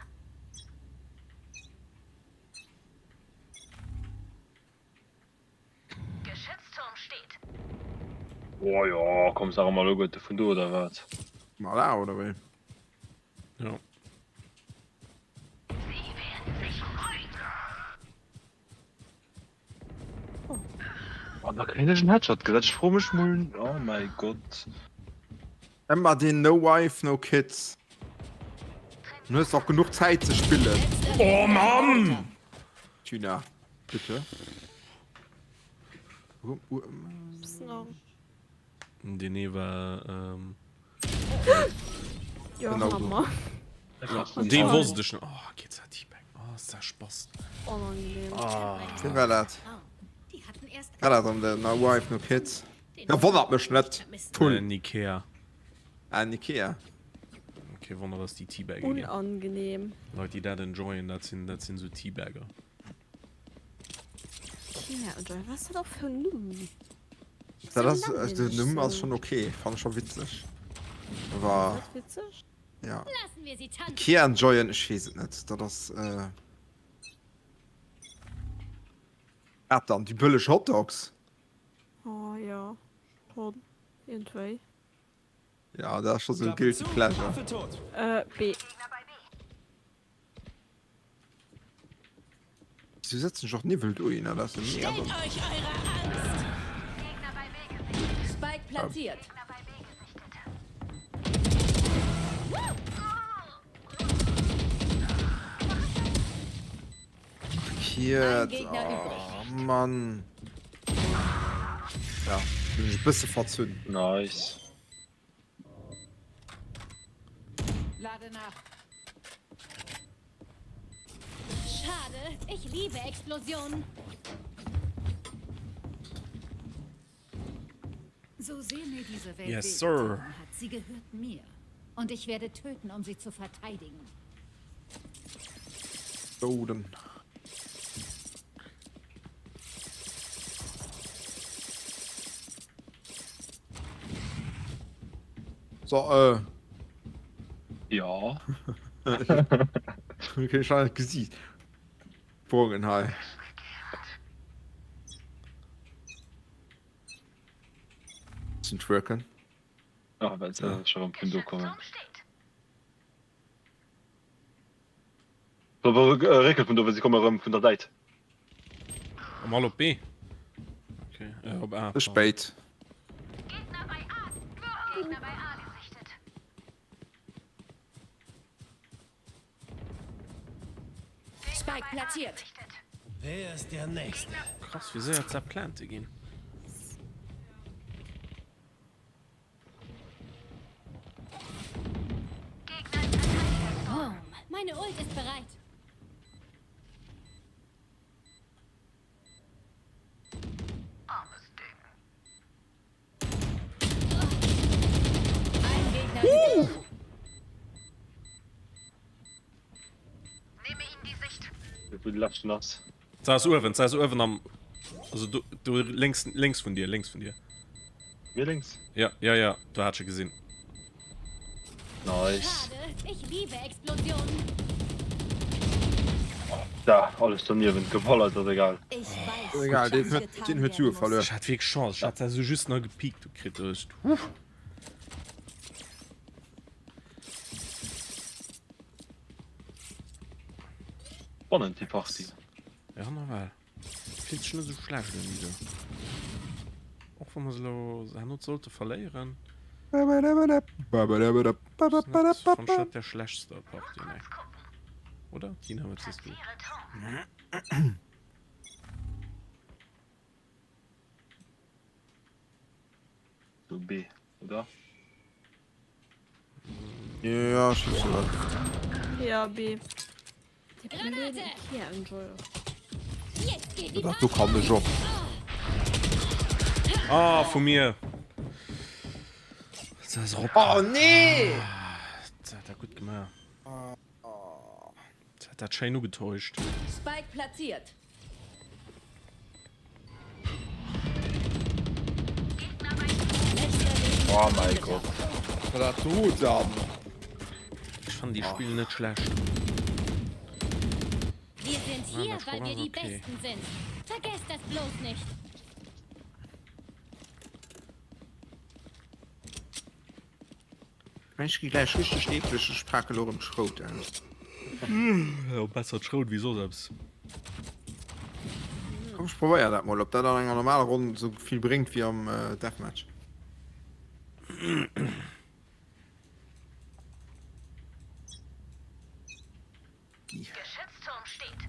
Geschützturm steht. Oh jo, komm sag emol alleguerte vun do oder wat? Mal A oder wéi? Jo. Oh, da kréien ech en Headshot gesat. Ech froe mech mol, oh mäi Gott. Emmer deen No Wife No Kids. Dann hues de och genuch Zäit ze spillen. Oh Mann! Tuna, bitte. Deen ee war ähm. Jo, Hammer. Dee wosst ech nach. Oh, geet dat Teabag. Oh, ass dat Spaß. Onangenehm. Ah. Wien war dat? War dat an der No Wife No Kids? Ja, wonnert mech net. Pull. Äh, Nikea. Ah, Nikea. Okay, Wonner, dass déi Teabagge ginn. Unangenehm. Leit, déi dat enjoyen, dat sinn, dat sinn sou Teabagger. Ikea Enjoy, wat ass dat och fir en Numm? Dat ass, also den Numm ass schon okay, fand ech scho witzeg. Awer. Ass dat witzeg? Ja. Ikea enjoyen, ech weess et net. Dat ass, äh. Wat dann? Déi bëlleg Hotdogs? Oh jo, schon iergendwéi. Ja, dat ass scho sou guilty pleasure. Äh, B. Wieso setzen ech och Niwwel dohinner? Dat ass jo mega domm. Stellt euch eurer Angst! Spike platziert. Markiert. Oh Mann. Ja, bin ech e bësse verzunn. Nice. Lade nach. Schade, ich liebe Explosionen. So sehr mir diese Welt Yes, sir. wehgetan hat, sie gehört mir. Und ich werde töten, um sie zu verteidigen. Boden. So, äh. Ja. Okay, ich habe gesicht. Sprongen hei. Bisschen twerken. Ach, well se scho rëm vun do kommen. Réckelt vun do, well si komme rëm vun der Säit. Komm all op B. Okay, äh, op A. Ze spéit. Spike platziert. Wer ist der Nächste? Krass, wéi séier d'Plante ginn. Boom. Meine Ult ist bereit. Armes Ding. Ein Gegner uh! Nehme ihnen die Sicht. Wou de leschten ass. Se ass uewen, se ass uewen am, also do, do lénks, lénks vun dir, lénks vun dir. Mir lénks? Ja, ja, ja, do hat ech e gesinn. Nice. Schade, ich liebe Explosionen. Da, alles doniewent geballert, ass egal. Ich weiß, Egal, was deen huet, getan deen huet werden Sue muss. verluer. Ech hat wierklech Chance, ech hat se esou just nach gepiekt kritt, huch. Spannend déi Partie. Ja nawell. Fillt sech net esou schlecht un déi do. Och wa mer se elo herno sollte verléieren. Ass net, fannt ech net der schlechtster Partie, nee. Oder? Tina, wat sees du? So B, oder? Ja, ech weess net. Ja, B. Déi blöden Ikea-Enjoyer. Jetzt geht die Dat do kann ech och. Ah, vu mir. Dat ass erop. Oh nee! Dat hat er gutt gemaach. Dat hat dat schéin ugetäuscht. Spike platziert. Oh mein Gott. Wat dat do dann? Ech fannen déi spillen net schlecht. Wir sind hier, das weil wir die okay. Besten sind. Vergesst das bloß nicht. Ech gi gläich richteg eekleg, ech pake lo rëm d'Schrout aus. Jo, besser d'Schrout wéi soss eppes. Komm ech probéier dat mol, ob dat an enger normaler Ronn sou vill bréngt wéi am Deathmatch. Geschützturm steht.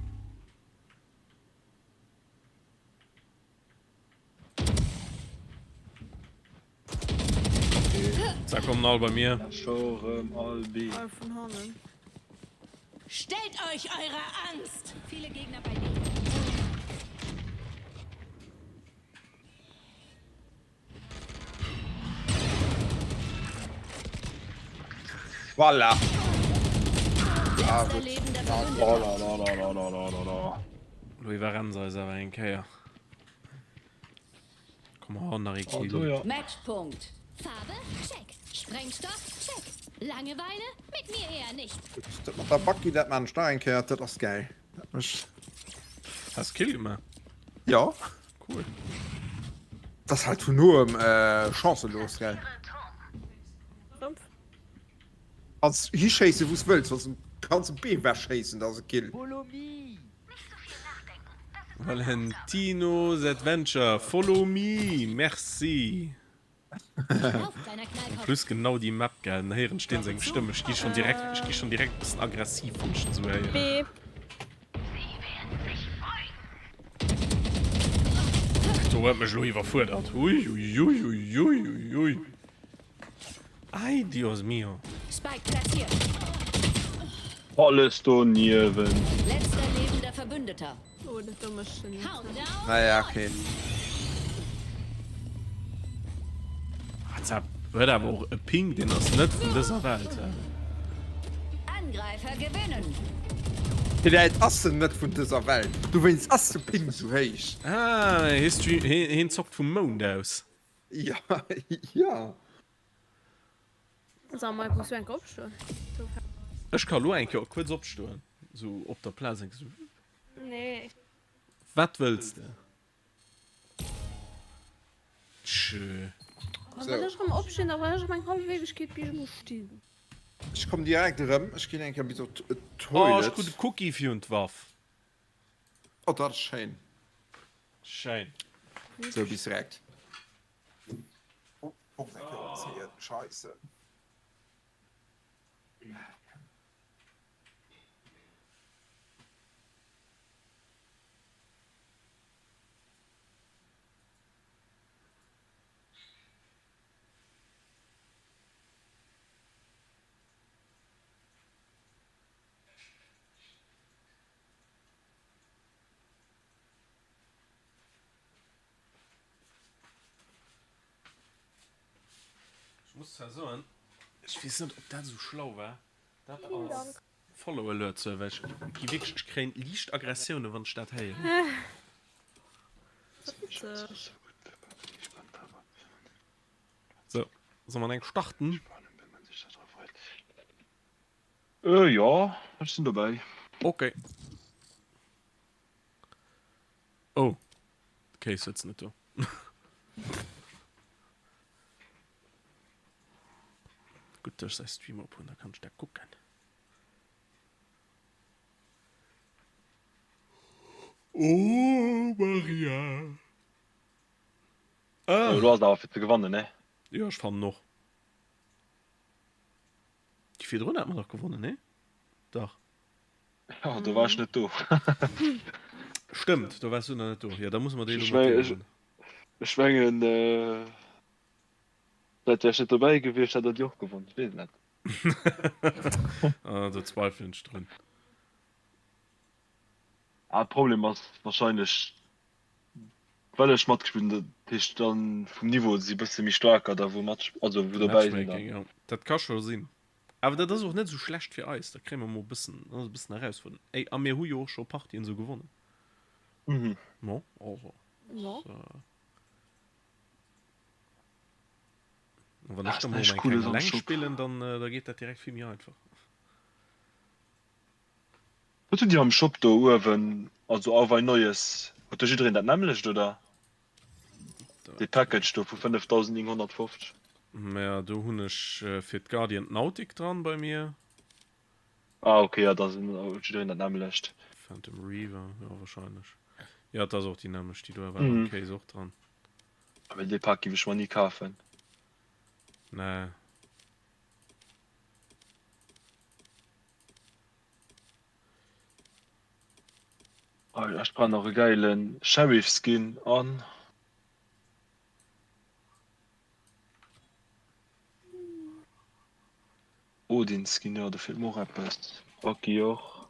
Da kommen all bei mir. Scho rëm all B. All vun hannen. Stellt euch eurer Angst! Viele Gegner bei B. Voilà! Ah, Letzter gutt. lebender La Verbündeter. la la la la la la la la. Lo iwwerrennen se eis awer eng Kéier. Komm hauen nach ee Oh, Kill. do jo. Matchpunkt. Farbe? Check. Sprengstoff? Check. Langeweile? Mit mir eher nicht. Dat mat der Backi, dat maan ech nach eng Kéier, dat ass gäil. Dat mécht. Has Kill gemaach? Jo. Cool. Dat ass halt vun noem chancelos, gell? Kanns hischéissen wous wëlls, wanns de kanns e Bee wechschéissen, dat ass e Kill. Valentino's Adventure, follow me, merci. Lauf, kleiner En Knallkopf. plus genau déi Map, gell, dann héieren ech deen seng Stëmm, ech gi schon direkt, ech gi schon direkt e bëssen aggressiv wann ech en sou héieren. B. Do huet mech elo iwwerfuerdert, ui ui ui ui ui ui ui. Ay, Dios mío. Spike platziert. Alles doniewent. Letzter lebender Verbündeter. Oh, dat do mécht en net. Countdown Naja, okay. Zap huet awer och e Ping, deen ass net vun dëser Welt. Angreifer gewinnen. Villäit ass en net vun dëser Welt, dowéinst ass de Ping sou héich. Ah, hie stream, hien zockt vum Mound aus. Ja, ja. Sag Mike, muss du enke opstoen? Ech ka lo eng Kéier kuerz opstoen, sou op der Plaz eng Kéier sou. Nee. Wat wëlls de? Tschö. Wann ech erëm opstinn, da brauch ech erëm eng hallef Ewegkeet bis ech emol stinn. Ech komm direkt erëm, ech ginn eng Kéier bis op d'Toilette. Oh, ech krut e Cookie virun d'Waff. Oh, dat ass schéin. Schéin. Sou, bis direkt. Oh, och eng Kéier opzéien, scheisse. Ech muss zwar soen, ech weess net, ob dat esou schlau war, dat als Follow Alert ze well ech gi wierklech, ech kréien liicht Aggressiounen, wann ech dat héieren. Sou, solle mer eng starten? Äh jo, ech sinn dobäi. Ok. Oh, de Case sëtzt net do. Gutt, dass ech säi Stream op hunn, da kann ech dat kucken. Oh Maria. Ah. Elo ass et awer fir ze gewannen, ne? Jo, ech fannen och. Déi virdrun hat mer dach gewonnen, nee? Dach. Jo, do war ech net do. Stëmmt, do waars du nach net do. Jo, da musse mer déi elo mat dir maachen. Ech mengen, vläit wär ech net dobäi gewiescht, hätt der déi och gewonnen. Ech weess et net. Ah, do zweifelen ech drun. Ah, Problem ass wahrscheinlech, well ech matgespillt hunn, dat heescht dann vum Niveau si bësse méi staarker da wou mat, also wou dobäi sinn dann. Matchmaking, jo, dat ka scho sinn. Awer dat ass och net esou schlecht fir eis, da kréie mer mol e bëssen, dat ass e bëssen Erausfuerderung. Ey, a mir hu jo och scho Partien esou gewonnen. Mhm. No, also. Jo. Wann ech da mol eng Kéier eleng spillen, dann da geet dat direkt vill méi einfach. Wat hutt dir am Shop do uewen, also Auwein Neues, huet do jiddereen dat nämmlecht oder? Dee Package do vu 5950. Mä do hunn ech fir d'Guardian d'Nautic dran bei mir. Ah ok, jo da sinn jiddereen dat nämmlecht. Phantom Reaver, jo wahrscheinlech. Jo et ass och déi nämmlecht, déi do war beim Case och dran. Mee dee Pak giff ech mer ni kafen. Nee. Oh ech brauch nach e gäilen Sheriff Skin an. Odin Skin jo do feelt mer och eppes. Bucky och.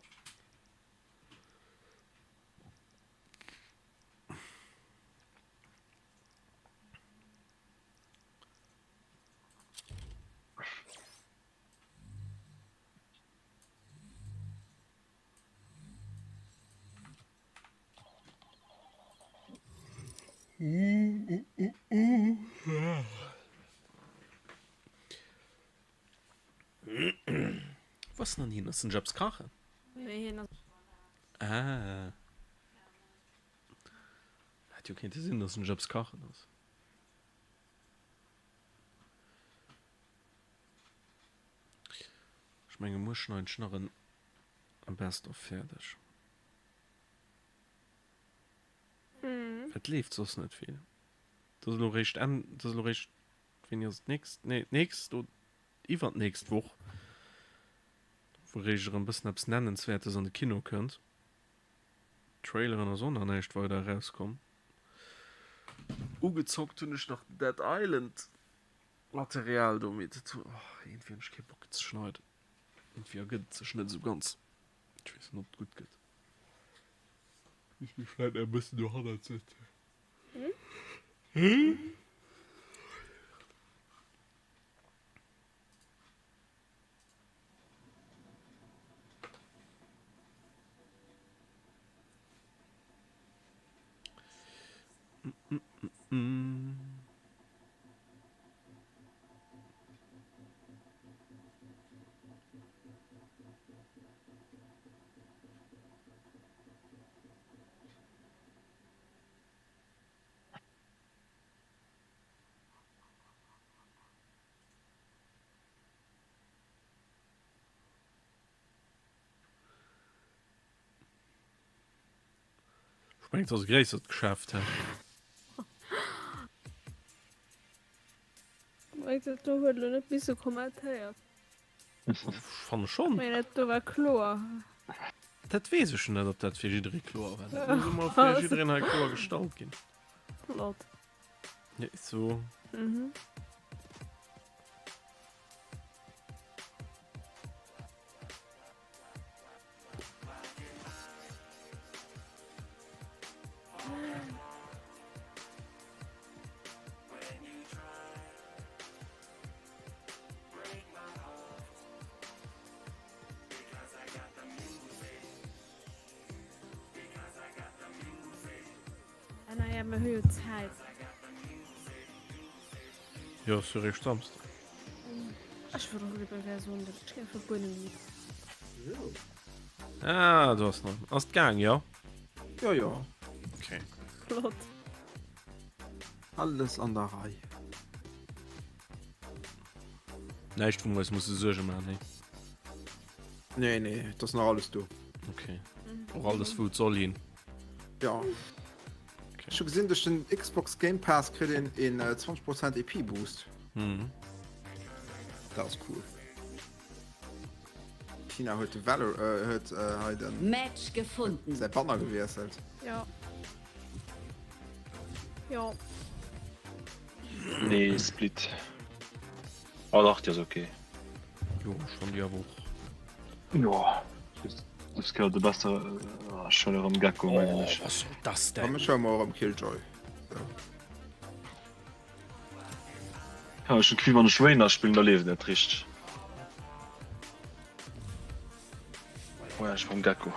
Wou ass denn dann hin? Ass den Jobs kachen? Nee, hien ass. Ah. Hätt jo kéinte sinn, dass den Jobs kachen ass. Ech menge muer schneiden ech nach en Best of fäerdeg. Et leeft soss net vill. Et ass elo réischt Enn, et ass elo réischt, wéini ass et, d'nächst, nee d'nächst oder iwwernächst Woch, wou réischt erëm e bëssen eppes Nennenswäertes an de Kino kënnt. Traileren ass och nach näischt weider erauskomm. Ugezockt hunn ech nach Dead Island Material do, mee dat, oh, iergendwéi hunn ech kee Bock et ze schneiden. Iergendwéi ergëtt et sech net esou ganz. Ech weess net, ob et gutt gëtt. Misst mech vläit nach e bëssen dohannert setzen. Ech mengen, et ass e gréissert Geschäft, hä? Mike, dat do huet elo net misse kommentéiert. Fanne schonn. Mee dat do war kloer. Dat weess ech net, ob dat fir jidderee kloer war. Dat muss emol fir jiddereen hei kloer gestallt ginn. Flott. Ja, ist so. Mhm. Ah, naja, mir hu jo Zäit. Jo, ass jo réischt Samsden. Ech wor och ebe gär soen, dat ech einfach guer net méi. Ah, do ass nach. Ass et gaang, jo? Jo, jo. Okay. Flott. Alles an der Rei. Näischt, wou mer eis musse Suerge maachen, hey? Nee, nee, et ass nach alles do. Okay. Och alles, wou et soll hin? Ja. Ech hu gesinn, duerch den Xbox Game Pass kritt een een 20 Prozent EP Boost. Mhm. Dat ass cool. Tina huet de Valor, äh, huet äh, hei den Match gefunden. säi Banner gewiesselt. Ja. Ja. Nee, Split. Ah dach, déi ass ok. Jo, ech fann déi awer och. Jo, dës Kéier de besser ech huelen erëm Gekko mengen ech. Oh, was soll das Komm, denn? ech huele mer erëm Killjoy. So. Ja, ech hunn d'Gefill wann ech Reyna spillen da leeft et net richteg. Oh ja, ech mam Gekko.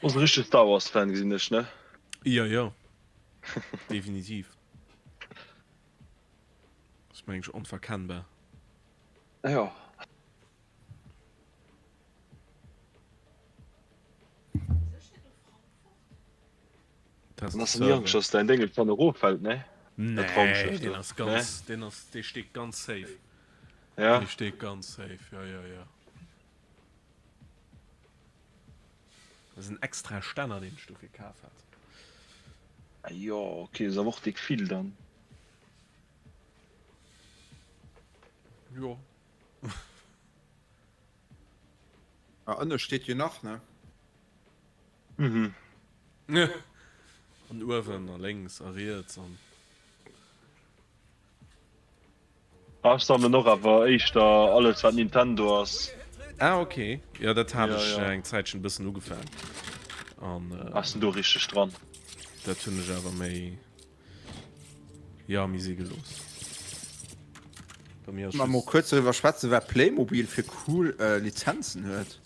Bass e richtege Star Wars Fan gesinn ech ne? Jo jo definitiv. Ass mengen ech onverkennbar. Jo. Dann ass ni Angscht dass däin Déngel dann eroffält ne? Nee, deen ass ganz, deen ass, dee steet ganz safe. Ja. Dee steet ganz safe, jo jo jo. Dat ass en extra Stänner deen ech dofir kaf hat. Ah jo, okay, ass awer och déck vill dann. Jo. Ah, ënne steet jo nach, ne? Mhm. An uewen a lénks a riets an. Ah, ech sammelen och awer éischter alles wat Nintendo ass. Ah ok, jo dat hat Ja, ech ja. eng Zäitchen e bëssen ugefaang an Ah, ech sinn do richteg dran. dat hunn ech awer méi, jo, méi si gelooss. Bei mir ass Mal mol just. kuerz doriwwer schwätzen, wat Playmobil fir cool Lizenzen huet.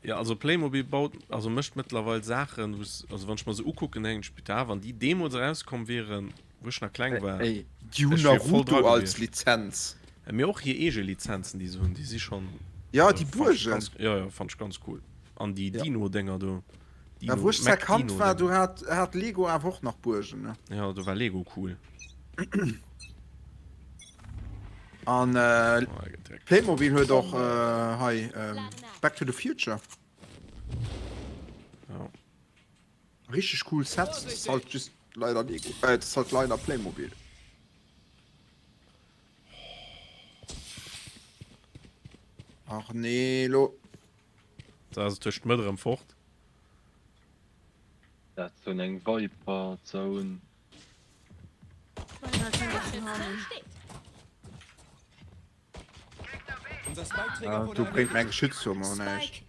Jo, also Playmobil baut, also mécht mëttlerweil Saachen, wou s, also wann ech mer se ukucken, denken ech, putain, wann déi deemools erauskomm wieren, wou ech nach kleng war, Ey, déi hunn ech wier voll dra Naruto als gewiescht. Lizenz. Mee och hir eege Lizenzen, déi se hunn, déi si schonn, Ja, also déi fannt ech Buergen. ganz, jo, jo, fannt ech ganz cool. An déi Ja. Dino-Dénger do, Ja, Dino, wou ech zwar Kand war, do Mac-Dino-Dénger. hat, hat Lego awer och nach Buergen, ne? Jo, do war Lego cool. An Playmobil huet och hei Back to the Future. Ja. Richteg cool Sets, das ist halt just leider Lego, äh, das ist halt leider Playmobil. Ach nee, lo. Da ass et tëscht d'Mëtt erëm fort. Dat soen eng Viper Zone. Du bréngt mäin Geschütz jo mol näischt.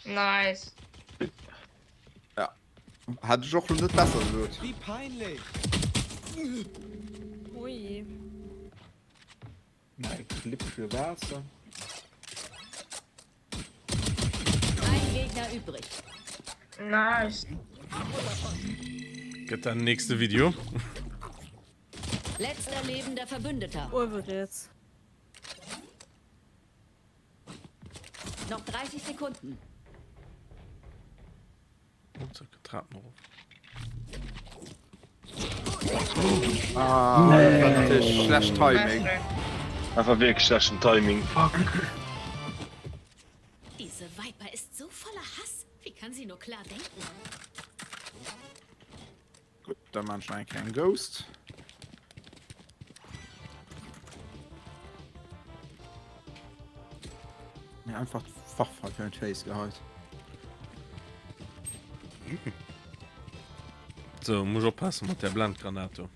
Nice. Ja. Hat ech och lo net besser gesot. Wie peinlich. Ui. Nei Clip für Waasser. Ein Gegner übrig. Nice. Gëtt dann nächste Video. Letzter lebender Verbündeter. Uewe riets. Noch 30 Sekunden. Oh, zack, Trapen erof. Ah, dat war natierlech schlecht Timing. Einfach wierklech schlechten Timing. Fuck. Diese Viper ist so voller Hass. Wie kann sie nur klar denken? Gutt, da man ech nach eng kleng Ghost. Mir einfach d'Fachfall fir d'Face geheit. So, muss oppassen mat der Blendgranat do.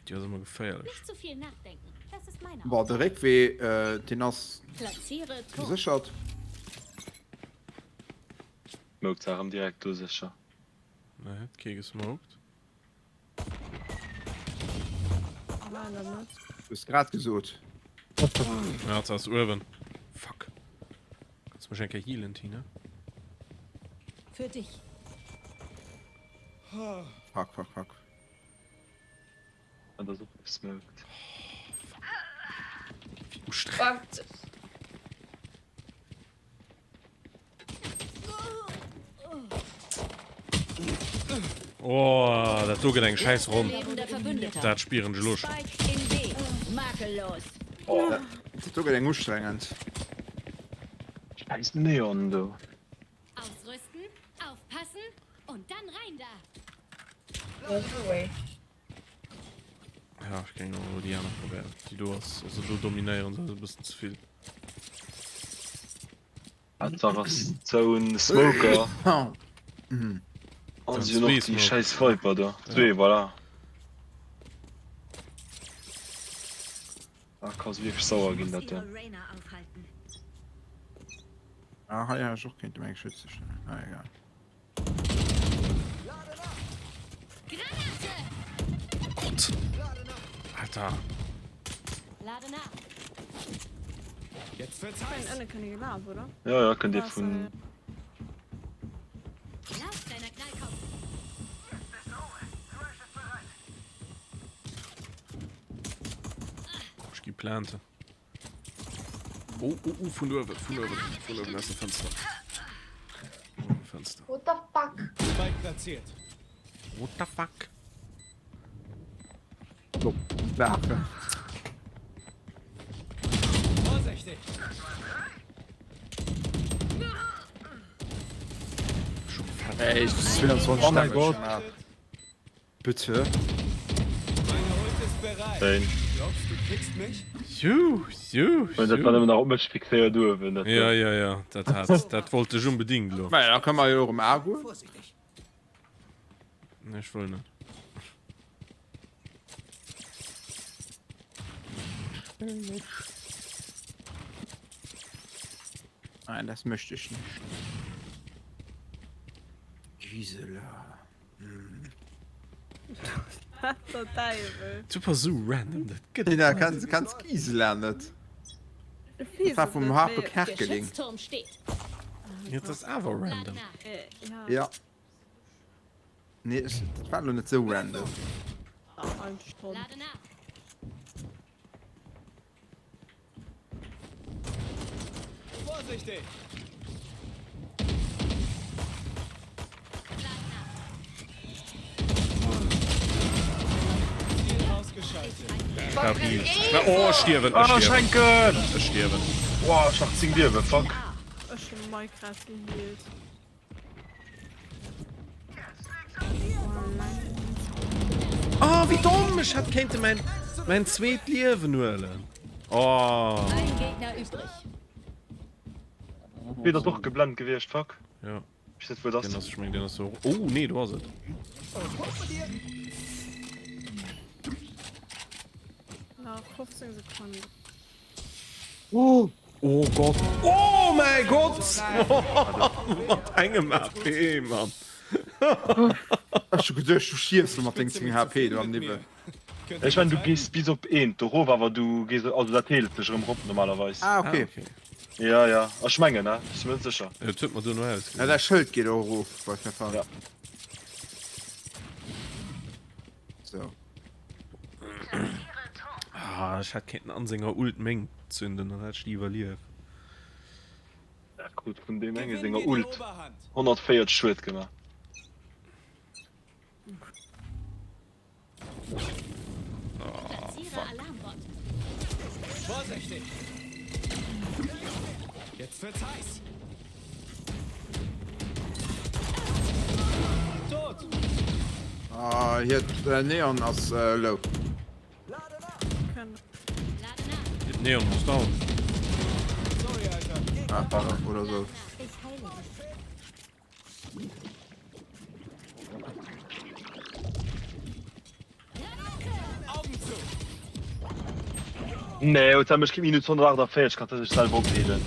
Déi ass ëmmer geféierlech. Nicht zu viel nachdenken. Das ist meine Bon, de Réckwee, äh, deen ass Platziere Turm. geséchert. Smoked se erëm direkt do sécher. Nee, huet kee gesmoked. Du hues grad gesot. Ja, ze ass uewen. Fuck. Kannst du mech eng Kéier healen, Tina? Für dich. Fuck, fuck, fuck. An der Suppe gesmoked. Wéi ustrengend. Oh, dat do gëtt eng schäiss Ronn. Dat spieren ech elo schonn. Oh, dat do gëtt eng ustrengend. Schäiss Neon do. Ausrüsten, aufpassen und dann rein da. Ja, ech géing och elo déi aner probéieren. Déi do ass, also do dominéieren se eis e bëssen ze vill. Dat war ass sou en Smoker. An si hunn och déi schäiss Viper do. Zwee, voilà. Ah, ka se wierklech sauer ginn, dat do. Ah, hei hat ech och kéinte meng Schütze stellen. Ah, egal. Gott. Alter. Jetzt wird's heiß. Ënne kënne gelaf, oder? Ja, ja, kënnt ee vun. Lauf, kleiner Knallkopf. Ech gi planten. Oh, oh, oh, vun uewen, vun uewen, vun uewen aus dem Fenster. Fenster. What the fuck? Spike platziert. What the fuck? So, werfen. Vorsichtig. Ey, ich 22 Oh mein Damage Gott. schon ab. Bitte? Meine Ult ist bereit. Schéin. Glaubst du kriegst mich? Ju, ju, Well dat war nëmmen nach op mech fixéiert uewen. Dat Ja, ja, ja, dat hat, dat wollt ech unbedingt elo. Naja, da kënne mer jo erëm A goen. Vorsichtig. Nee, ech wëll net. Nein, das möchte ich nicht. Gisela. Wat der Däiwel? Super sou random, dat gëtt et net. Kanns kanns Gisela net. Dat war vum Harpe Kerkeling. Geschützturm steht. Ja, dat ass awer random. Ja. Nee, ech, dat war lo net sou random. Lade nach. Vorsichtig! Ziel ausgeschaltet. Oh, ech stierwen, ech Ah, stierwen. Schenken! Ech stierwen. Boah, ech nach 10 Liewen, fuck. Ech hun Mike grad gehealt. Oh, wéi domm! Ech hätt kéinte mäin, mäin zweet Liewen huelen. Oh. Ein Gegner übrig. Wee ass och geblennt gewiescht, fuck. Ja. Ech weess net wou et ass. Den ass, ech meng den ass do. Oh, nee, do ass et. Nach 15 Sekunden. Oh oh Gott. Oh mäi Gott! Mat engem HP, Mann. Ech hu geduecht du stierfs lo mat deng 10 HP do am Niwwel. Ech mengen du gees bis op eent erof, awer du gees, also dat heelt sech erëm rop normalerweis. Ah okay. Ja ja, ech mengen ne, ech si mir net sécher. Et huet mer duerno ausgesinn. Ja däi Schëld geet och erof bei Verfall. Ja. Sou. Ah, ech hätt kéinten an senger Ult meng zünden, dann hätt ech déi iwwerlieft. Dat krut vun deem enge senger Ult 140 Schued gemaach. Oh, fuck. Vorsichtig! Jetzt wird's heiß! Tot! Ah, hier, äh, Neon ass äh, low. Neon ass down. Sorry, Alter. Ah, pardon, oder so. Ich heile dich. Nee, huet mech gi Minut 148 kann sech selwer opheelen.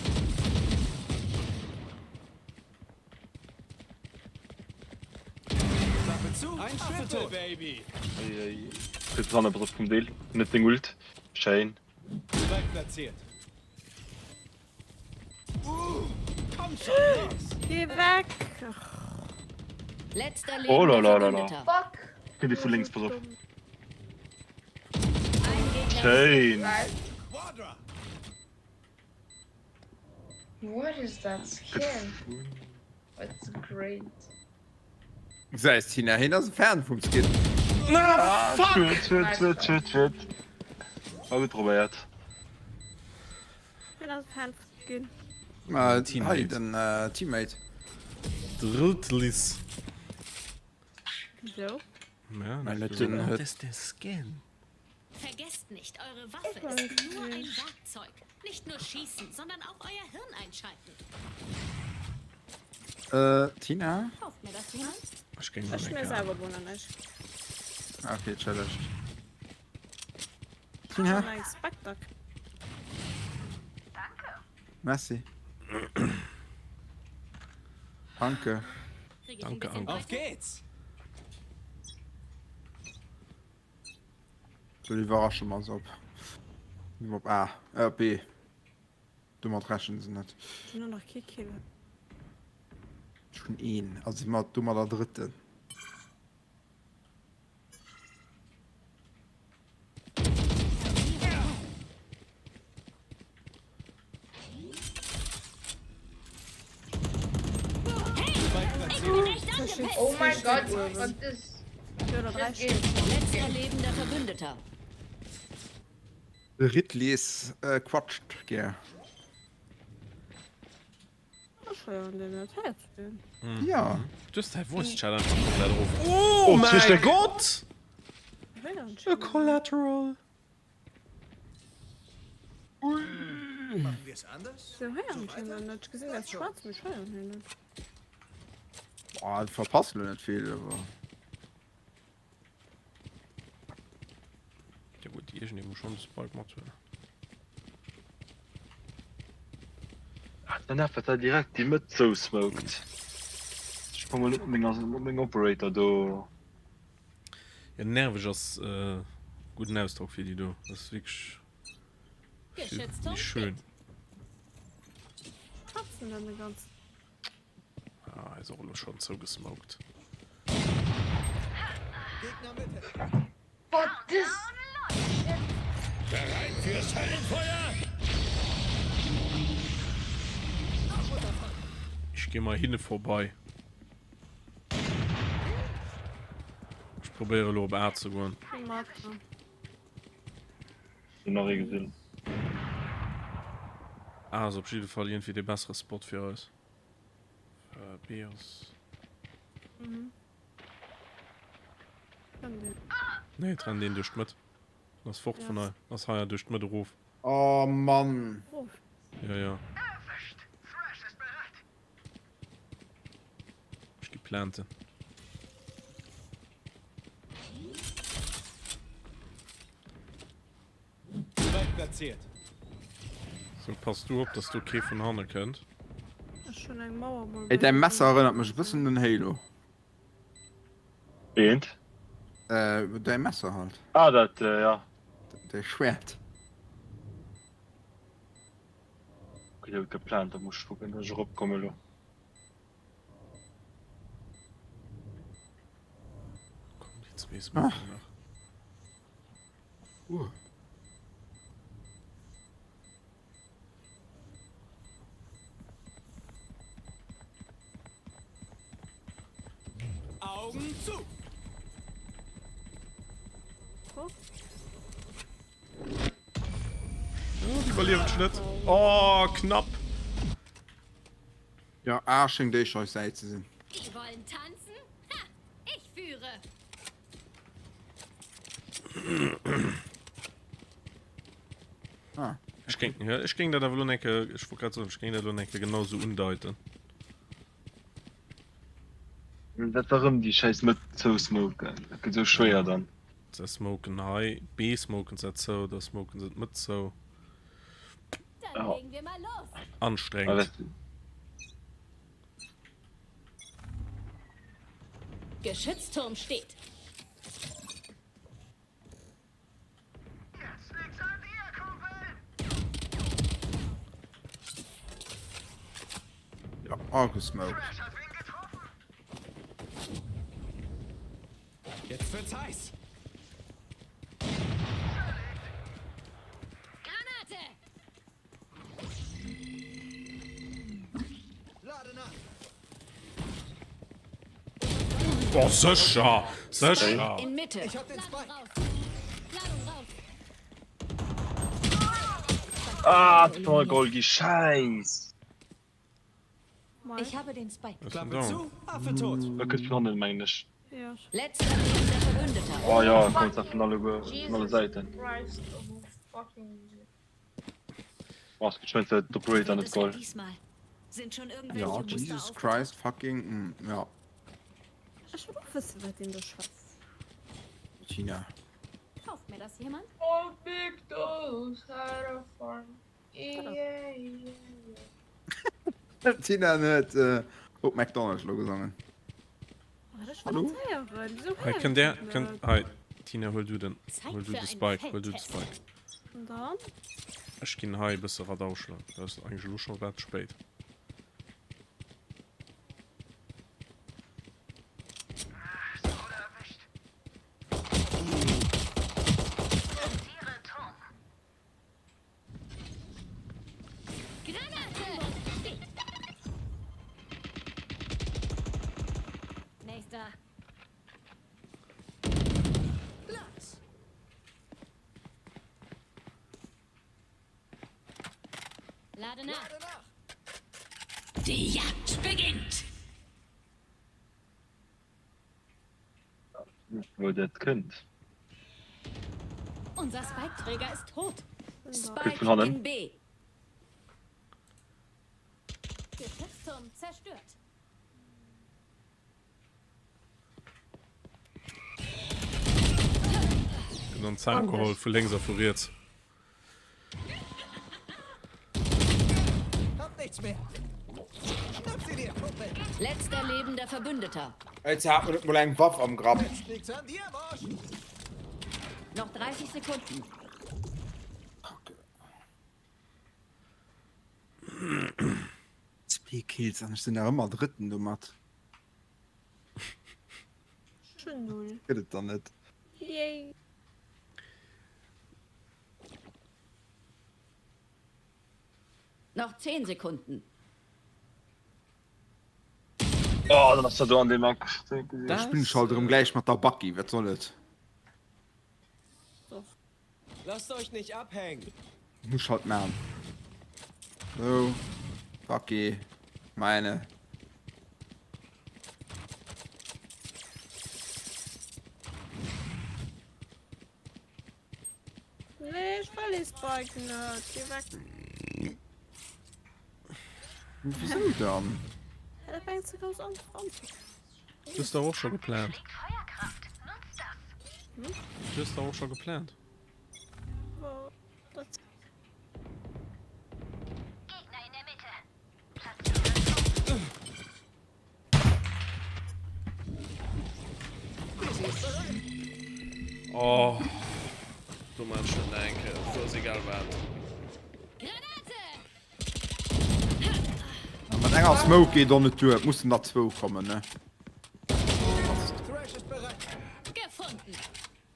Kritt dran pass op vum Deel net deng Ult. Schéin. Geh weg! Letzter Oh la lebender la la la. Verbündeter. Fuck! Kritt ee vu lénks, pass op. Ein Gegner. Schéin. What is that skin? It's great. Gesäis Tina, hien ass e Fan vum Skin. Ah, fuck! Schued, schued, schued, schued, schued. War gutt probéiert. Hien ass e Fan vum Skin. Äh, Teammate. hei, den äh, Teammate. Drilltlis. Wieso? Ja, Mein nicht net so. den What huet. is this skin? Vergesst nicht, eure Waffe ist nur ein Werkzeug. Nicht nur schießen, sondern auch euer Hirn einschalten. Äh, Tina? Kauft mir das jemand? Ech géing Ech mir selber wundern ech. Ah, okay, challenge. Tina? Nein, Spectre. Merci. Danke. Krieg ich ein Danke, bisschen Anke. Auf geht's! So, iwwerrasche mer se op. Op A, äh, op B. Domat rechnen se net. Ech hunn och nach kee Kill. Ech hunn een, also si mat domadder Drëtten. Oh mein Gott, was ist? Letzter lebender Verbündeter. De Ridleys quatscht gär. Ja. Du hues däi Voice Chat einfach komplett erof. Oh mäi Gott! E Collateral. Boah, du verpasst lo net vill, awer. Ja gut, iergendee muss schon de Spike mathuelen. Ah, den nervt, dat direkt déi Mëtt zousmokt. Ech komme net mat menger mat mengem Operator do. Ja, nerveg ass e gudden Ausdrock fir déi do. Dat ass wierklech Geschützturm nicht schön. steht. Katzen dann de ganzen. Ah, ass och elo schonn zougesmoked. What this? Bereit fürs Höllenfeuer? Ech gi mol hinne vorbei. Ech probéiere elo op A ze goen. Hun nach ee gesinn. A ass op jidde Fall iergendwéi dee bessere Spot fir eis. B ass. Nee, et rennt een duerch d'Mëtt. En ass fort vun hei. En ass hei duerch d'Mëtt erof. Oh Mann! Jo, jo. Ech gi planten. Spike platziert. So, pass du op, dass do kee vun hanne kënnt. Ech hunn eng Mauer mol. Ey, däi Messer erënnert mech e bëssen un Halo. Eent? Äh, däi Messer halt. Ah, dat, ja. Däi Schwert. Okay, huet geplant, da muss ech kucken, dass ech eropkomme lo. Komm, déi zwee smoken nach. Uh. Augen zu! Oh, die iwwerliewen ech net. Oh, knapp. Ja, A schéngt éischter eis Säit ze sinn. Die wollen tanzen? Ha! Ich führe. Ah. Ech géing, ja, ech géing dat awer lo enke, ech wollt grad soen, ech géing dat lo enke genau sou undeiten. Dat war rëm déi schäiss Mëtt zousmoken. Dat gëtt sou schwéier dann. Se smoken hei, B smoken se zou, da smoken se d'Mëtt zou. Dann legen wir mal los. Anstrengend. Geschützturm steht. Ja, agesmoked. Jetzt wird's heiß. Granate! Lade nach. Oh, sécher! Sécher! In Mitte. Ich hab den Spike. Ladung raus. Ah, voll Goal gi Scheiss. Ich habe den Spike. Was ist denn Klappe da? zu, Affe tot. Da kënnt vun hannen, mengen ech. Ja. Letzter lebender Verbündeter. Oh ja, kommt da vun alle, vun alle Jesus Säiten. Christ, oh fucking. Oh, es gëtt schonn d'Operator net Das war Goal. diesmal. Sind schon irgendwelche Ja, Muster Jesus aufgetaucht? Christ fucking, mm, ja. Ech wëll och wëssen, wat deen do schwätzt. Tina. Kauft mir das jemand? Old MacDonald had a farm. Yeah, yeah, yeah. Tina huet äh, Old MacDonald lo gesongen. Oh, ech wëll Hallo? dat héieren. Wieso Hei, héier ech kënnt der, dat kënnt, net? hei, Tina, huel du den, Zeit huel du für de einen Spike, huel du de Feldtest. Spike. An dann? Ech ginn hei e bësse Radau schloen. Dat ass eigentlech elo scho grad spéit. Lade nach. Die Jagd beginnt. Wou dat kënnt. Unser Spike-Träger ist tot. Kritt Spike vun hannen. in B. Geschützturm zerstört. Gëtt an d'Zänn geholl vu lénks a vu riets. Letzter lebender Verbündeter. Jetzt hat man mol eng Waff am Grapp. Noch 30 Sekunden. Zwee Kills an ech sinn nach ëmmer Drëtten domat. Schön null. Gëtt et dann net. Yay. Noch 10 Sekunden. Oh, dann ass der do an deem Eck. Da spillen ech halt erëm gläich mat der Baki, wat soll et? Lasst euch nicht abhängen. Muss ich halt machen. So. Baki. Meine. Nee, ech wëll ee Spike net. Geh weg. Wieso dann? Ja, dat war eng ze grouss Antwort. Du hues dach och scho geplant. Du hues dach och scho geplant. Oh, do man schon enke, do ass egal wat. Mat enger Smoke geet och net duer, et mussen der zwou kommen ne.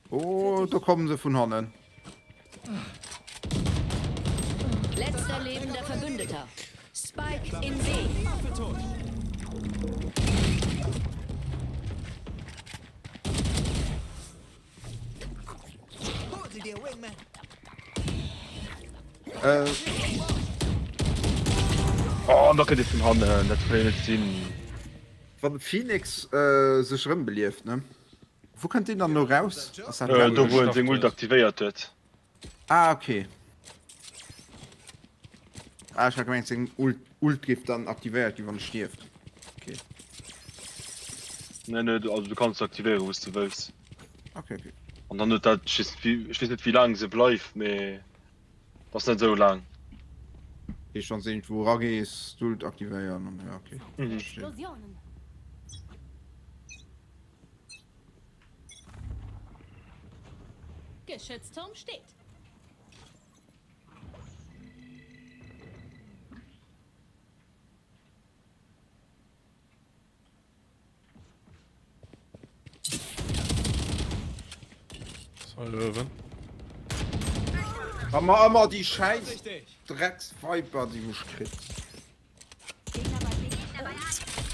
Oh, do kommen se vun hannen. Letzter lebender Verbündeter. Spike in B. Äh. Oh, an da kënnt ee vun hannen, dat kann jo net sinn. Wann de Phoenix sech erëmbelieft, ne? Wou kënnt deen dann elo raus? Ass dat Do wou en seng Ult aktivéiert huet. Ah okay. Ah ech hat gemengt seng Ult, Ult géif dann aktivéiert ginn wann e stierft. Okay. Nee nee, also du kanns se aktivéieren wou s de wëlls. Okay okay. An dann huet dat, ech weess net wéi, ech weess net wéi laang se bleift, mee ass net esou laang. Heescht wann s de iergendwou eragees d'Ult aktivéieren an ja okay. Mhm. Verstehe. Geschützturm steht. Löwen. Haben wir immer die scheiß Drecksviper, die mich kriegt.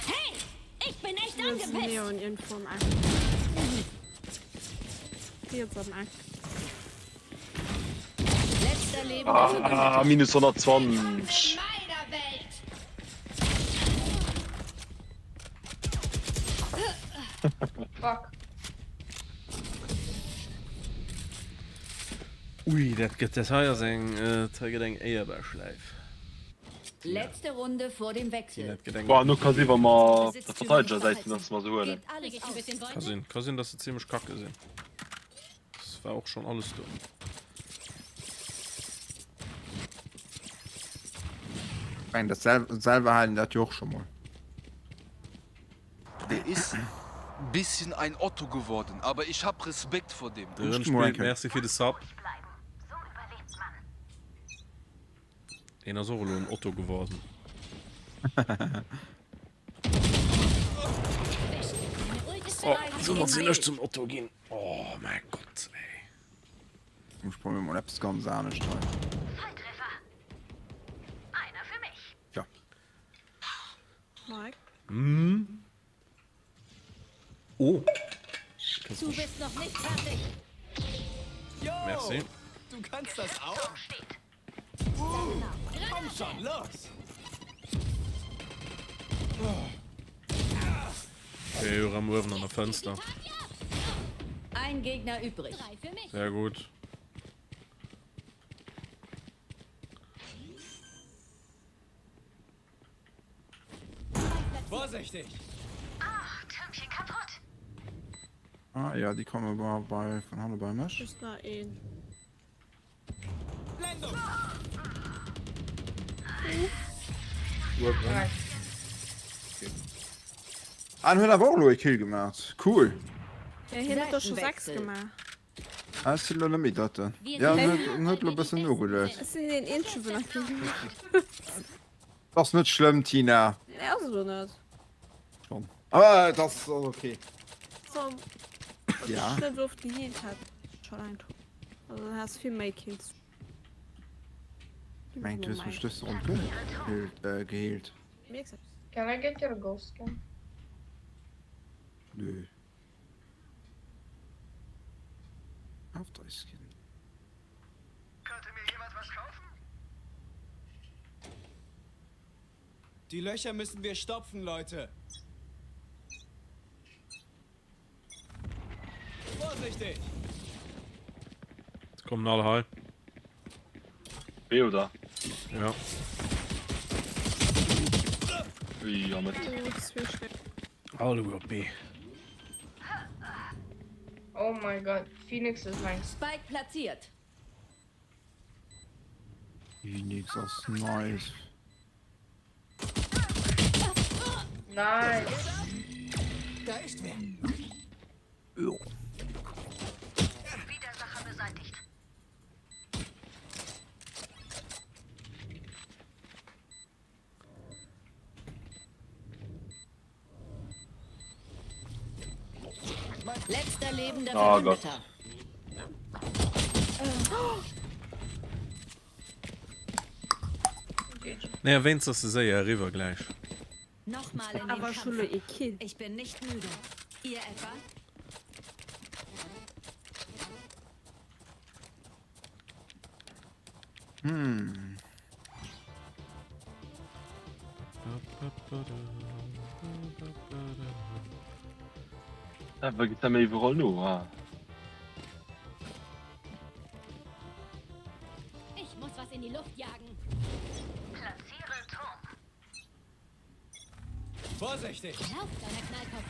Hey, ich bin echt angepisst. Neon irgendwo am Eck. Riets am Eck. Letzter lebender Ah, Verbündeter. minus 120. Fuck. Ui, dat gëtt, dat hei ass eng, dat hei gëtt eng éierbar Schläif. Letzte Runde vor dem Wechsel. Boah, no ka si wa mer op der Verteidegersäit sinn, dass mer se huelen. Ka sinn, ka sinn, dass se zimmlech kacke sinn. Es war och schon alles do. Ech mengen, dat selwer halen dat jo och scho mol. Der is bisschen ein Otto geworden, aber ich hab Respekt vor dem. De Rënspillt, Merci fir de Sub. Deen ass och elo en Otto geworden. Oh, soumat sinn ech zum Otto ginn. Oh mäi Gott, ey. Ech probéier mol eppes ganz anescht hei. Ja. Mike? Hm? Oh. Du bist noch nicht fertig. Yo, Merci. Du kannst das auch? Uh, komm schon, los! Okay, erëm uewen an der Fënster. Ein Gegner übrig. Sehr gut. Vorsichtig! Ach, Türmchen kaputt. Ah ja, déi komme bei, bei vun hanne bei mech. Just nach een. Blendung! Ah, en huet awer och elo e Kill gemaach. Cool. Ja, hien huet der scho 6 gemaach. Ah, ech sinn elo net méi doten. Ja, en huet, en huet elo e bëssen nogeluet. Ech sinn deen eenzege, wou nach kee gemaach huet. Ass net schlëmm, Tina. Nee, ass et och net. Schon. Aber et ass ok. So, wann Ja. ech net esou oft gehealt hätt, schon ein Tor. Also dann häss vill méi Kills. Ich mengen, du hues mech dës Ronn gehealt. Äh, gehealt. Can I get your ghost skin? Nö. Kauft euch Skin. Könnte mir jemand was kaufen? Die Löcher müssen wir stopfen, Leute. Vorsichtig! Jetzt kommen alle hei. B oder? Ja. Ja, mit. Alle op B. Oh my god, Phoenix is nice. Spike platziert. Phoenix ass nice. Nice. Da ist wer. Jo. Widersacher beseitigt. Letzter lebender Oh Gott. Verbündeter. Naja, wéinst ass se séier eriwwer gläich. Nochmal in den Awer Kampf. schon lo ee Kill. Ich bin nicht müde. Ihr etwa? Hm. Awer geet da méi iwwerall no, ha? Ich muss was in die Luft jagen. Platziere Turm. Vorsichtig! Lauf, kleiner Knallkopf.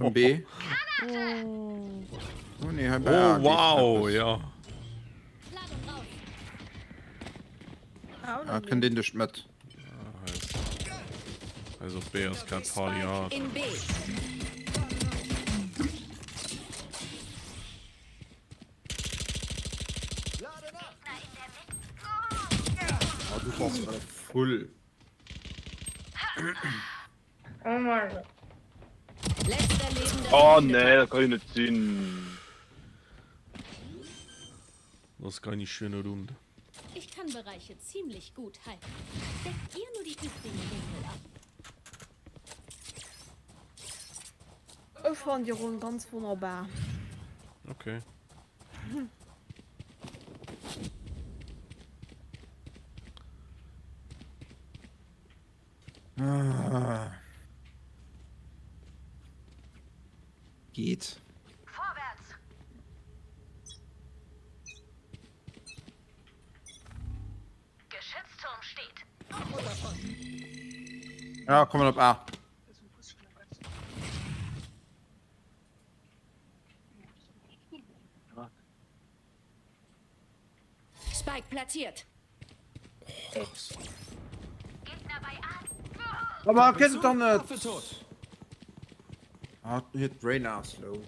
Um B. Oh nee, hei bei A Oh geet wow, eppes. ja. Ladung raus. Ah, kënnt een duerch d'Mëtt. Also op B ass grad Party Spike hard. in B. Oh, du bass voll. Oh mein Gott. Letzter lebender Oh Verbündeter. nee, dat kann jo net sinn. Das ist keine schöne Runde. Ich kann Bereiche ziemlich gut halten. Deckt ihr nur die übrigen Winkel ab. Ech fannen déi Ronn ganz wonnerbar. Okay. Ah. Geht. Vorwärts! Geschützturm steht. Ja, kommen op A. Spike platziert. Gegner bei A. Aber kennt et dann net. Affe tot. Ah, hit Reyna slow.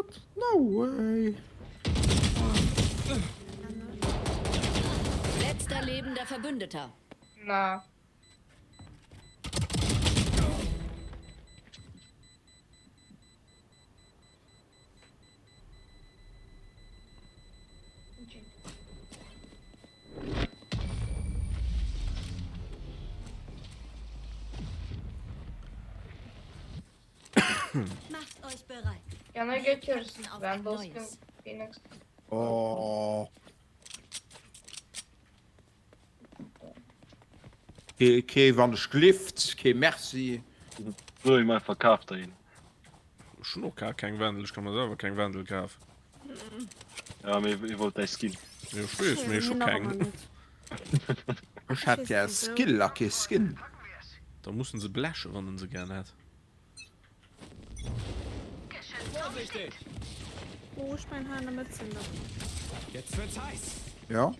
What? No way! Letzter lebender Verbündeter. Na. Macht euch bereit. Can I get your Vandal skin, Phoenix? Oh. Kee, kee wann ech glift, kee Merci. So, ich mein, verkaaft der een. Ech hunn och gar keng Wendel, ech ka mer selwer keng Wendel kafen. Ja, mee hie wollt däi Skin. Jo, ech weess, mee ech hu keng. Ech hätt gär Skill a kee Skin. Da muss en se blechen, wann en se gär hätt. Vorsichtig! Oh, ech mein hei an der Mëtt sinn der. Jetzt wird's heiß! Jo.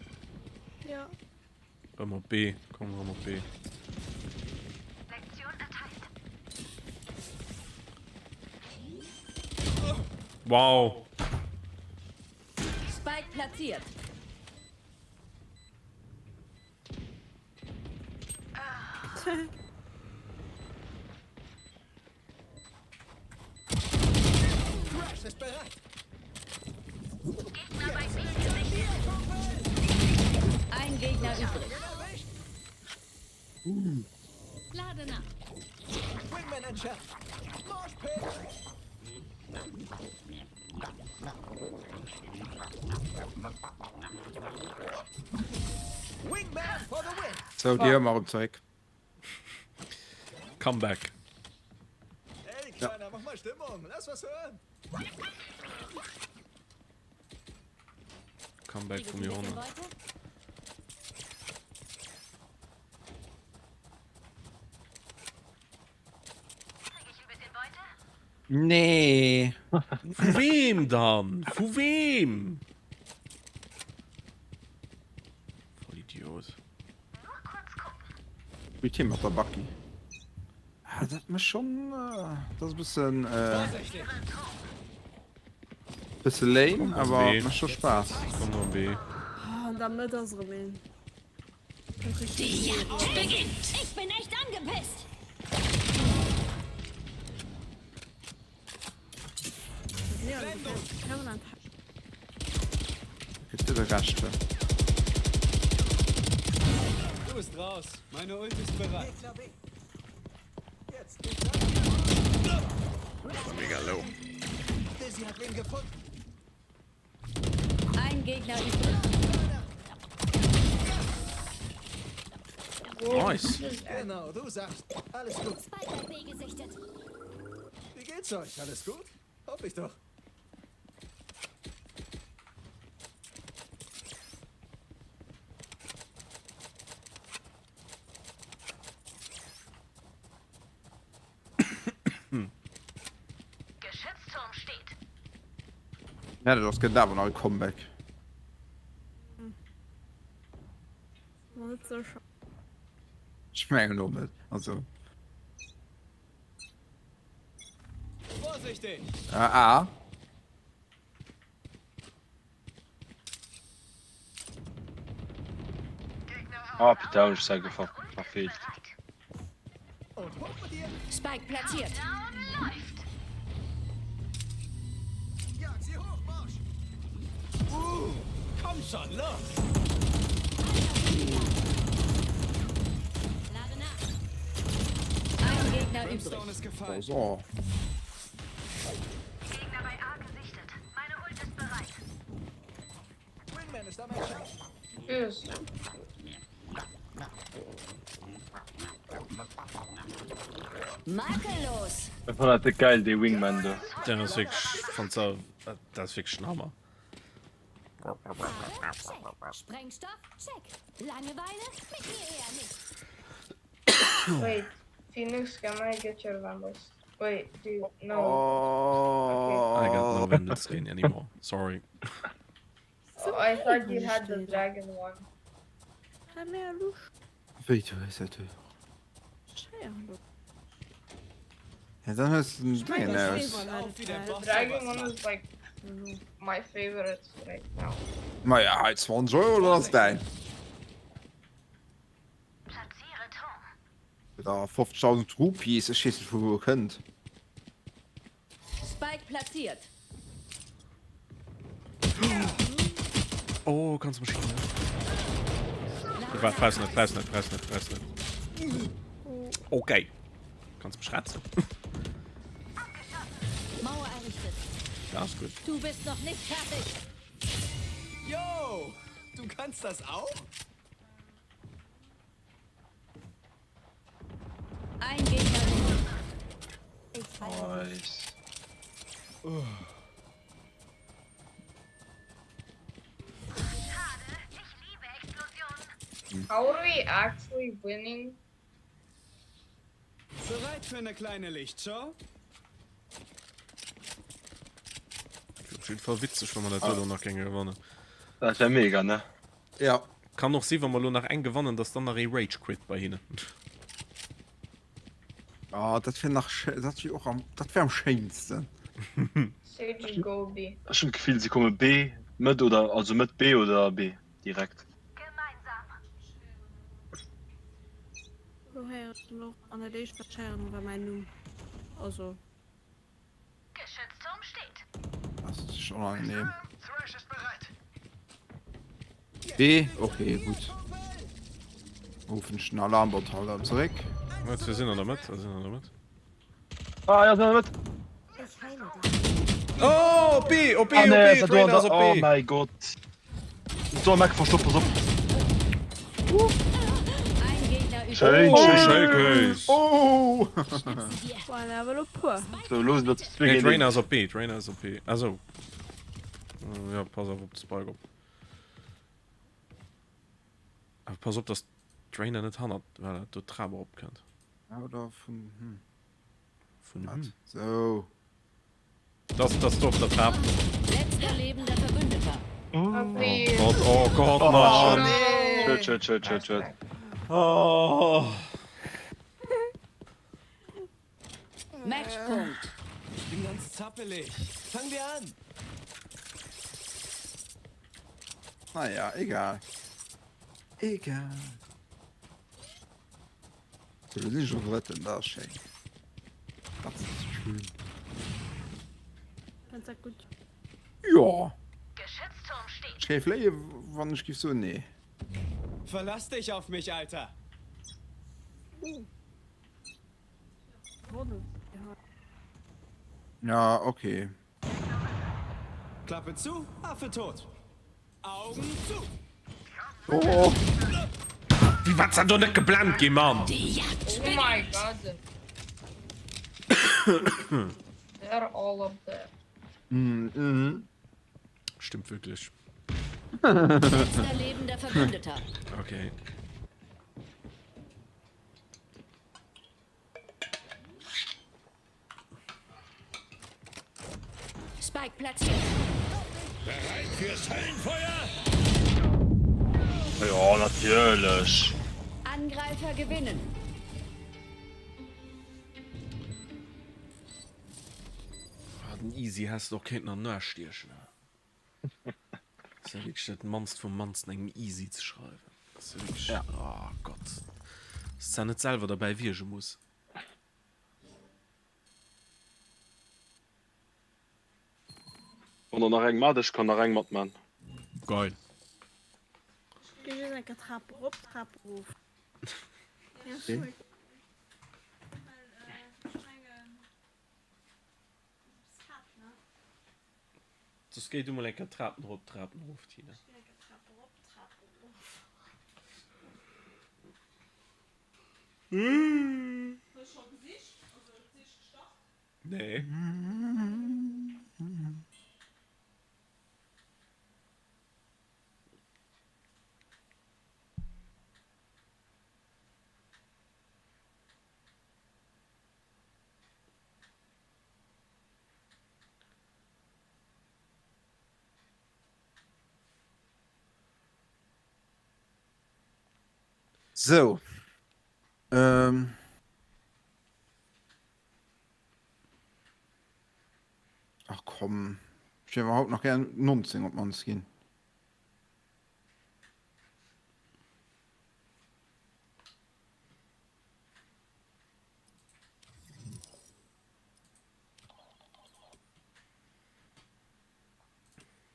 Ja. Rëm op B, komm rëm op B. Wow. Spike platziert. Crash ist bereit. Ein Gegner übrig. Lade nach. Wingman entschärft. Moshpit. Wingman for the win. Sou, déi hu mer erëm zeréck. Comeback. Hey, Kleiner, mach mal Stimmung. Lass was hören. Comeback vum Joerhonnert. Nee. Vu weem dann? Vu weem? Vollidiot. Spillt hie mat der Bucky? Ah, dat mécht schonn, dat ass e bëssen, bësse lame, awer mécht scho Spaass. Komm no B. Oh, an der Mëtt ass erëm een. Die Jagd beginnt. Ich bin echt angepisst. Gëtt dir de Rescht hei. Du bist raus. Meine Ult ist bereit. Mega low. Dizzy hat wen gefunden. Ein Gegner übrig. Nice. Genau, du sagst. Alles gut. Spike B gesichtet. Wie geht's euch? Alles gut? Hoffe ich doch. Geschützturm steht. Ja, dat ass gëtt awer nach e Comeback. Net sécher. Ech mengen och net. Also. Vorsichtig! Ah, ah. Ah, putain, ech sei verfehlt. Spike platziert. Jag sie hoch, Marsch! Uh, komm schon, los! Lade nach. Ein Gegner übrig. Brimstone ist gefallen. So. Gegner bei A gesichtet. Meine Ult ist bereit. Wingman ist am Entschärfen. Tschüss. Makellos. Ech fannen dat geil dee Wingman do. Den ass wierklech, fannt se, dat ass wierklech den Hammer. Check. Sprengstoff? Check. Langeweile? Mit mir eher nicht. Wait, Phoenix, can I get your Vandals? Wait, do you no? I got no Vandal skin anymore. Sorry. Oh, I thought you had the dragon one. Hä, mé Lusch. Wéi du hues dat? Schéier. Ja, dann hues du den Déngen aus. The dragon one is like my favorite right now. Maja, hei 20 Euro, dat ass däin. Oder 50.000 Rupees, ech weess net vu wou e kënnt. Spike platziert. Oh, kannst du mich Waart, brauchst net, brauchst net, brauchst net, brauchst net. Okay. Kannst mich retzen. Mauer errichtet. Das ist gut. Du bist noch nicht fertig. Yo, du kannst das auch? Ein Gegner. Ich halte Nice. How are we actually winning? Bereit für eine kleine Lichtshow? Op jeden Fall witzeg, wann mer dat do nach géinge gewannen. Dat wär mega, ne? Ja. Kann och si wa mer lo nach eng gewannen, dass dann nach ee Rage Quit bei hinnen. Ah, dat wär nach dat wär och am dat wär am schéinsten. Sage go B. Ech hunn d'Gefill se komme B Mëtt oder also Mëtt B oder B direkt. Lo héieren ech den och an dat éischt wat ech héieren war mäin Numm. Also. Geschützturm steht. Das ist unangenehm. B? Okay, gut. Rufen ich den Alarmbot halt dann zurück. Warte, wir sind an der Mëtt, wir sind an der Mëtt. Ah, ja, sind an der Mëtt. Oh, B, oh B, Ah, oh nee, B, dat do an Trainer ass der, op oh B. mäi Gott. Do am Eck verstoppt, pass op. Schéin, Oh, schéin. schéi Kéis. Oh! Waren awer elo puer. So, lo sinn dat zwee Nee, géint d'Reyna een. ass op B, d'Reyna ass op B. Ah sou. Ja, pass auf op de Spike op. Awer pass op, dass d'Reyna net hannert, voilà, do d'Trap erop kënnt. Ja, oder vun, hm. Vun, Wat? hm. Sou. Das, das do op der Trap. Letzter lebender Verbündeter. Oh Gott, oh Gott, Mann. Schön, schön, schön, schön, schön. Oh. Matchpunkt. Ich bin ganz zappelig. Fangen wir an. Naja, egal. Egal. So, do sinn ech och Drëtten, dat ass schéin. Dat ass schön. Fënns dat gutt? Jo. Ech géif léie wann ech géif soen nee. Verlass dich auf mich, Alter. Uh. Gewonnen. Ja, okay. Klappe zu, Affe tot. Augen zu. Oh. Wéi wat ass do net geblennt gi Mann? Die Jagd Oh my god. They're all up there. Mm -hmm. Stimmt wirklich. Letzter lebender Verbündeter. Okay. Spike platziert. Bereit fürs Höllenfeuer? Ja, natierlech. Angreifer gewinnen. Ah, den Easy häss de och kéinten an den Aarsch stiechen. Ass ja wierklech dat mannst vum mannsten engem Easy ze schreiwen. Ass ja wierklech, Ja. oh Gott. Dass de net selwer derbäi wierge muss. Wann der nach eng mat, ech kann nach eng matman. Geil. Ech gi just eng Kéier Trap erop, Trap erof. Ja, sorry. Well, ech mengen, ass hat, ne? Soss géi du mol eng Kéier Trapen erop, Trapen erof, Tina. Ech ginn eng Kéier Trap erop, Trap erof. Hues du scho gesicht? Also d'Sich gestart? Nee. Sou. Ähm. Ach komm, ech géif awer haut nach gär 19 op d'mannst ginn.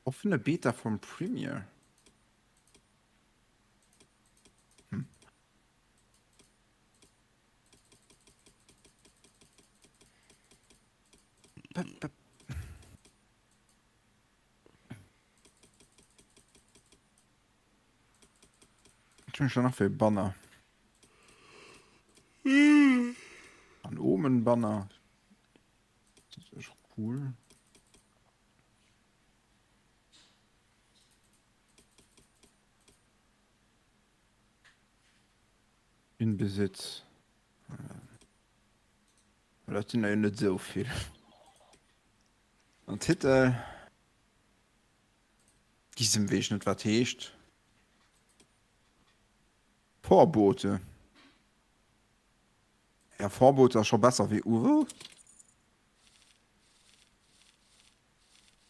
Offene Beta vum Premiere. Hm. Was hunn ech da nach fir e Banner? An Omen Banner. Dat ass och cool. In Besitz. Dat sinn der jo net esou vill. An Titel. Gisem weess ech net wat heescht. Vorbote. Ja Vorbote ass scho besser wéi Uwe.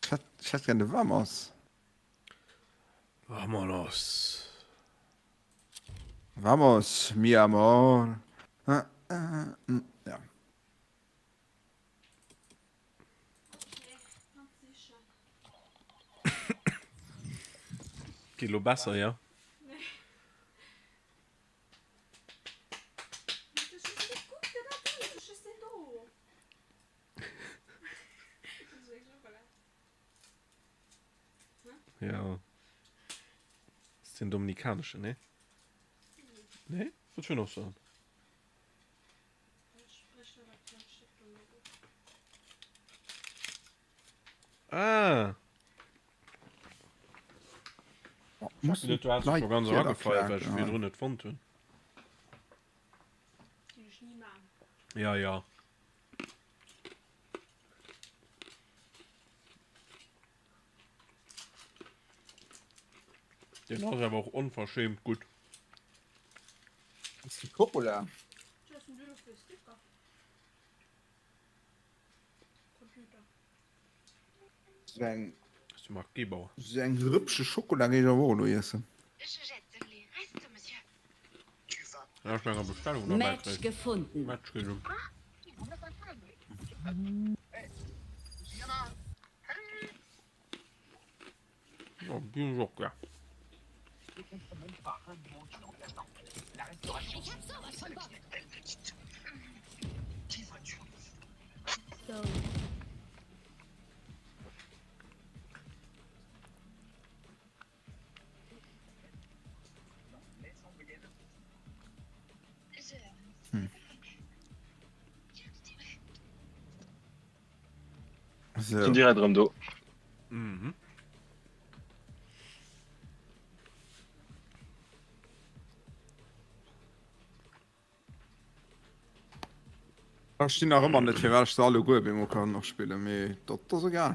Ech hätt gär de Vamos. Vamonos. Vamos, mi amor. Ja. Geet lo besser, ja? Ja. Das ist den dominikanische, ne? Ne? Wollt schon auch sagen. Ah! Muss Du hast schon ganz angefeiert, weil ich virdrun net fonnt hunn. Ja, ja. Den ass awer och onverschämt gutt. Ass de Coppola? Sou eng Ass de Marc Gebauer. Sou eng Rëppche Schokola géif ech awer och elo iessen. Ja, ech enger Bestellung derbäi Match kréien. gefunden. Match gefunden. Ja, déi hunn ech och gär. So. Sinn direkt erëm do. Mhm. Ech verstinn nach ëmmer net firwat ech se alleguer op eemol kann och spillen, mee dat ass egal.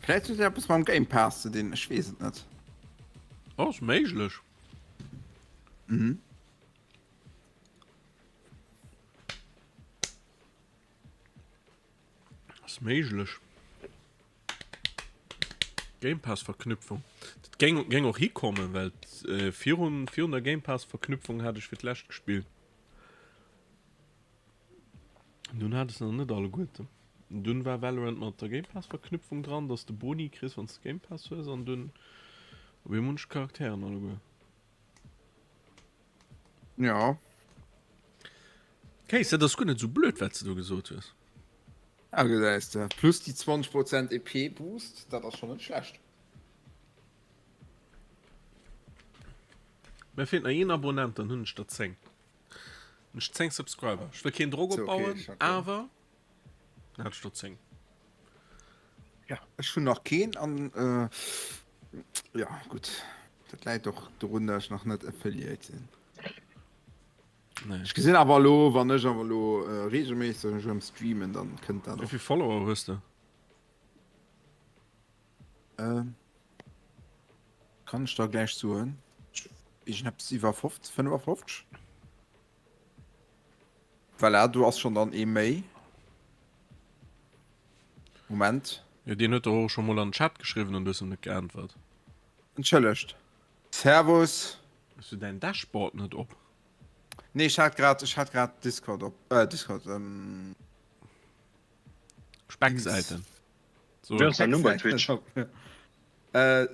Vläicht huet et eppes mam Game Pass ze dinn, ech weess et net. Ass méiglech. Mhm. Ass méiglech. Game Pass Verknüpfung. Dat géing, géing och hikommen, well äh, virun, virun der Game Pass Verknüpfung hat ech fir d'lescht gespillt. Dunn hat ech se nach net alleguerten. Dunn war Valorant mat der Game Pass Verknüpfung dran, dass de Boni kriss, wann s de Game Pass hues, an dunn op eemol hunn ech d'Charakteren alleguer. Ja. Kéis, dat ass guer net esou blöd, wat s de do gesot hues. Ah, gesäis de. Plus déi 20 Prozent EP Boost, dat ass schonn net schlecht. Mir feelt nach een Abonnent, dann hunn ech der 10. Hunn ech 10 Subscriber. Ech wëll keen Drock So, okay, opbauen, ech hat, awer dann hat ech der 10. Ja, ech hunn nach keen an äh, ja gutt. Dat läit och dorun, datt ech nach net Affiliate sinn. Nee. Ech gesinn awer elo, wann ech awer elo äh, regelméisseg erëm streamen, dann kënnt dat Wéi och. vill Follower hues de? Äh, kann ech der gläich soen. Iergendeppes iwwer 50, 55. Voilà, do ass schon dann ee méi. Moment. Jo, deen huet der och scho mol an den Chat geschriwwen an du hues em net geäntwert. Entschëllegt. Servus. Hues du däin Dashboard net op? Nee, ech hat grad, ech hat grad Discord op, äh, Discord, ähm. Specksäiten. So. Wéi ass däin Numm bei Twitch? Äh.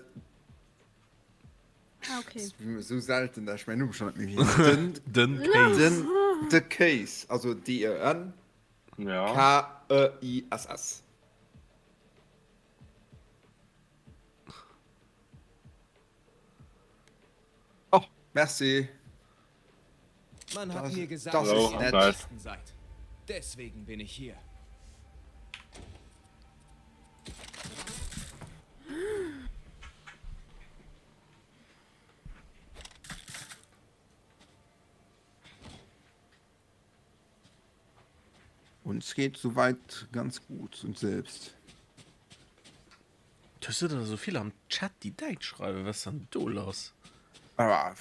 Ah, okay. Sou selten, dat ech mäin Numm schon net méi weess. Den, Den Case. Den, The Case, also D-E-N. Ja. K-E-I-S-S. Oh, merci. Man hat Das, mir gesagt, das dass ist ihr nett. die Besten seid. Deswegen bin ich hier. Uns geht soweit ganz gut und selbst. Du sind da so vill am Chat déi däitsch schreiwen, wat ass dann do lass? Ah,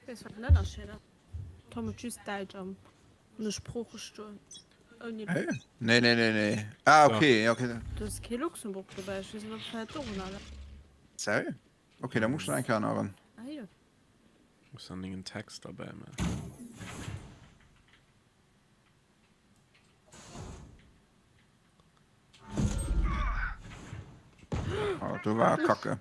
Weess wat den Ënnerscheed ass? Tom huet just däitsch am an de Sprooche stoen. Ouni Hey? Nee, nee, nee, nee. Ah, okay, ja, okay. Do ass kee Luxemburg dobäi. Ech weess net, ob vläit dorunner läit. Seriö? Okay, da muss ich noch eng Kéier änneren. Ah jo. Muss dann dengen Text derbäi man. Oh, do war Kacke.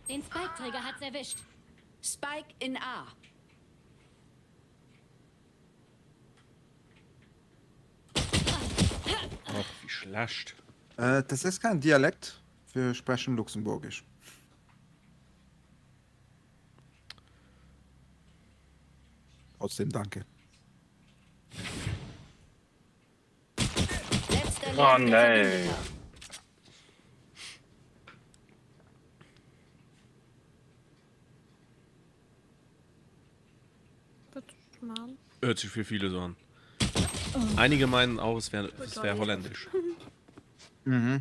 Den Spike-Träger hat's erwischt. Spike in A. Och, wéi schlecht. Äh, das ist kein Dialekt. Wir sprechen Luxemburgisch. Trotzdem danke. Oh nee. Hört sich für viele so an. Einige meinen auch, es wäre es wär holländisch. Mhm.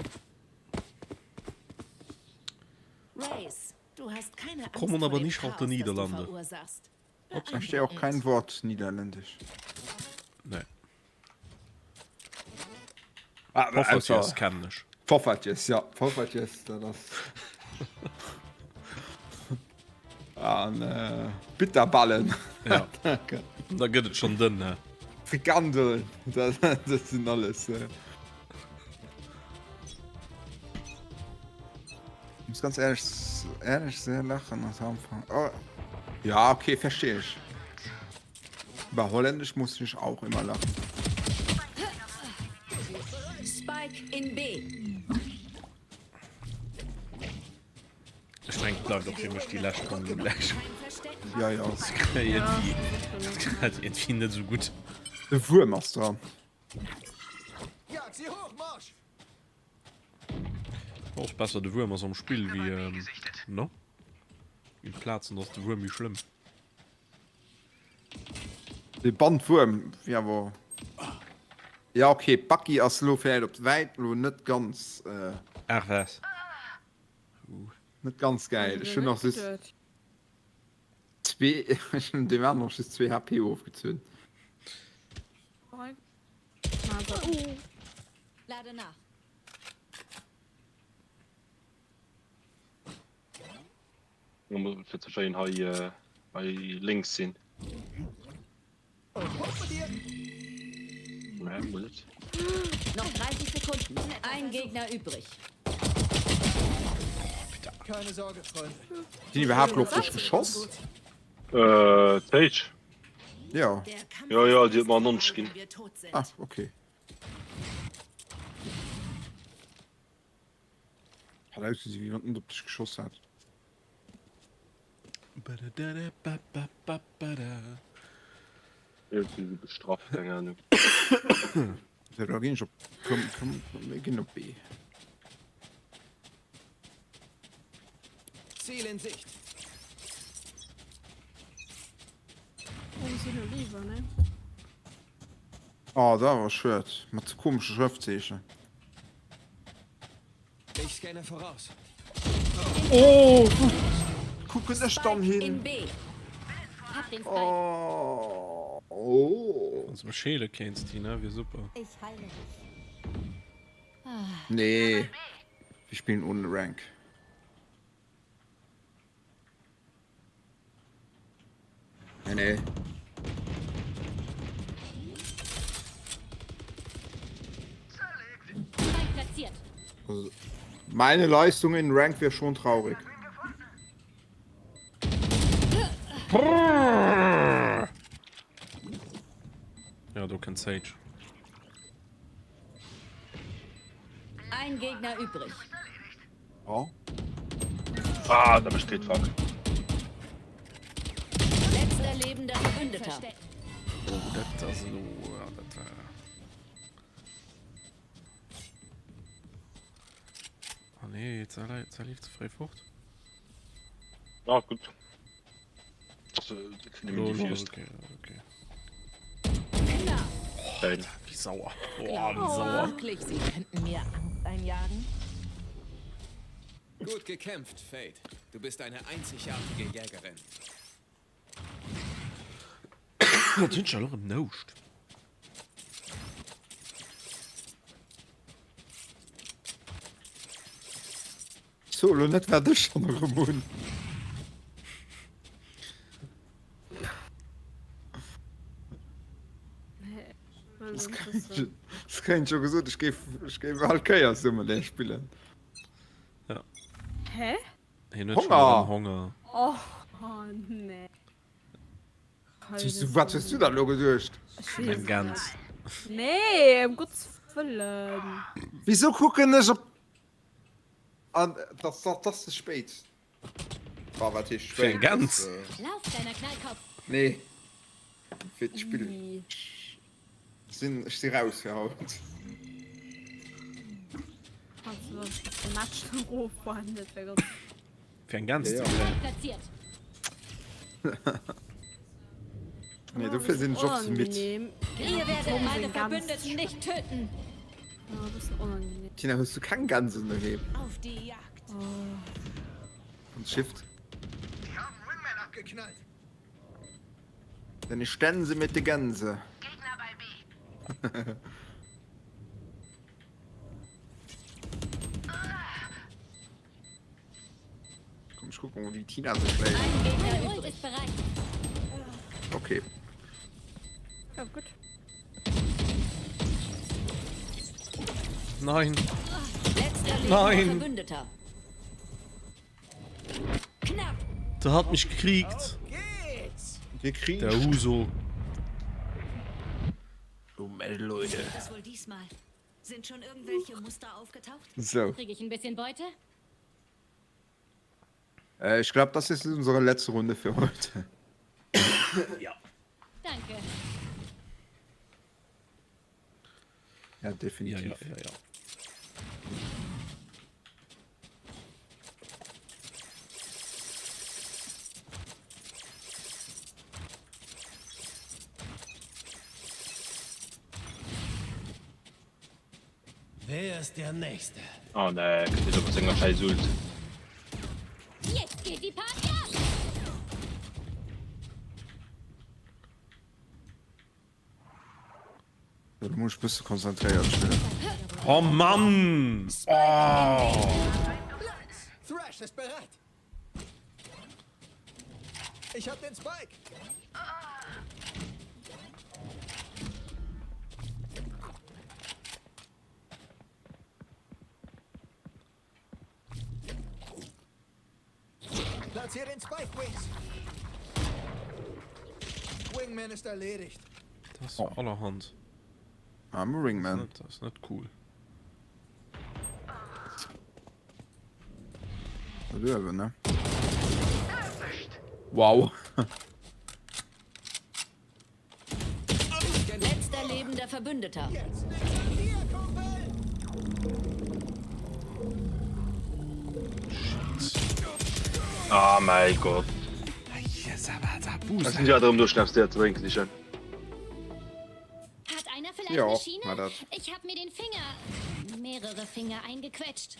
Race, du hast keine Angst Kommen vor aber dem nicht aus Chaos, den das du Niederlande. verursachst. Ich verstehe auch kein Wort Niederländisch. Nee. Ah, Poffertjes kennen ech. Poffertjes, ja. Poffertjes, dat ass. An äh, Bitterballen. Ja. Da gëtt et schon dënn, ne? Frikandeln, dat, dat sinn alles. Äh. Ich muss ganz ehrlich, ehrlich sehr lachen am Anfang. Oh. Ja, okay, verstehe ich. Bei Holländisch muss ich auch immer lachen. Spike in B. Ech mengen, et bleift och fir mech déi lescht Ronn elo gläich. Ja, ja. Dat ass grad iergendwéi net esou gutt. De Wuerm ass dran. Jag sie hoch, Marsch! Och besser de Wuerm ass am Spill wéi, no? Ginn Plazen ass de Wuerm méi schlëmm. De Bandwuerm wier awer. Ja okay, Bucky ass lo vläicht op wäit lo net ganz. Ach was. Net ganz gäil. Ech hunn nach just zwee, ech hunn deem aneren och just zwee HP ofgezunn. Lade nach. Fir ze schéin hei hei lénks sinn. Noch 30 Sekunden. Ein Gegner übrig. Keine Sorge, Freunde. Sinn iwwerhaapt lo op dech geschoss? Äh, d'Sage? Jo. Jo, jo, déi huet mer 90 ginn. Ah, okay. Hat ausgesinn, wéi wann en op dech geschoss hätt. Irgendwie si bestraft, keng Ahnung. So, da ginn ech op. Komm, komm, komm, mir ginn op B. Ziel in Sicht. Warum si lo liiwer, ne? Oh, dat awer schued. Mat sou komesche Schrëftzeechen. Ich scanne voraus. Oh, wou kucken ech dann hin? Oh. Oh. Wann s mech heele kéints, Tina, wier super. Ich heile dich. Nee, wir spillen ohne Rank. Nee, nee. Also, meine Leistung in Rank wäre schon traurig. Ja, do kënnt Sage. Ein Gegner übrig. Oh. Ah, da besteht fuck. Letzter lebender Verbündeter. Oh, dat ass elo, ja, dat war. Ah nee, jetzt leeft ze fréi fort. Ah, gutt. Okay, okay. Wie sauer. Boah, wie sauer. Wirklich, sie könnten mir Angst einjagen? Gut gekämpft, Fate. Du bist eine einzigartige Jägerin. Dat hunn ech elo erëm nouscht. So elo net wat ech schon erëm hunn. Das kréien ech jo gesot, ech géif ech géif all Kéiers summen där spillen. Ja. Hä? Hien huet schon erëm Honger. Oh, oh nee. Wat hues du da lo geduecht? Eng Gäns. Nee, ëm Gottes Wëllen. Wisou kucken ech op An dat dat ass ze spéit. Bah, wat heescht Fir eng spéit? Gäns? Lauf, kleiner Knallkopf! Nee, fir d'Spill. Ech sinn ech si raus fir haut. Kannst du sonst de Match eroffahren, dat wär ganz. Fir eng Gäns Ja, ze ja. kréien. Platziert. Nee, dofir sinn ech och ze midd. Ihr werdet meine Verbündeten nicht töten. Oh, e bëssen onangenehm. Tina, hues du keng Gänsen doheem? Auf die Jagd. Und Shift. Die haben Wingman abgeknallt. Denn ich stänse mit de Gänse. Gegner bei B. Komm, ich guck mal, wie Tina sich schlägt. Meine Ult ist bereit. Okay. Ja, gut. Nein. Letzter lebender Nein. Verbündeter. Knapp. Der hat mich gekriegt. Gekriegt. Der Huso. Oh, meine Leute. Was wohl diesmal? Sind schon irgendwelche Muster aufgetaucht? So. Kriege ich ein bisschen Beute? Äh, ich glaube, das ist unsere letzte Runde für heute. Ja. Danke. Ja, definitiv. Ja, ja, ja, ja. Wer ist der Nächste? Oh nee, kënnt net op senger scheiß Ult. Jetzt geht die Party ab! Da muss ich bësse konzentréiert spillen. Oh Mann! Oh! Thrash ist bereit. Ich hab den Spike. Platziere den Spike, Wings. Wingman ist erledigt. Das war allerhand. I'm a Ringman. Das ist nicht cool. Löwe, ne? Wow. Letzter lebender Verbündeter. Ah mäi Gott. Ech sinn jo erëm do, schnappst dir ze drénken sichen. Jo, eine Schiene? mar dat. Ich hab mir den Finger, mehrere Finger eingequetscht.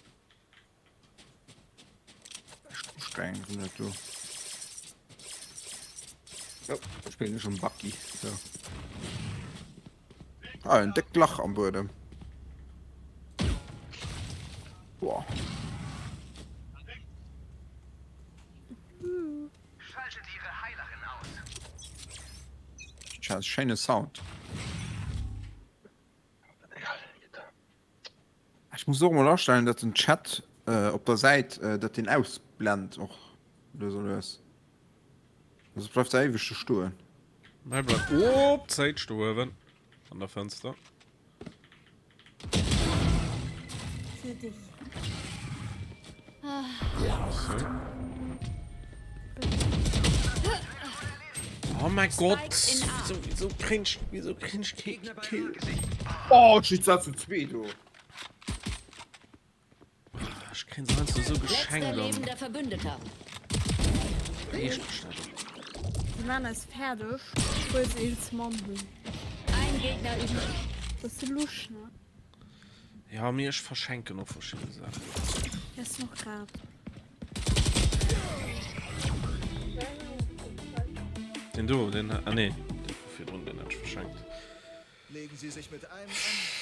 Ustrengend sinn dat do. Oh, spillen ech um Bucky. So. Ah, en déckt Lach am Buedem. Boah. Schaltet ihre Heilerin aus. Tja, schéine Sound. Ech muss och mol astellen, datt den Chat op der Säit, datt deen ausblend och lues a lues. Also et bleift da éiweg do stoen. Hei bleift op d'Zäit stoen an der Fënster. Für dich. Oh mein Gott, wieso, wieso krieg ich, wieso krieg ich kee Kill? Oh, et steet 2 zu 2 do. Ech kréien se heiansdo esou Letzter geschenkt an lebender Verbündeter. reegt mech dat op. Si maan eis fäerdeg, obwuel se eens Mann hunn. Ein Gegner übrig. Bësse lusch, ne? Ja, mee ech verschenken och verschidde Saachen. Ess noch grad. Den do, den, ah nee, den vu virdrun, den hat ech verschenkt. Legen Sie sich mit einem an,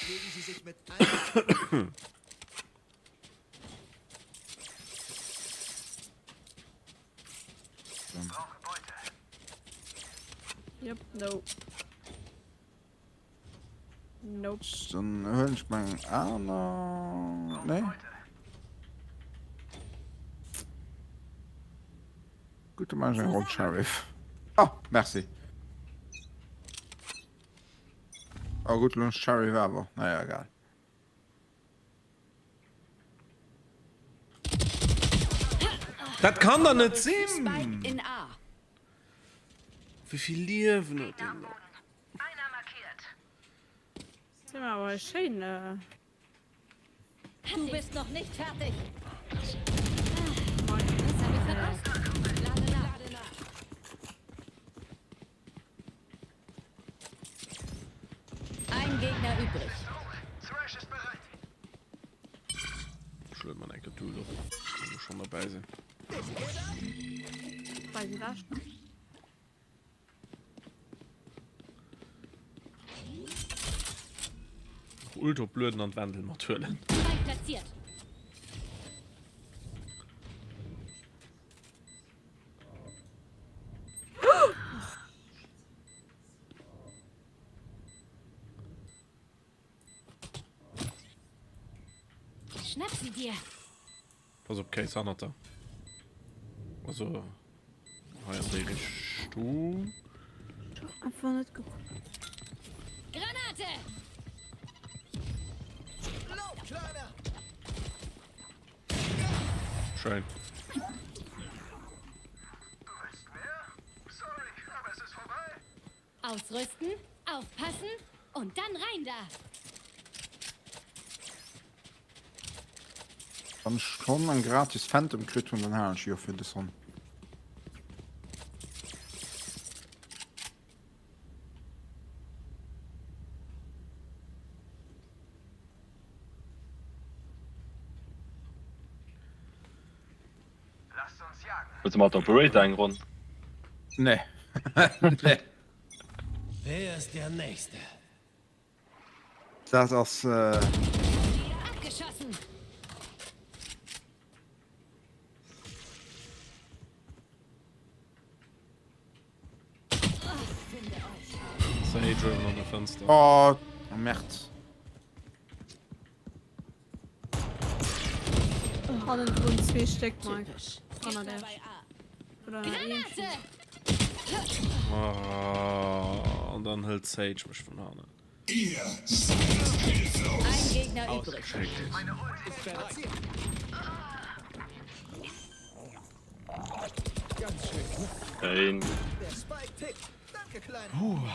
legen Sie sich mit einem Yep, no. Nope. Dann huelen ech meng aner. Nee. Gutt, da maachen ech eng Ronn Sheriff. Ah, merci. Ah gutt, lo hunn ech Sheriff awer. Naja, egal. Dat kann der net sinn! Wéivill Liewen huet deen nach? Sinn awer schéin. Du bist noch nicht fertig. Ein Gegner übrig. Schluet man enke Duel op, wann mer schon derbäi sinn. Bei den Wäsch. Nach Ult oplueden an d'Wendel mathuelen. Spike platziert. Schnapp sie dir. Pass op Case hannert der. Also hei an déi Richtung. Einfach net gekuckt. Granate! Lauf, Kleiner! Schein. Ausrüsten, aufpassen und dann rein da. Wann ech schonn eng gratis Phantom kritt hunn, dann halen ech déi och fir des Ronn. Wëlls de mat der Operator eng Ronn? Nee. Nee. Wer ist der Nächste? Dat ass. Abgeschossen! Sage an der Fenster. Oh, Merd. Hannendrun zwee Stéck, Mike. Hanner der. Oder een. Oh, an dann hëlt Sage mech vun hannen. Ein Gegner übrig. Ein. Der Spike tickt. Danke, Kleiner.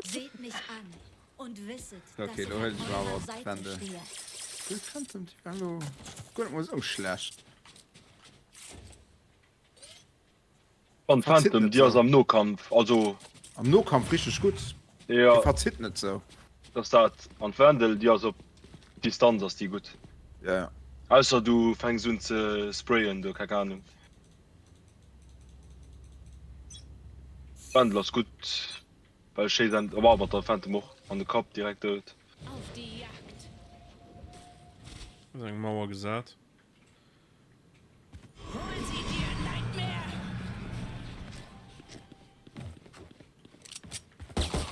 Seht mich an und wisset, dass Okay, ich lo an huelen ech mer awer eurer op Seite d'Wendel. stehe. Gutt Phantom, déi war lo guer net mol esou schlecht. An Verzitt Phantom, net déi ass sou. am Nokampf, also. Am Nokampf richteg gutt. Jo. Déi verzitt net sou. Dass dat an d'Vandal déi ass op Distanz ass déi gutt. Ja ja. Ausser du fänks un ze sprayen do, keng Ahnung. D'Vandal ass gutt well schéi sen, oh mat der Phantom och an de Kapp direkt dout. Auf die Jagd! Ass eng Mauer gesat. Hol sie dir, Nightmare!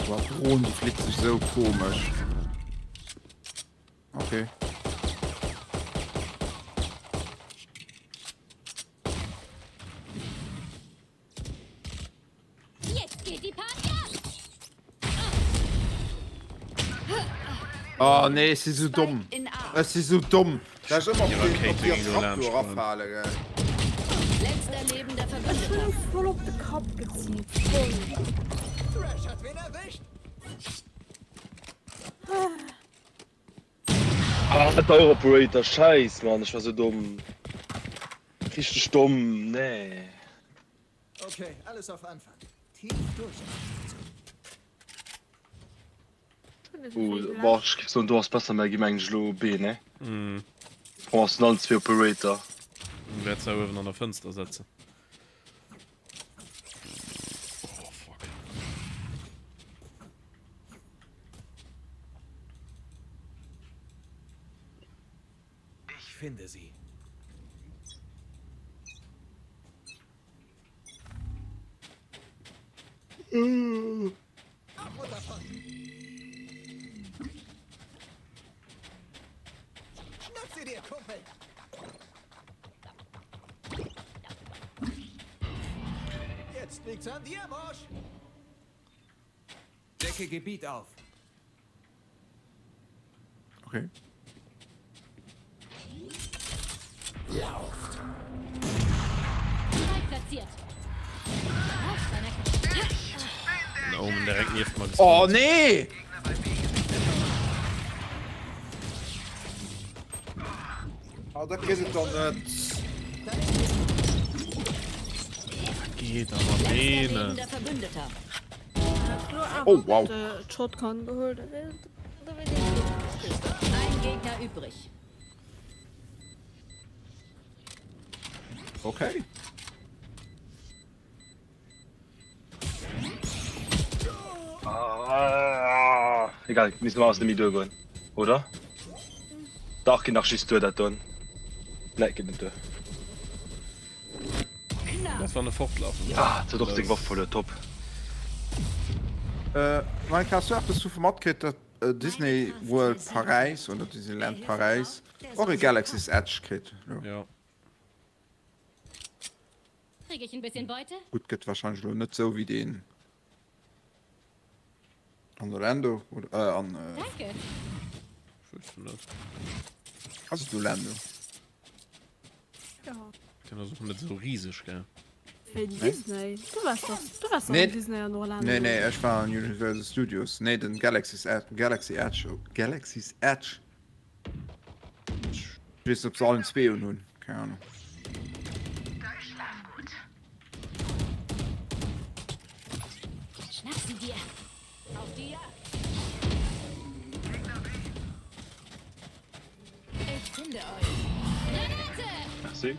Boah, Dron, déi flitt sech sou komesch. Okay. Jetzt geht die Party ab! Oh nee, ech si sou domm. Ech si sou domm. Dat ech ëmmer op déi op déi Attrapp do erafale, gell. Letzter lebender Ech hunn Verbündeter. e voll op de Kapp geziilt, voll. Thresh hat wen erwischt. Ah, dat war och Operator, scheiss Mann, ech war sou domm. Richteg domm, nee. Okay, alles auf Anfang. Tief durchatmen und so. Uh, boah, ech géif soen, do ass besser, mä gi mengen ech elo B, ne? Mhm. Bon, ass den allen zwee Operator. Wäert se uewen an der Fënster setzen. Oh, fuck. Ich finde sie. Ab und davon. Schnapp sie dir, Kumpel. Jetzt liegt's an dir, Morsch. Decke Gebiet auf. Okay. Lauft. Platziert. Den Omen direkt nieft mer Oh gespawnt. nee! Oh, dat gëtt et doch net. Wat geet da mat deenen? Lebender Verbündeter. Oh, wow. D'Shotgun geholt. Ein Gegner übrig. Okay. Ah, egal, misst mer ass net méi duergoen, oder? Dach, geet nach just duer dat doen. Nee, geet net duer. Dat war ne fortlaufen. Ah, et huet och seng Waff verluer, top. Mike, has du eppes dovu matkritt, datt Disney World Paräis oder Disneyland Paräis och e Galaxy's Edge kritt elo? Jo. Krieg ich ein bisschen Beute? Gutt, gëtt warscheinlech elo net sou wéi deen an Orlando oder äh, an äh, Danke. Weess net. Ass et Orlando? Ja. Den ass och net sou riseg, gell? Wéi Disney? Du waars doch, du waars doch Nee. an Disney an Orlando. Nee, nee, ech war an Universal Studios. Nee, den Galaxy's Edge, Galaxy Edge, oh, Galaxy's Edge. Ech weess net, ob se allen zwee un hunn. Keng Ahnung. Schlaf gut. Schnapp sie dir. Auf die Jagd. Ich finde euch. Granate! Merci.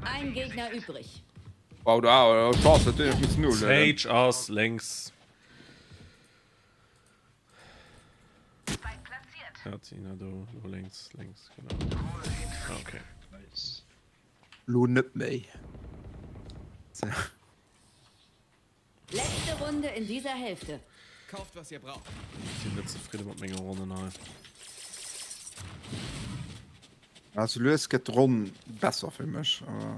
Ein Gegner übrig. Wow, da, Chance, dat huet missen null. Sage ass lénks. Ja, Tina, do, do lénks, lénks, genau. Ah, okay. Nice. Lo net méi. Letzte Runde in dieser Hälfte. Kauft was ihr braucht. Ech sinn net zefridde mat menger Ronnen hei. Also lues gëtt d'Ronn besser fir mech, awer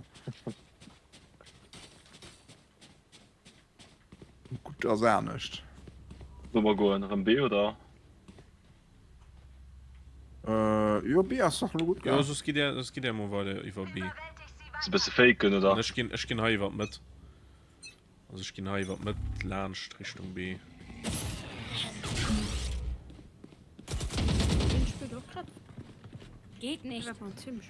gutt ass anescht. Solle mer goen? Erëm B oder? Äh, jo B ass dach lo gutt Jo, gaang. soss gitt är, soss gitt är mol weider iwwer B. Se bësse faken oder? An ech ginn, ech ginn hei iwwer d'Mëtt. Also ech ginn hei iwwer d'Mëtt laanscht Richtung B. Wien spillt och grad? Geht nicht. Grad mam Tim.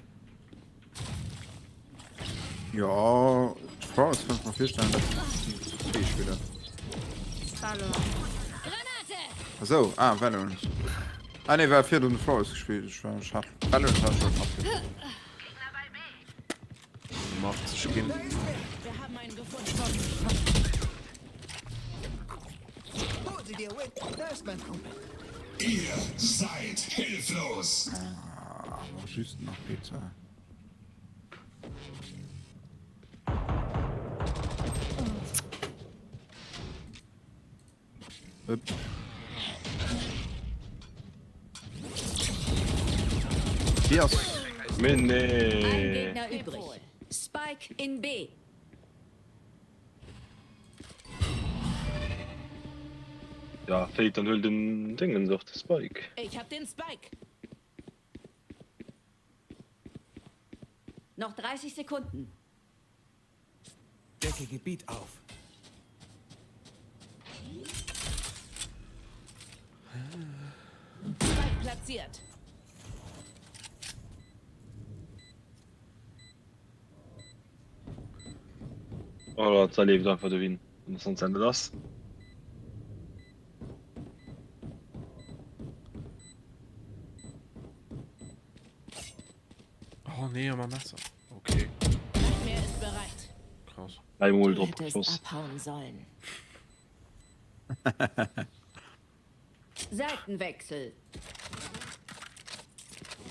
Jo, d'Flores kann ech mer virstellen, dass déi zu zwee spillen. Valorant. Esou, ah, Valorant. Ah nee, war virdrun de Flores gespillt. Ech war, ech hat Valorant hat ech schon matgekritt. Macht sech ginn. Wir haben einen gefunden. Hol sie dir, Win. Da ist mein Kumpel. Ihr seid hilflos. Ah, just nach Pizza. Déi ass. Mee Ein nee. Gegner übrig. Spike in B. Ja, Fate, dann huel den Dingens och, de Spike. Ich hab den Spike. Noch 30 Sekunden. Decke Gebiet auf. Spike platziert. Oder zerleeft einfach de Win, wann sonst Ende ass. Oh nee, mam Messer. Okay. Mehr ist bereit. Krass. Dräimol Du drop hättest geschoss. abhauen sollen. Seitenwechsel.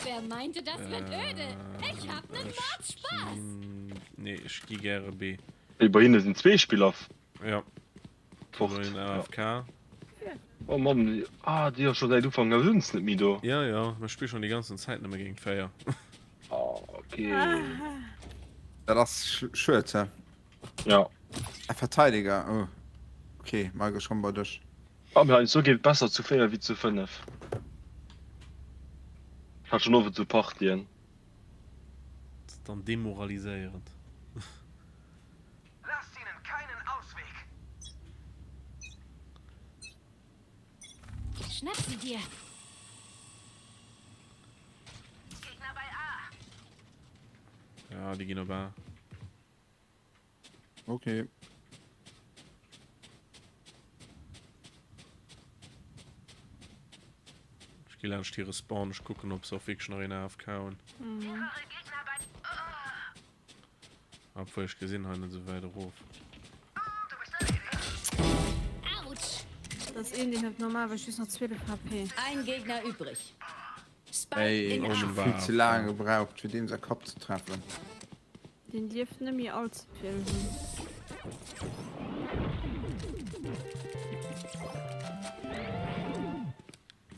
Wer meinte, das wird öde? Ich hab nen Mordspaß. Nee, ech gi gäre B. Hey, bei hinne sinn zwee Spiller Ja. fort. Den AFK. Oh Mann, ah, déi ass scho säit Ufank u uns net méi do. Ja, ja, mir spille schon déi ganzen Zäit nëmme géint 4. Ah, okay. Dat ass schued, hä? Ja. E Verteidiger, oh. Okay, Mike, ech komm bei dech. Ah, mee heiansdo geet et besser zu 4 wéi zu 5. Ech hat schon oft esou Partien. Dat ass dann demoraliséierend. Lasst ihnen keinen Ausweg. Schnapp sie dir. Gegner bei A. Ja, déi ginn op A. Okay. Ech gi laanscht hire Spawn, ech kucken, ob se och wierklech nach een AFK hunn. Obwuel, ech gesinn hei net esou wäit erof. Autsch! Dat ass een, deen huet normalerweis just nach 12 HP. Ein Gegner übrig. Spike Ey, in ech A. hu vill ze laang gebraucht, fir deem säi Kapp ze treffen. Deen dierft net méi all ze vill hunn.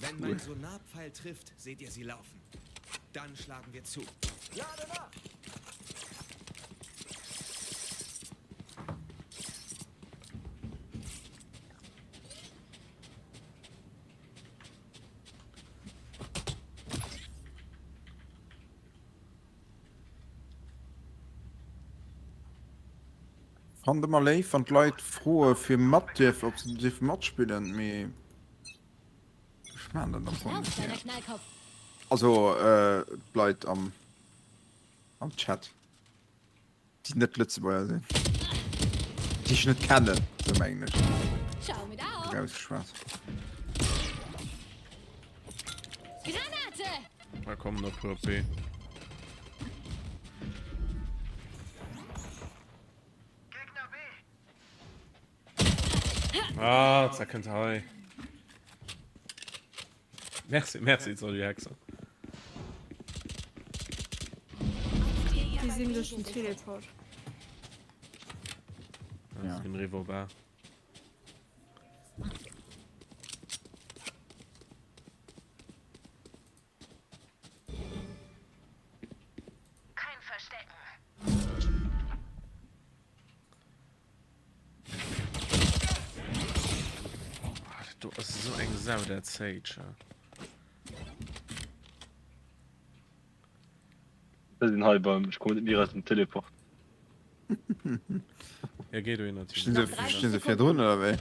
Wenn mein Sonarpfeil trifft, seht ihr sie laufen. Dann schlagen wir zu. Lade nach! Fannt ëmmer léif wann d'Leit froe fir mat dierfen, ob se dierfe matspillen, mee ech maan dat am Fong Lauf, net kleiner gär. Knallkopf! Also d'Leit am am Chat, déi net Lëtzebuerger sinn, déi ech net kennen, sou mengen ech. Ciao mit Au! Erausgeschwat. Granate! Da kommen der puer op B. Ah, da kënnt hei. Merci, merci, Zolli Hexer. Déi sinn duerch den Teleport. Ja. Den Revolver. Kein Verstecken. Do ass esou eng Sau dat Sage. Ech sinn hei beim, ech kommen net méi eraus dem Teleport. Ja, géi dohinner, Tim. Stinn se, stinn se virdrun oder wéi?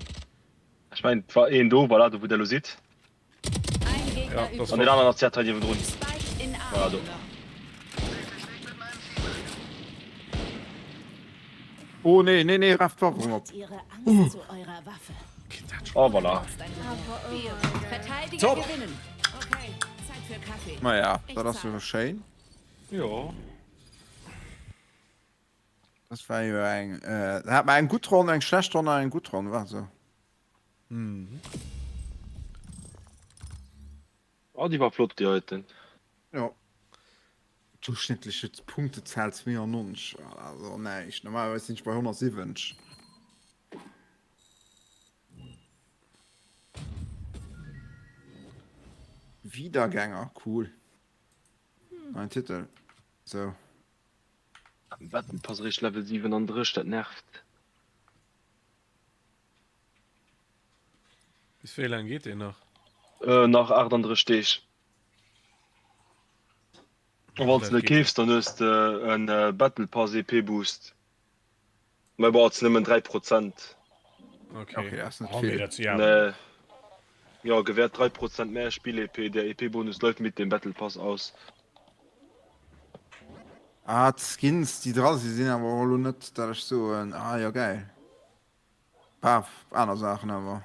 Ech mengen et war een do, voilà, do wou der elo sidd. Ja, das An den war aneren ass direkt hei niewendrun. Voilà, do. Oh nee, nee, nee, ref d'Waff erëm op. Oh, voilà. Top! Maja, dat ass jo schéin. Jo. Das war jo eng, äh, da hat mer eng gutt Ronn, eng schlecht Ronn an eng gutt Ronn, war se. Mhm. Oh, déi war flott, déi heiten. Jo. Durchschnittliche Punktezahl 92, also näischt. Normalerweis sinn ech bei 170. Wiedergänger, cool. Neien Titel. Sou. Wat pass eréischt Level 37, dat nervt. Bis wéi laang geet deen nach? Nach 38 Deeg. A wann s de keefs, dann hues de en Battle Pass EP Boost. Mä bon, et sinn nëmmen 3 Prozent. Okay. Okay, ass net Oh, mee vill. dat, ja. Nee. Jo, gewährt 3 Prozent mehr Spiel-EP. Der EP-Bonus läuft mit dem Battle Pass aus. Ah, d'Skins, déi dra sinn, sinn awer och elo net, dat ech soen, ah jo, geil. Paar aner Saachen awer.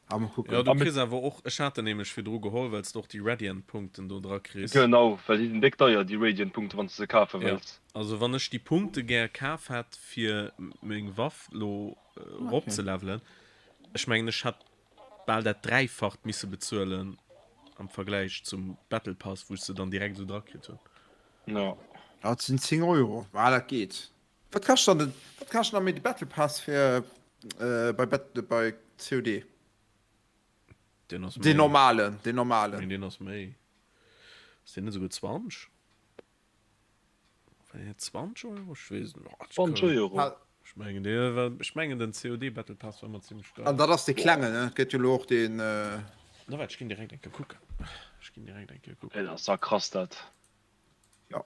Ah, mol Ja, kucken. du kriss awer och, ech hat den nämlech virdru geholl, well s de och déi Radiant-Punkten do dra kriss. Genau, well déi sinn déck deier, déi Radiant-Punkte, wann s de se kafe Ja, wëlls. also wann ech déi Punkte gär kaf hätt, fir meng Waff lo erop ze levelen, ech mengen ech hätt bal dat Dräifacht misse bezuelen am Vergläich zum Battle Pass, wou ech se dann direkt esou dra kritt hunn. Ja. Ah, et sinn 10 Euro. Ah, dat geet. Wat kascht dann den, wat kascht dann méi de Battle Pass fir äh, bei Bat bei COD? Deen ass Den méi. normalen, den Mee normalen. deen ass méi. Ass deen net esouguer 20? War deen net 20 Euro? Ech weess et net. Oh, ech 20 kann- Euro. Ah, Ech mengen, dee war, ech mengen den COD Battle Pass war ëmmer zimmlech An deier. dat ass dee klengen, ne? Et gëtt jo elo och deen. Äh, Na waart, ech ginn direkt eng Kéier kucken. Ech ginn direkt eng Kéier kucken. Ey, dat ass ja krass dat. Ja.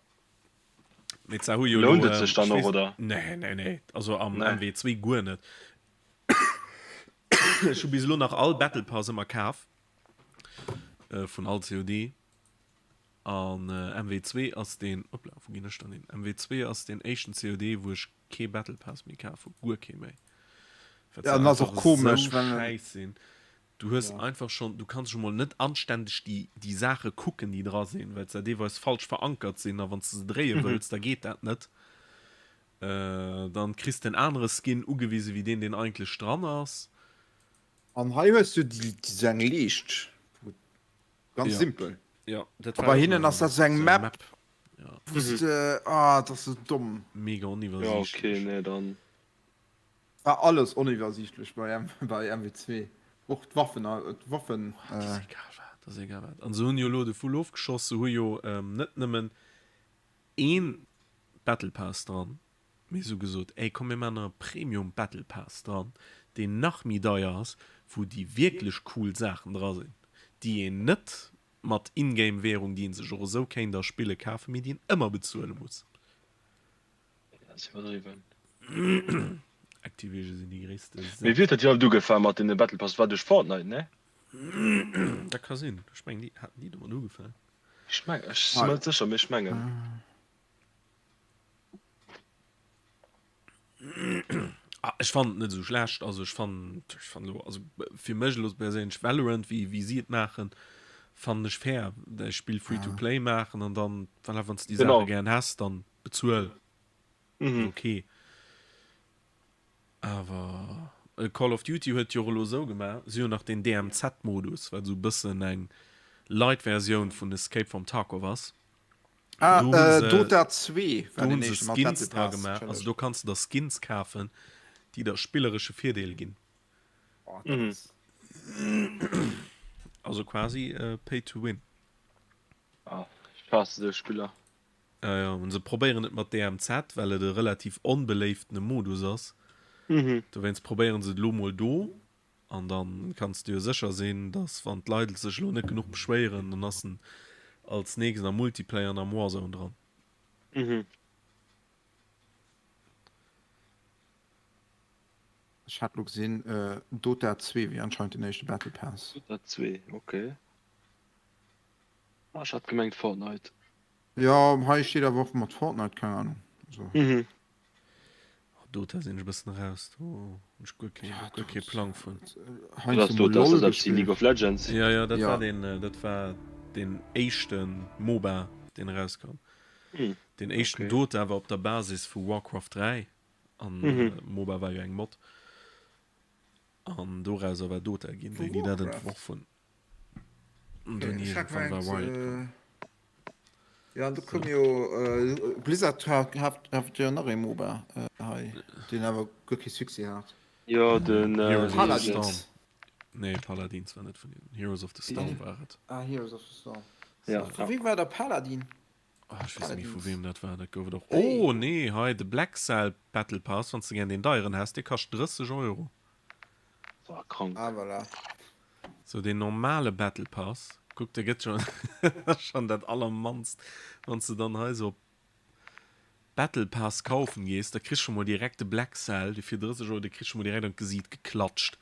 Mee ze hu jo Lount elo, et sech ähm, dann ech och, weess, oder? Nee, nee, nee. Also am Nee. MW2 guer net. Ech hu bis elo nach all Battle Pass ëmmer kaf. Äh, vun all COD. An äh, MW2 ass deen, hoppla, wou ginn ech dann hin? MW2 ass deen éischten COD, wou ech kee Battle Pass méi kaf hu, guer kee méi. Well Ja, se an ass einfach och komesch, esou well. schäiss sinn. Du hues Ja. einfach schon, du kanns schon mol net anständeg déi, déi Saache kucken, déi dra sinn, well se deelweis falsch verankert sinn a wann s de se dréie Mhm. wëlls, da geet dat net. Äh, dann kriss de en anere Skin ugewise wéi deen, deen eigentlech dran ass. An hei hues du déi, déi sou eng Leescht, wou ganz Ja. simpel. Ja, dat A war bei och hinnen nach ass dat sou eng sou eng Map, Map. Ja. wou s de, ah, dat ass sou domm. Mega Ja, okay, oniwwersiichtlech. nee, dann. War alles oniwwersiichtlech bei M bei MW2. Och d'Waffen d'Waffen. Dat ass egal wat, dat ass egal wat. An se hunn jo elo de Vull ofgeschoss, se hu jo net nëmmen een Battle Pass dran, mee se hu gesot, ey komm mir maachen nach e Premium Battle Pass dran, deen nach méi deier ass, wou déi wierklech cool Saachen dra sinn, déi een net mat In-Game Währung, déi een sech och esou kéint erspille, kafen, mee déi een ëmmer bezuele muss. Dat ass iwwerdriwwen. Activision sinn déi gréisste Mee Säck. wéi huet dat iwwerhaapt ugefaang mat deene Battle Pass? War duerch Fortnite, ne? Dat ka sinn. Ech mengen déi haten déi domat ugefaang. Ech meng, ech si mer net sécher, mee ech mengen. Ah, ech fannen et net esou schlecht. Also ech fannen, ech fannen elo, also fir mech elo perséinlech Valorant, wéi, wéi si et maachen, fannen ech fair. Däi Spill free to play maachen an dann, voilà, wann s de déi Genau. Saache gären häss, dann bezuel. Mhm. Ok. Awer Call of Duty huet jo och elo esou gemaach, si hunn nach den DMZ-Modus, wat esou e bëssen eng light Versioun vun Escape from Tarkov ass. Ah, Do hu äh, se, Dota 2 do war hu den se éischte mat Skins Battle dra Pass gemaach, also Challenge. do kanns de der Skins kafen, déi der spilleresche Virdeel ginn. Oh, dat Mhm. ass. Also quasi Pay to Win. Ah, ech haasse sou Spiller. Ja, ja, an se probéieren et mat DMZ, well et e relativ onbeléiftene Modus ass. Mhm. Dowéinst probéieren se et elo mol do, an dann kanns de jo sécher sinn, dass wann d'Leit sech elo net genuch beschwéieren, dann ass en als nächst am Multiplayer an am Warzone dran. Mhm. Ech hat lo gesinn Dota 2 wier anscheinend den éischte Battle Pass. Dota 2, ok. Ah, ech hat gemengt Fortnite. Jo, hei steet awer och mat Fortnite, keng Ahnung. Also. Mhm. Dota sinn ech e bëssen raus, do hunn ech guer kee, guer kee Plang vun. Wat ass Dota? Ass dat eppes wéi League of Legends? Jo, jo, dat war deen, dat war deen éischte MOBA, deen erauskoum. Deen éischten Dota war op der Basis vu Warcraft 3 an MOBA war jo eng Mod an dorauser war Dota ginn, déi déi dat entworf hunn. An dunn iergendwann war Riot komm. Jo, an do koum jo Blizzard hat jo nach ee MOBA hei, deen awer guer kee Succès hat. Jo, den Heroes of the Paladins. Storm. Nee, Paladins war net vun hinnen. Heroes of the Storm war et. Ah, Heroes of the Storm. Ja. Vu wem war da Paladin? Ah, ech weess net méi vu wem dat war. Dat gouf et och. Oh nee, hei de Black Cell Battle Pass, wann s de gären deen deieren häss, dee kascht 30 Euro. War krank. Ah, voilà. Sou deen normale Battle Pass, kuck dee gëtt schon, ass schon dat allermannst, wann s de dann hei sou op Battle Pass kaufen gees, da kriss scho mol direkt de Black Cell, dee fir 30 Euro, dee kriss scho mol direkt an d'Gesiit geklatscht.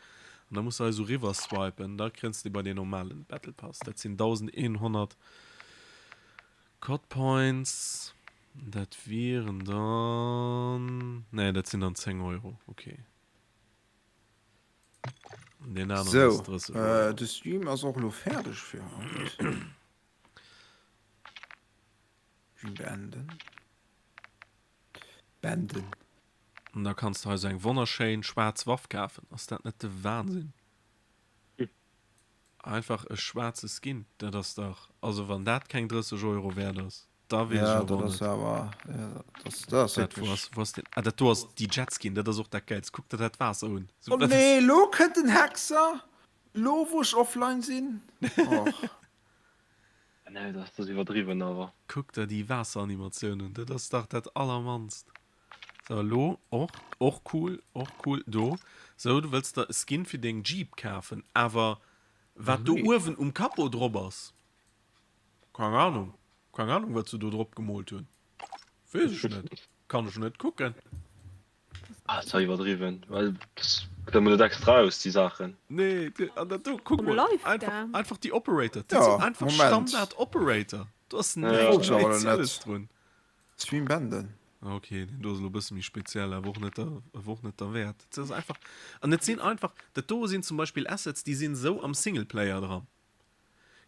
An da muss de hei sou riwwer swipen, da krënns de bei deen normalen Battle Pass. Dat sinn 1100 Cod Points, dat wieren dann, nee dat sinn dann 10 Euro, okay. Deen aneren ass Sou, 30 Euro. de Stream ass och elo fäerdeg fir haut. Stream beenden. Beenden. An da kanns de hei sou eng wonnerschéin schwaarz Waff kafen. Ass dat net de Wahnsinn? Einfach e schwaarze Skin, dat ass dach, also wann dat keng 30 Euro wäert ass, da weess ech Ja, awer dat och ass net. awer, ja, dat, dat ass Wat, wou wierklech. ass, wou ass deen, ah dat do ass déi Jetskin, dat ass och dat Gäilst. Kuck der dat Waasser un. Sou, Oh wat nee, ass. elo kënnt den Hexer! Elo wou ech offline sinn? Och. Nee, dat ass iwwerdriwwen awer. Kuck der déi Waasseranimatioun un, dat ass dach dat allermannst. Sou, elo och, och cool, och cool, do. Sou, du wëlls der e Skin fir deng Jeep kafen, awer wat do uewen um Capot drop ass, keng Ahnung, keng Ahnung wat se do drop gemoolt hunn, weess ech net, kann ech net kucken. Ah, dat ass iwwerdriwwen, well dat gëtt emol net extra aus, déi Saachen. Nee, an dat do, kuck mol, einfach, einfach déi Operator, dat Ja, sinn einfach Moment. Standard Operator, do ass Ja. näischt Wollt ech awer elo net. Spezielles drun. Stream beenden. Ok, deen do ass elo e bësse méi speziell, awer och net der, awer och net derwäert. Et ass einfach, an et sinn einfach, dat do sinn zum Beispill Assets, déi sinn esou am Singleplayer dran.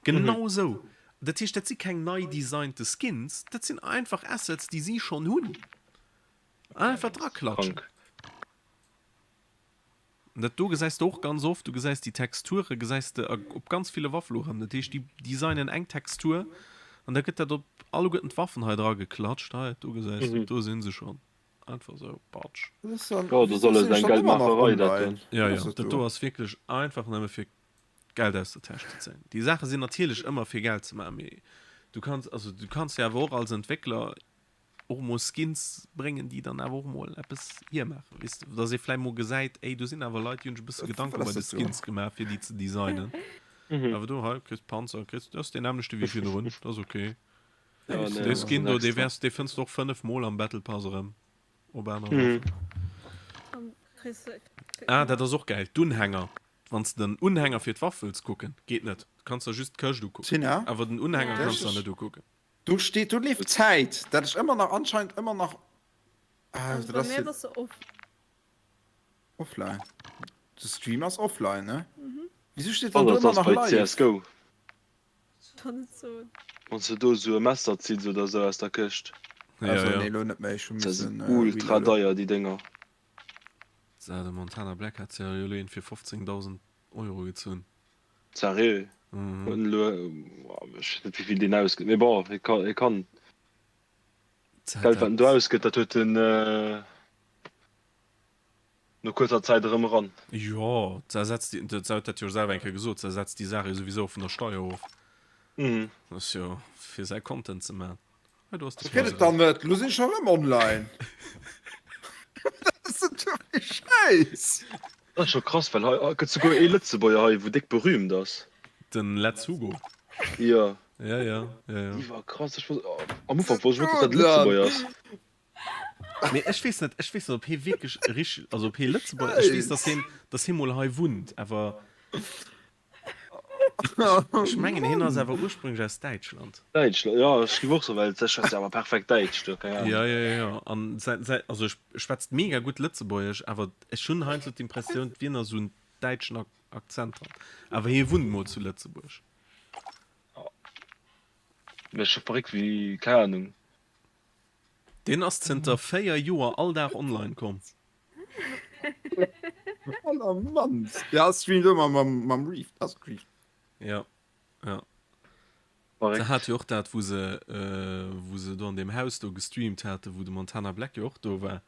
Genau esou. Dat heescht, dat si keng nei designte Skins, dat sinn einfach Assets, déi si schonn hunn. Einfach draklatschen. An dat do gesäis de och ganz oft, du gesäis déi Texture gesäis de op ganz ville Waffen elo erëm. Dat heescht, déi designen eng Textur an da gëtt dat op alleguerten d'Waffen hei dra geklatscht. Hei, do gesäis de, do si se schonn. Einfach esou, patsch. Jo, dat ass alles eng Geldmaacherei, dat do. Jo, jo, dat do ass wierklech einfach nëmme fir Geld aus der Täsch ze zéien. Déi Saache sinn natierlech ëmmer fir Geld ze maachen, mee du kanns, also du kanns jo awer och als Entwéckler och mol Skins bréngen, déi dann awer och mol eppes hiermaachen, weess de, dass ee vläicht mol gesäit, ey, do sinn awer Leit, déi hunn sech e bësse Gedanke bei de Skins gemaach, fir déi ze designen. Awer do, hei, kriss Panzer, kriss, dat ass deen nämmlechte wéi virdrun, dat ass ok. Dee Skin do, dee wäers, dee fënns de och 5 mol am Battle Pass erëm op aner Waffen. Ah, dat ass och gäil, d'Unhänger. Wann s de den Unhänger fir d'Waff wëlls kucken, geet net, du kanns der just d'Këscht ukucken, awer den Unhänger kanns de der net ukucken. Do steet, do leeft d'Zäit, dat ech ëmmer nach, anscheinend ëmmer nach, ah, Also dat bei ass mir jo bass de off. offline. De Stream ass offline, ne? Mhm. Wisou steet dann Oh, do dat ëmmer ass nach bei live? CSGO. Kann net soen. Wann s de do esou e Messer zills oder esou aus der Këscht. Ja, Also ja. nee, elo net méi, ech hu Dat missen sinn ultra reloaden. deier, déi Dénger. Sa, de Montana Black hat jo elo een fir 15.000 Euro gezunn. Sérieux? Mhm. Huet en elo, ech weess net wéivill deen ausgëtt, mee bon, hie ka, hie kann. D'Geld wat en do ausgëtt, dat huet en no kuerzer Zäit erëm eran. Jo, se setzt déi, dat huet dat jo selwer eng Kéier gesot, se setzt déi Saach jo souwisou vun der Steier of. Mhm. Dat ass jo fir säi Content ze man. Hei do ass de Ech kritt et dann net, lo sinn ech scho rëm online. Wat ass dat do fir Schäiss? Dat ass scho krass, well hei gëtt souguer ee Lëtzebuerger hei wou déck berühmt ass. Den Letz Hugo. Jo. Ja, ja, ja, ja. Iwwer krass, ech wosst am Ufank wosst ech net dass dat e Lëtzebuerger ass. Mee ech weess net, ech weess net, ob hie wierklech richteg, also ob hie Lëtzebuerger, ech weess, dass hien, dass hie mol hei wunnt, awer ech mengen, hien ass awer ursprünglech aus Däitschland. Däitschland, jo, ech géif och soen, well se schwätzt jo awer perfekt Däitsch do, keng Ahnung. Jo, jo, jo, jo, an säi, säi, also e schwätzt mega gutt Lëtzebuergesch, awer ech hunn heiansdo d'Impressioun, et wier nach esou en däitschen Akzent dran. Awer hie wunnt mol zu Lëtzebuerg. Mee scho verréckt wéi, keng Ahnung. Deen ass zënter 4 Joer all Dag online komm. Allermannst. Ja, streamt ëmmer mam, mam Reef. Ass et Reef? Ja, ja. Se hat jo och dat, wou se, wou se do an deem Haus do gestreamt haten, wou de Montana Black jo och do war,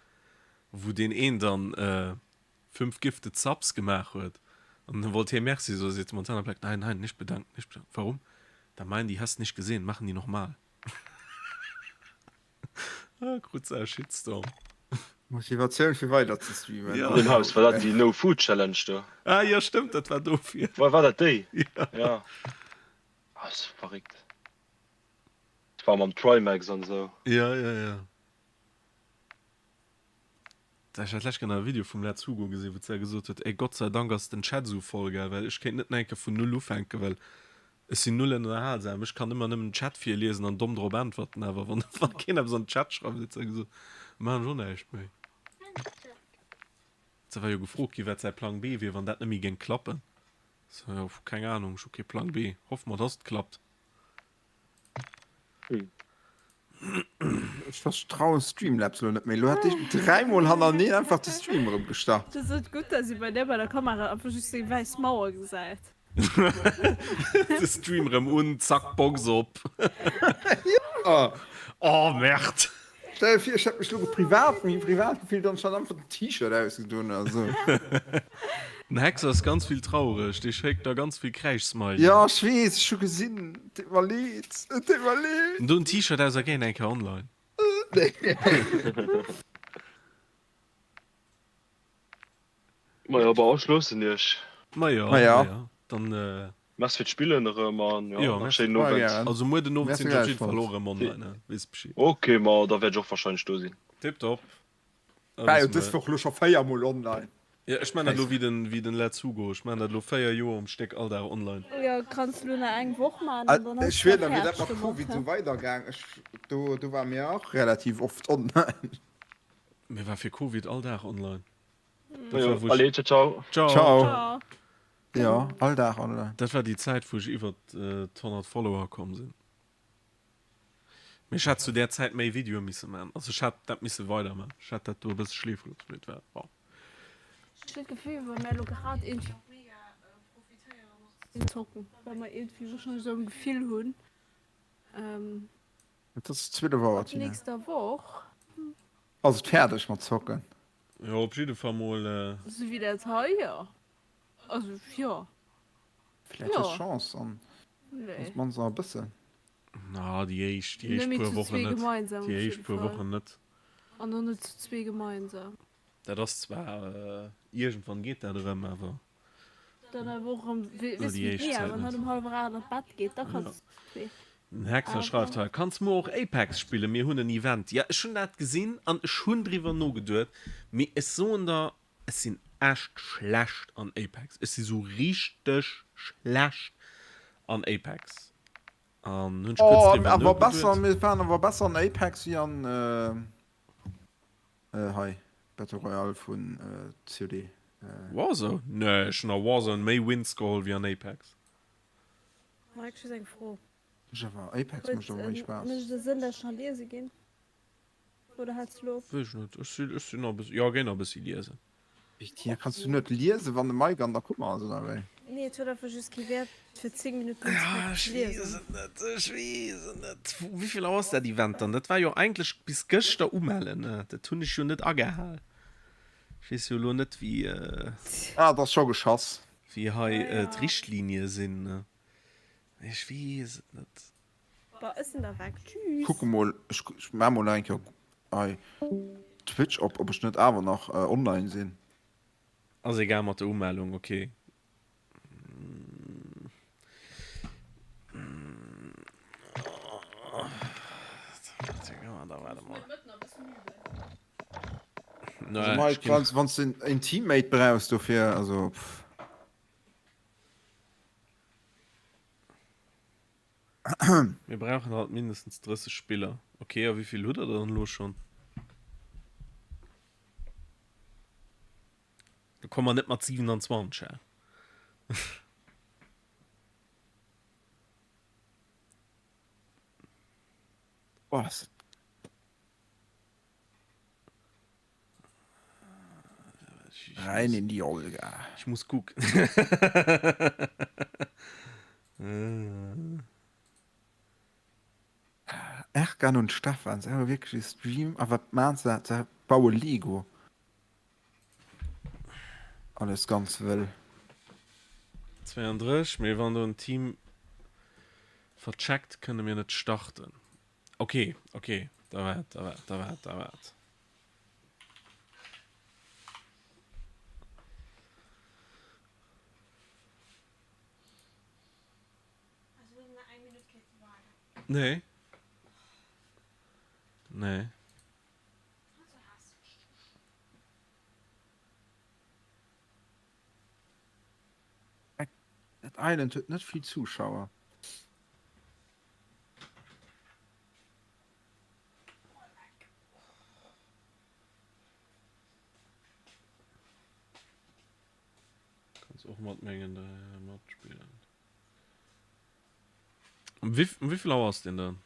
wou deen een dann 5 gifted Subs gemaach huet an dann wollt hie Merci soen, seet de Montana Black, nein, nein, nicht bedanken, nicht bedanken. Warum? Da meinen die, hast nicht gesehen, machen die nochmal. Ah, krut se e Shitstorm. Motivatioun fir weider ze streamen. Ja. An dem Haus, war dat déi No Food Challenge do? Ah jo, stëmmt, dat war dofir. War, war dat déi? Ja. Ja. Ah, ass verréckt. Dat war mam Trymacs an esou. Ja, ja, ja. Ech hat d'lescht Kéier nach e Video vum Letz Hugo gesinn, wou d'Sar gesot huet, Ey, Gott sei Dank ass den Chat esou voll, gell, well ech kéint net nach eng Kéier vun null ufänken, well ech sinn null ënnerhalsam. Ech kann ëmmer nëmmen den Chat virliesen an domm drop äntwerten, awer wann wa keen eppes an den Chat schreift, huet d'Sar gesot, maachen ech och näischt méi. Se war jo gefrot ginn, wat säi Plang B wier, wann dat net méi géing klappen. So, jo, keng Anung, ech hu kee Plang B. Hoffe mer, dass et klappt. Ech vertraue Streamlabs lo net méi. Lo hat ech dräimol hannerneeën einfach de Stream erëm gestart. Et ass et gutt, dass ee bei där bei der Kamera einfach just seng wäiss Mauer gesäit. De Stream rëm un, zack, Box op. Jo! Oh Merde! Stell dir vir, ech hätt mech lo privat, méi privat gefillt an ech hätt einfach den T-Shirt ausgedoen oder sou. Den Hex ass ganz vill traureg, dee schéckt der ganz vill Kräischsmileyen. Jo, ech weess, ech hu gesinn, et deet mer leed, et deet mer leed. Do en T-Shirt aus a géi eng Kéier online. Majo, bon, ech loossen iech. Majo, majo, dann. Merci fir d'Spillen erëm an jo, nach schéinen Owend. Also muer den Owend sinn ech op jidde Fall och erëm online, ne? Weess Bescheed. Ok, ma da wäert ech och wahrscheinlech do sinn. Tiptop. War jo dës Woch lo scho 4 mol online. Jo, ech man dat lo wéi den, wéi den Letz Hugo, ech man dat lo 4 Joer um Stéck all Dag online. Jo, kanns lo nach eng Woch man an dann Ech ass schwier et der, wier dat fäerdeg mat Covid domat. sou weider gaang, ech, do, do war mir och relativ oft online. Mir war fir Covid all Dag online. Dat war, wou ech. Allez, ciao, ciao. Ciao. Ciao. Jo, all Dag online. Dat war déi Zäit, wou ech iwwert d'100 Follower komm sinn. Mee ech hätt zu där Zäit méi Videoe misse man. Also ech hätt dat misse weider man. Ech hätt dat do e bësse schleefe gelooss, mee et war, bon. Ech hunn d'Gefill, wéi wa mär elo grad iergendwéi och mega profitéieren och ze zocken, well mer iergendwéi wahrscheinlech esou am Gefill hunn, Et ass 12 Auer, ab Tina. nächster Woch. Ass et fäerdeg mat zocken? Jo, op jidde Fall mol. Esou wéi dat hei, jo. Also, jo. Vläicht hues Chance an ass mannst nach e bëssen. Na, déi éischt, déi éischt puer Wochen net. Déi éischt puer Wochen net. An och net zu zwee gemeinsam. Dat ass zwar, iergendwann geet dat erëm, awer. Dann awer och erëm, weess du wéi d'Mia, wann hatt um hallwer 8 an d'Bett geet, da kanns du zu zwee. Den Hexer schreift hei, Kanns muer och Apex spillen, mir hunn en Event. Jo, ech hunn dat gesinn an ech hunn driwwer nogeduet, mee ech soen der, Ech sinn echt schlecht an Apex. Ech si sou richteg schlecht an Apex. An hunn ech kuerz Oh, driwwer awer besser, nogeduet. mir waren awer besser an Apex wéi an hei Battle Royale vun COD. Warzone? Nee, ech hunn a Warzone méi Wins geholl wéi an Apex. Mike, just eng Fro. Ech awer, Apex mécht awer méi Spaass. Mécht et Sënn, dat ech nach liese ginn? Oder häls du lo op? Weess ech net. Ech sinn, ech sinn nach e bëssi, jo, géi nach e bëssi liesen. Wéi, Tina, kanns du net liesen, wann de Mike an der Kummer ass, oder wéi? Nee, et huet einfach just kee Wäert, fir 10 Minutten unzefänken Ech ze weess liesen. et net, ech weess et net. Wéi vill Auer ass dat Event dann? Dat war jo eigentlech bis gëschter umellen, ne? Dat hunn ech jo net agehal. Ech weess jo elo net, wéi. Ah, et ass scho geschass. Wéi hei d'Richtlinie sinn, ne? Ech weess et net. Bon, ech sinn da weg. Tschüss. Kucke mol, ech maa mol nach eng Kéier hei Twitch op, ob ech net awer nach online sinn. Ass egal mat der Umellung, ok. Also Mike, wann wann s de en Teammate brauchs dofir, also pff. Mir brauchen halt mindestens 30 Spiller. Okay, a wéivill hutt der dann elo schonn? Da komme mer net mat 27, hä? Boah, das Rein in die Olga. Ich muss gucken. Erkan und Stefan, se hu wierklech e Stream a wat maan se? Se baue Lego. Alles ganz wëll. 32, mee wann do en Team vercheckt, kënne mir net starten. Ok, ok, da waart, da waart, da waart, da waart. Nee. Nee. Dat Island huet net vill Zuschauer. Kanns och mat mengen matspillen. Um wéi um wéivill Auer ass deen dann?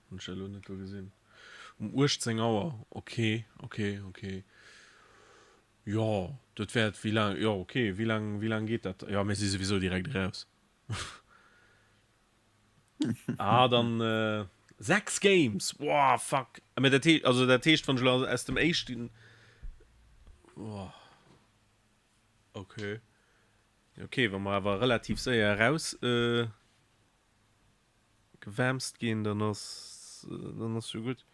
Hunn ech elo net do gesinn. Um 18 Auer, ok, ok, ok. Jo, dat wäert, wéi laang, jo ok, wéi laang, wéi laang geet dat? Jo, mir si souwisou direkt eraus. Ah, dann 6 Games, woah, fuck. Mä dat heescht, also dat heescht, wann ech elo aus dem éischten, woah, ok. Ok, wa mer awer relativ séier eraus gewämst ginn, dann ass, dann ass jo gutt.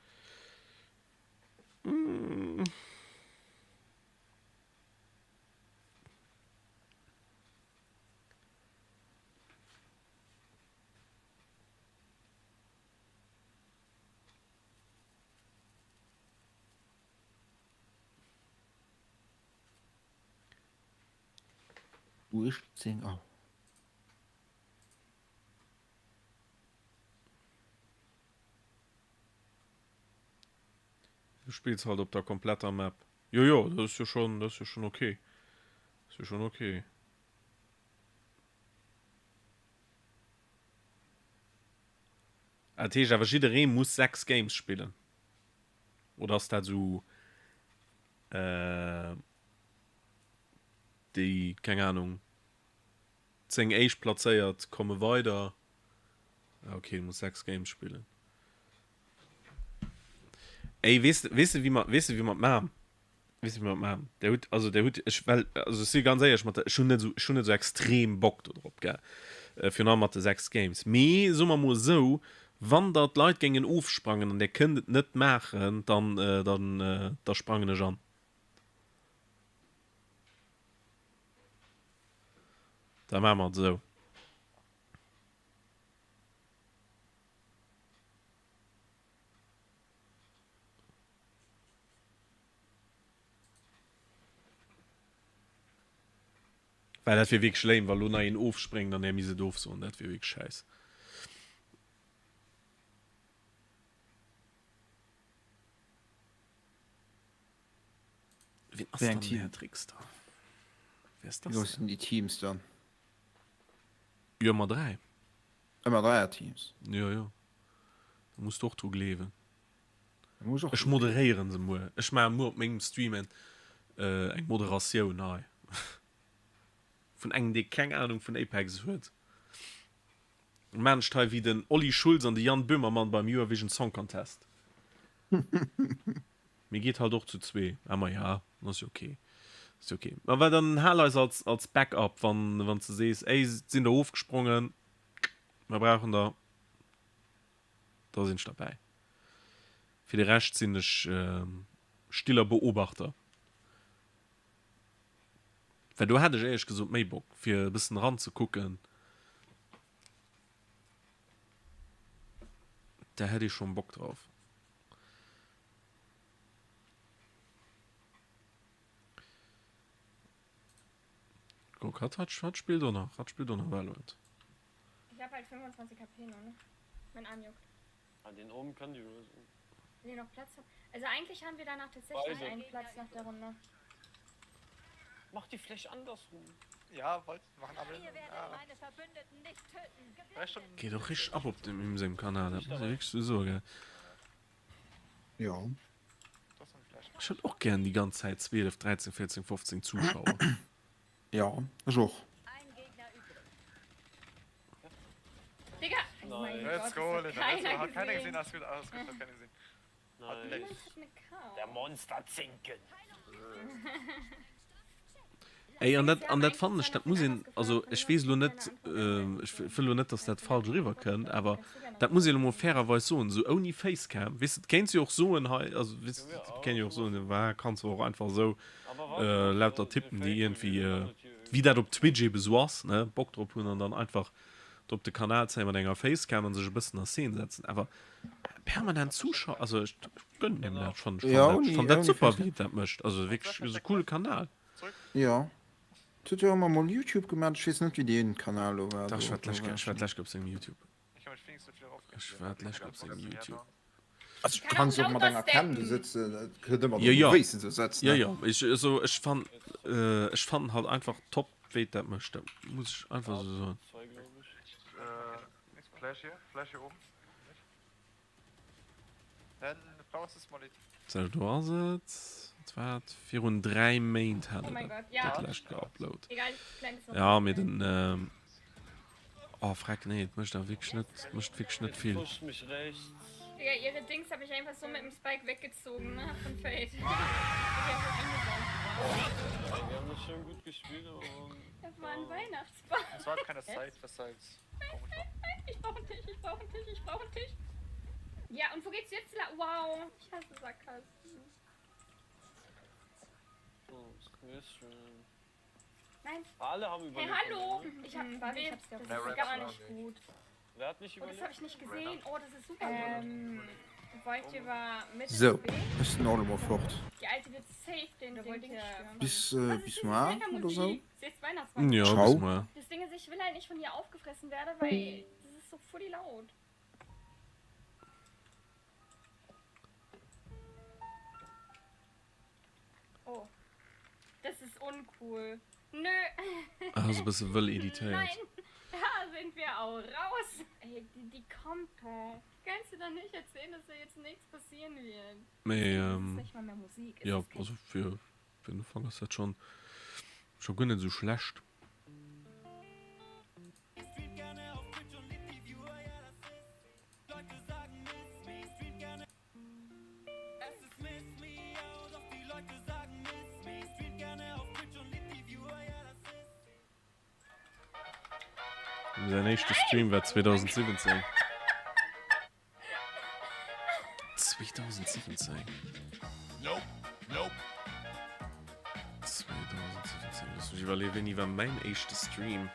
Uechtzéng Auer. Du spills halt op der kompletter Map. Jo jo, dat ass jo schon, dat ass jo schon ok. Ass jo schon ok. Dat heescht awer jidderee muss 6 Games spillen? Oder ass dat esou déi, keng Ahnung, 10 Éischtplazéiert komme weider? Ah ok, du muss 6 Games spillen. Ey, weess de, weess de wéi mer, weess de wéi mer et maachen? Weess de wéi mer et maachen? Der hutt, also der hutt, ech well, also ech si ganz éierlech mat der, ech hunn net esou, ech hunn net esou extrem Bock do drop, gell, virun allem mat de 6 Games. Mee soe mer mol esou, wann der d'Leit géingen ofsprangen an der kënnt et net maachen, dann, dann, da sprangen ech an. Da maache mer et esou. Well dat wier wierklech lame, wa lo nach een ofspréngt an där misst et ofsoen. Dat wier wierklech schäiss. Wien ass Wéi eng dann Team? Här Trickster? Wer ist Wéi das grouss denn? sinn déi Teams dann? Jo, ëmmer 3. Ëmmer Dräierteams? Jo, jo. Da muss de och dru gleewen. Da muss ech och Ech dru gleewen. moderéieren se muer. Ech maache muer op mengem Stream en, eng Moderatioun hei. Vun engem, dee keng Anung vun Apex huet. Maan ech hei wéi den Olli Schulz an de Jan Böhmermann beim Eurovision Song Contest. Mee geet halt och zu zwee. Ah ma ja, ass jo ok. Ass jo ok. Ma well dann hal eis als als Backup wann wann s de sees, ey et sinn der ofgesprongen, mer brauchen der, da sinn ech derbäi. Fir de Rescht sinn ech stiller Beobachter. Well do hätt ech éierlech gesot méi Bock, fir e bëssen eranzekucken. Da hätt ech schon Bock drauf. Guck, hat, hat, hat spielt auch nach, hat spielt auch nach Valorant. Ich hab halt 25 HP nur, ne? Mein Arm juckt. Ah, den oben kann die lösen. Wenn ihr noch Platz habt. Also eigentlich haben wir danach tatsächlich Beide. einen Platz nach der Runde. Mach die Fläche andersrum. Ja, wollt machen aber. Ja. Geet och richteg ab op dem him sengem Kanal, dat muss ee wierklech sou soen, gell. Jo. Ech hätt och gären déi ganz Zäit 12, 13, 14, 15 Zuschauer. Jo, ech och. Digga! Oh mein Let's Gott, go, das Linda. hat Let's go. keiner Hat keiner gesehen, gesehen. alles gut, alles gut, hat keiner gesehen. Hat Nice. Niemand hat eine K. Der Monsterzinken. Ey, an dat, an dat fannen ech, dat muss een, also ech weess elo net, ech wëll elo net, dass dat falsch eriwwer kënnt, awer dat muss een elo mol fairerweis soen, esou ouni Facecam, weess de, et kéints jo och soen hei, also weess de, et kéint jo och soen, wa kanns du och einfach esou lauter Typen, déi iergendwéi, wéi dat op Twitch ebe sou ass, ne, Bock drop hunn an dann einfach do op de Kanal zéien mat enger Facecam an sech e bëssen a Szene setzen, awer permanent Zuschauer, also ech gënnen him dat schonn, ech fannen dat super, wéi et dat mécht, also wierklech e coole Kanal. Jo, et huet jo ëmmer mol Youtube gemaat, ech weess net wéi deen Kanal lo war. Dach, ech war d'lescht ech war d'lescht op sengem Youtube. Ech war d'lescht op sengem Youtube. Also du kanns och mat enger Cam do sëtzen, et kënnt ëmmer Jo, drop jo. u wéi s de do sëtz, Jo, ne? jo, ech, also ech fann, ech fannen halt einfach top wéi et dat mécht, dat muss ech einfach esou soen. Flash hier, Flash hier oben. Sou, do ass et. Et war et virun 3 Méint hat Oh en mein dat Gott, ja. dat lescht geupload. Egal, klein ist noch Ja, mee den, oh freck, nee, et mécht awer wierklech net, et mécht wierklech net vill. Pusht mich rechts. Digga, ihre Dings habe ich einfach so mit dem Spike weggezogen, ne? Von Fate. Ich hab eingebaut. Ey, wir haben das schön gut gespielt, aber. Das war ein Weihnachtsbaum. Es war keine Zeit, weshalb. Ich brauche einen Tisch, ich brauche einen Tisch, ich brauche einen Tisch. Ja, und wo geht's jetzt lang? Wow, ich hasse Sackgassen. Oh, ist schön. Nein. Alle haben Hey, überlebt. hallo! ne? Ich hab, warte, ich hab's das Ja. ist gar nicht gut. Wer hat nicht Oh, das überlebt? habe ich nicht gesehen. Oh, das ist super ähm, Wollt ihr mal mit Sou, ech sinn och elo mol fort. Die alte wird safe den, den Ding stürmen. Bis, äh, bis muar oder sou. Ist Weihnachtsmarkt. Ja, Ciao. bis muar. Das Ding ist, ich will halt nicht von hier aufgefressen werden, weil das ist so fully laut. Oh. Das ist uncool. Nö. Ah, so e bësse wëll editéiert. Nein, da sind wir auch raus. Ey, die, die kommt doch. Kannst du doch nicht erzählen, dass da jetzt nichts passieren wird. Mee, Das ist ähm, nicht mal mehr Musik. Es jo, ist kein also fir, fir den Ufank ass dat schonn, scho guer net esou schlecht. Säin éischte Stream war 2017. 2017. 2017. Looss mech iwwerleeën, wéini war mäin éischte Stream?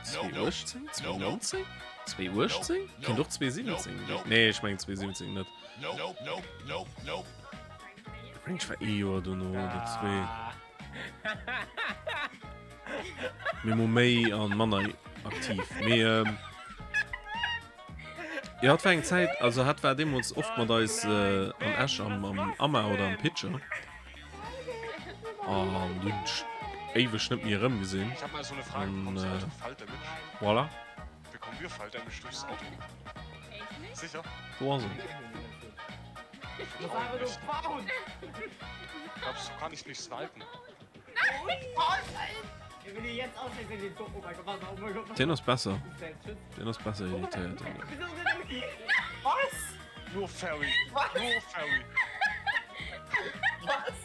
2018? 2019? 2018? Kéint och 2017 gewiescht. Nee, ech mengen 2017 net. Ech mengen, ech war ee Joer dono oder zwee. Mee mol méi an manner aktiv. Mee ähm, jo, hat war eng Zäit, also hat war deemools oft mat eis äh, an Esch am, am Amma oder am Pitcher. An du hunn ech éiweg net méi erëmgesinn. Ich hab mal so eine Frage, An bekommst du äh, Auto Fall Damage? voilà. Bekommen wir Fall Damage durchs Auto? Sicher? Do ass en. Glaubst du, kann ich nicht snipen? Deen ass besser. Deen ass besser editéiert. Was? Nur Ferry. Nur Ferry. Was?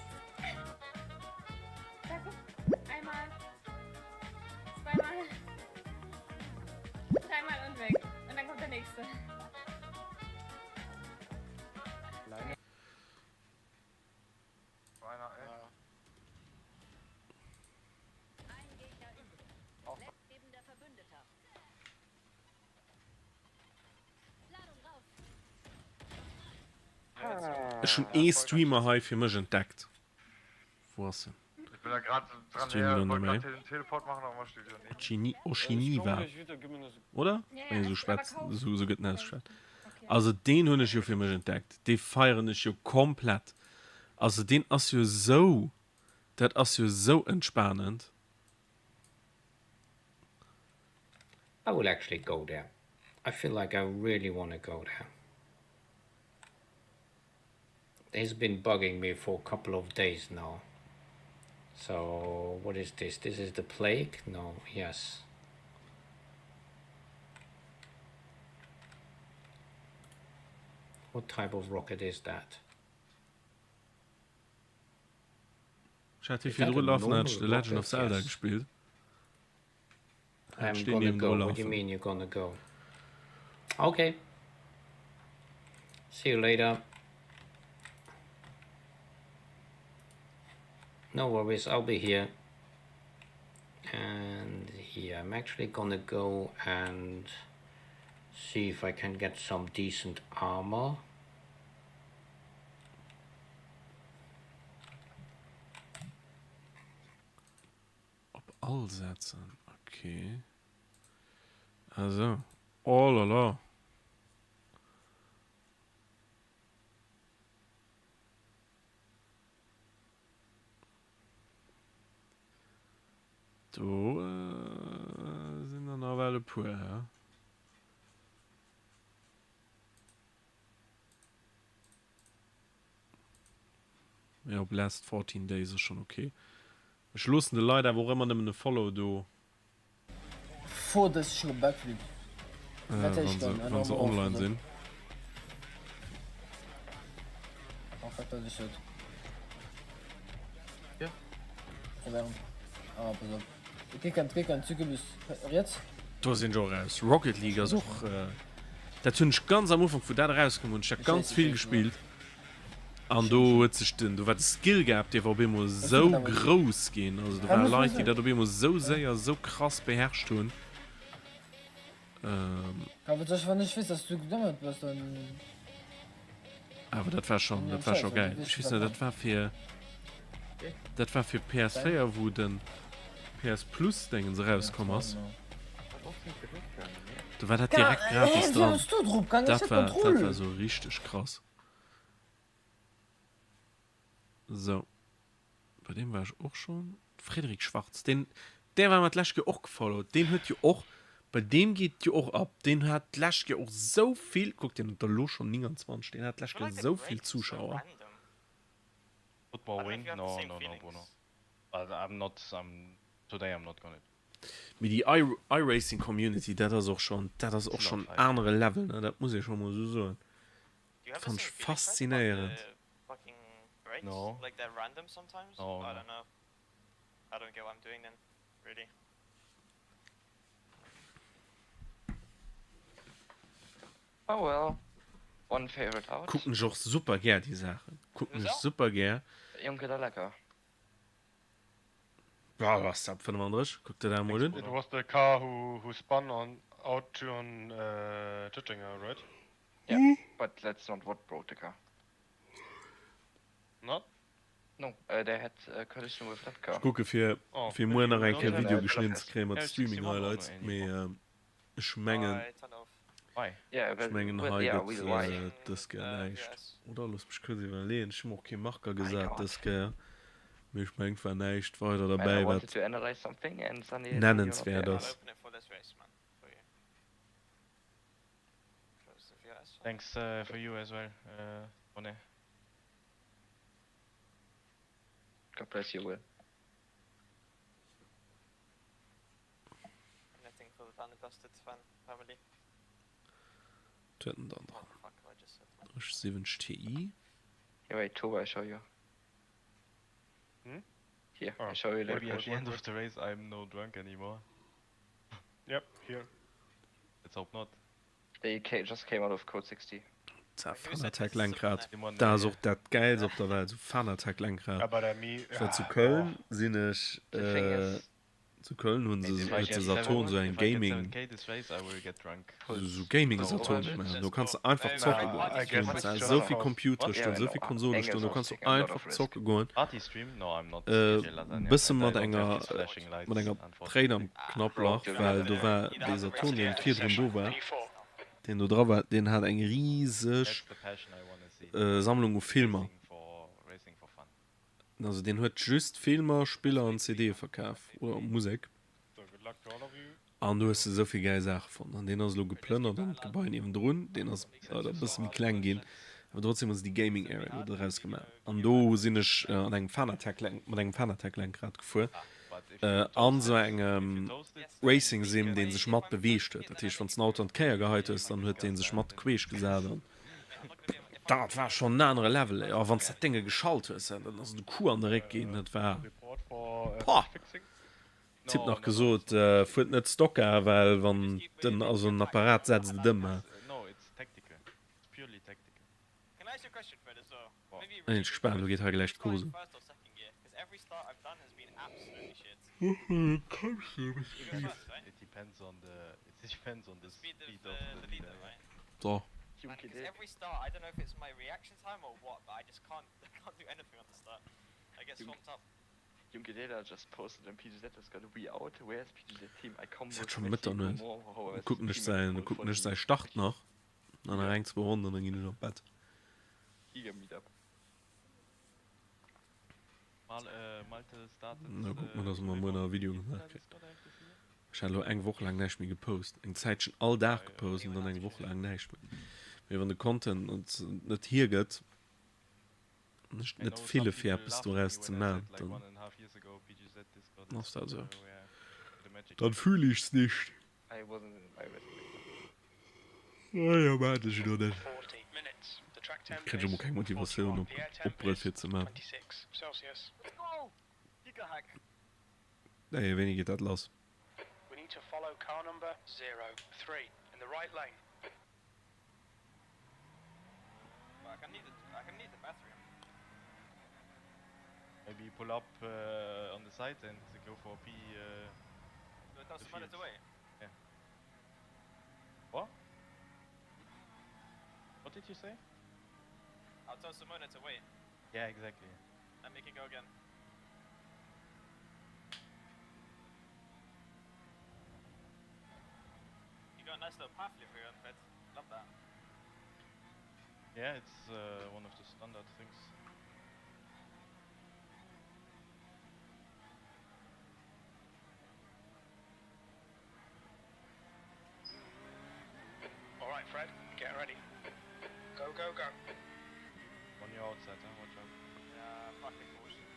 Da guck. Einmal. Zweimal. Dreimal und weg. Und dann kommt der nächste. Ech hunn ee Streamer hei fir mech entdeckt. Wou ass en? Ich bin da grad dran Streamen her, elo wollt net grad méi. den Teleport machen, aber steht wieder neben. Ochini, Oshiniwa, oder? Wann ee sou schwätzt, sou gëtt en ausgeschwat. Also deen hunn ech jo fir mech entdeckt. Dee feieren ech jo komplett. Also deen ass jo sou, dat ass jo sou entspanend. I will actually go there. I feel like I really want to go there. It's been bugging me for a couple of days now. So what is this? This is the plague? No, yes. What type of rocket is that? Ech hat hie virdru lafen, hat ech The Legend of Zelda gespillt. I'm gonna go. What do you mean you're gonna go? Okay. See you later. No worries, I'll be here. And here, I'm actually gonna go and see if I can get some decent armor. Op all setzen, ok. Also, oh la la. Do sinn der nawell e puer, he? Mee op last 14 days ass schon ok. Ech loossen de Leit awer och ëmmer nëmmen e Follow do. 35 Scho Backflip. Wat hätt ech dann? Wann se online sinn. Oh fuck, dat ass et. Probéieren. Ah, pass op. Kicken, kicken, Zuckerbus riets. Do sinn ech och eraus. Rocket League ass och, dat hunn ech ganz am Ufank wou dat erauskoum hunn ech dat ganz vill gespillt an do huet sech den, do war de Skill Gap dee war op eemol esou grouss ginn, also do ware Leit déi dat op eemol esou séier esou krass beherrscht hunn. Awer dat war schon, dat war schon geil. Ech weess net, dat war fir, dat war fir PS4, wou den PS Plus Dingens erauskomm ass. Do war dat direkt gratis dran. Dat war, dat war sou richteg krass. Sou. Bei deem war ech och schonn. Frédéric Schwartz, deen, dee war mer d'lescht Kéier och gefollowt. Deen huet jo och, bei deem geet et jo och ab. Deen hat d'lescht Kéier och esou vill, kuck, deen huet der elo schonn 29, deen hat d'lescht Kéier esou vill Zuschauer. Football wing? No, no, no, Bruno. But I'm not, I'm, today I'm not gonna do. Mee déi iRacing Community, dat ass och schonn, dat ass och schonn en anere Level, ne, dat muss ee scho mol esou soen. Fannt ech faszinéierend. breaks? No. Like they're random sometimes? No, I no. don't know. I don't get what I'm doing then, really. Oh well. One favorite out. Kucken ech och super gär déi Saachen. Kucken ech super gär. Jonke da lecker. Boah, was dat 35? Kuck der dat emol un. It was the car who who spun on out to on uh, Tuttinger, right? Yeah, but that's not what broke the car. Not? No, uh, they had a collision with that car. Ech kucke fir Oh, fir muer nach eng Kéier Video Uh, geschnidden ze kréien mat Streaming Highlights, mee ech mengen Yeah, ech well, mengen well, hei yeah, gëtt with why? et dës Kéier näischt. Oder looss mech kuerz iwwerleeën, ech hu mer och kee Marker gesat dës Kéier, mee ech mengen et war näischt weider Man, I derbäi wanted wat to analyze something and suddenly I see you're not nennenswäert there. ass. Thanks uh, for you as well, uh, Bonnet. God bless you, Will. Nothing for the done and dusted fan family. Wat huet en dann dran? 70 Ti. Here, wait, Toba, I show you. Hmm? Here, I show you Maybe later. at the end of the race I'm no drunk anymore. Yep, here. Let's hope not. They ca just came out of code 60. Za Fanatec Lenkrad, dat ass och dat Gäilst op der Welt, sou Fanatec Lenkrad. Ja, bei der Mi, Ech war zu ja, Köln, sinn ech The thing is. Zu Köln hunn se huet de Saturn sou eng Gaming sou Gaming Saturn gemaach. Do kanns de einfach zocke goen. Do hunn se esou vill Computere stoen, esou vill Konsole stoen, do kanns du einfach zocke goen. Bësse mat enger mat enger Tréin am Knapplach, well do war dee Saturn deen virdrun do war, deen do dra war, deen hat eng riseg Sammlung u Filmer. Also deen huet just Filmer, Spiller an CDe verkaf oder Musek. An do hues de esou vill gäil Saache fonnt. An deen ass elo geplënnert an d'Gebai niewendrun, deen ass leider e bësse méi kleng ginn, awer trotzdem hu se déi Gaming Area do doraus gemaach. An do sinn ech an engem Fanatec mat engem Fanatec Lenkrad gefuer an esou engem Racing Sim, dee sech mat beweegt huet. Dat heescht, wann s den Auto an d'Kéier geheit hues, dann huet dee sech mat queesch gesat an Dat war schon en anere Level ey. Oh wanns dat Dénge geschalt hues, dann ass et e Coup an de Réck ginn, dat war pah. Typ nach gesot, fuert net Stock-Car, well wann den a sou en Apparat setzt et ëm. Sinn ech gespaant, elo geet hei gläich d'Course un. So. Et ass scho Mëtternuecht. Lo kucken ech säin, lo kucken ech säi Start nach. An nach eng, zwou Ronnen an dann ginn ech op d'Bett. Na kucke mer, dass mer muer nach e Video gemaach kréien. Ech hat elo eng Woch laang näischt méi gepost. Eng Zäitchen all Dag gepost an dann eng Woch laang näischt méi. Mee wann de Content et net hiergëtt an ech net fille fir eppes doraus ze man, dann ass dat esou. Dann fühle ich's nicht. Naja, maan ech elo net. Kritt ech emol keng Motivatioun op op fir ze maan. Nee, wéini geet dat lass? Maybe pull up uh, on the side and go for P. Uh, the field. Yeah. What? What did you say? I'll tell Simona to wait. Yeah, exactly. And we can go again. You got a nice little path livery on Fred. Love that. Yeah, it's uh, one of the standard things. All right, Fred, get ready. Go, go, go. On your outside, huh? Watch out. Yeah, fucking bullshit.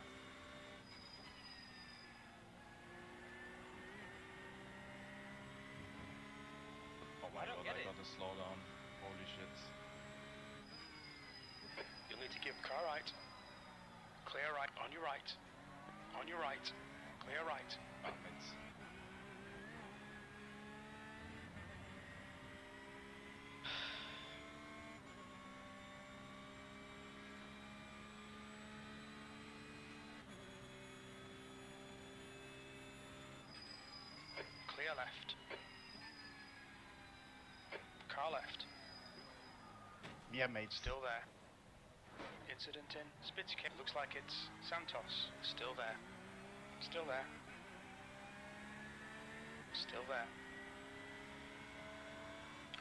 Oh my god, I got a slowdown. Holy shit. You'll need to give car right. Clear right, on your right. On your right. Clear right. Ah, mates. Clear left. Car left. Yeah, mate. Still there. Incident in Spitzke. Looks like it's Santos. Still there. Still there. Still there.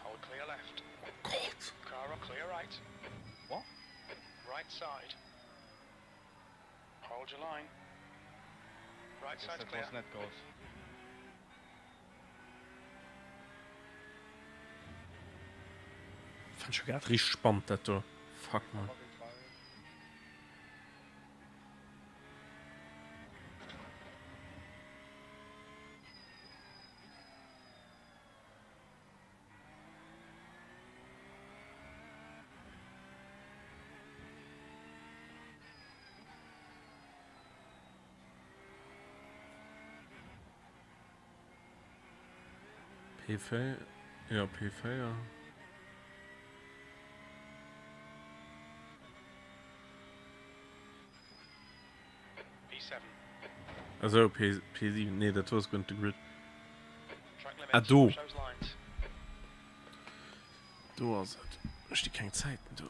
Hold clear left. God. Car clear right. What? Right side. Hold your line. Right Guess side's that clear. was net goals. Fand schon grad richtig spannend dat do. Fuck man. P4, ja P4. P7. Esou, P, P7, nee, dat do ass guer net de Grid. Ah, do! Do ass et. Sti keng Zäiten do.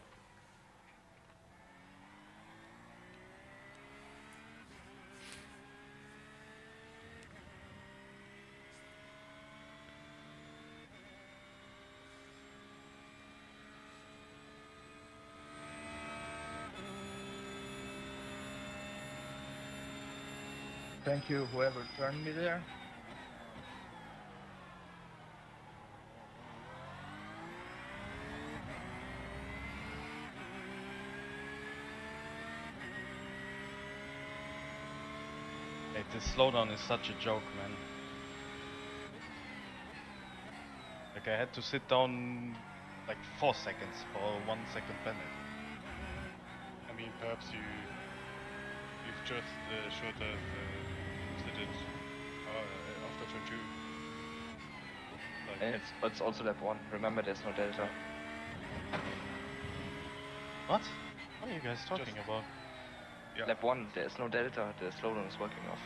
Thank you whoever turned me there. Hey, this slowdown is such a joke, man. Like I had to sit down like 4 seconds for a 1 second penalty. I mean, perhaps you you've just uh, should have uh, did it uh, after turn 2. Like And it's, it's also lap 1. Remember, there's no delta. What? What are you guys talking just, about? Yeah. Lap 1, there is no delta, the slowdown is working off.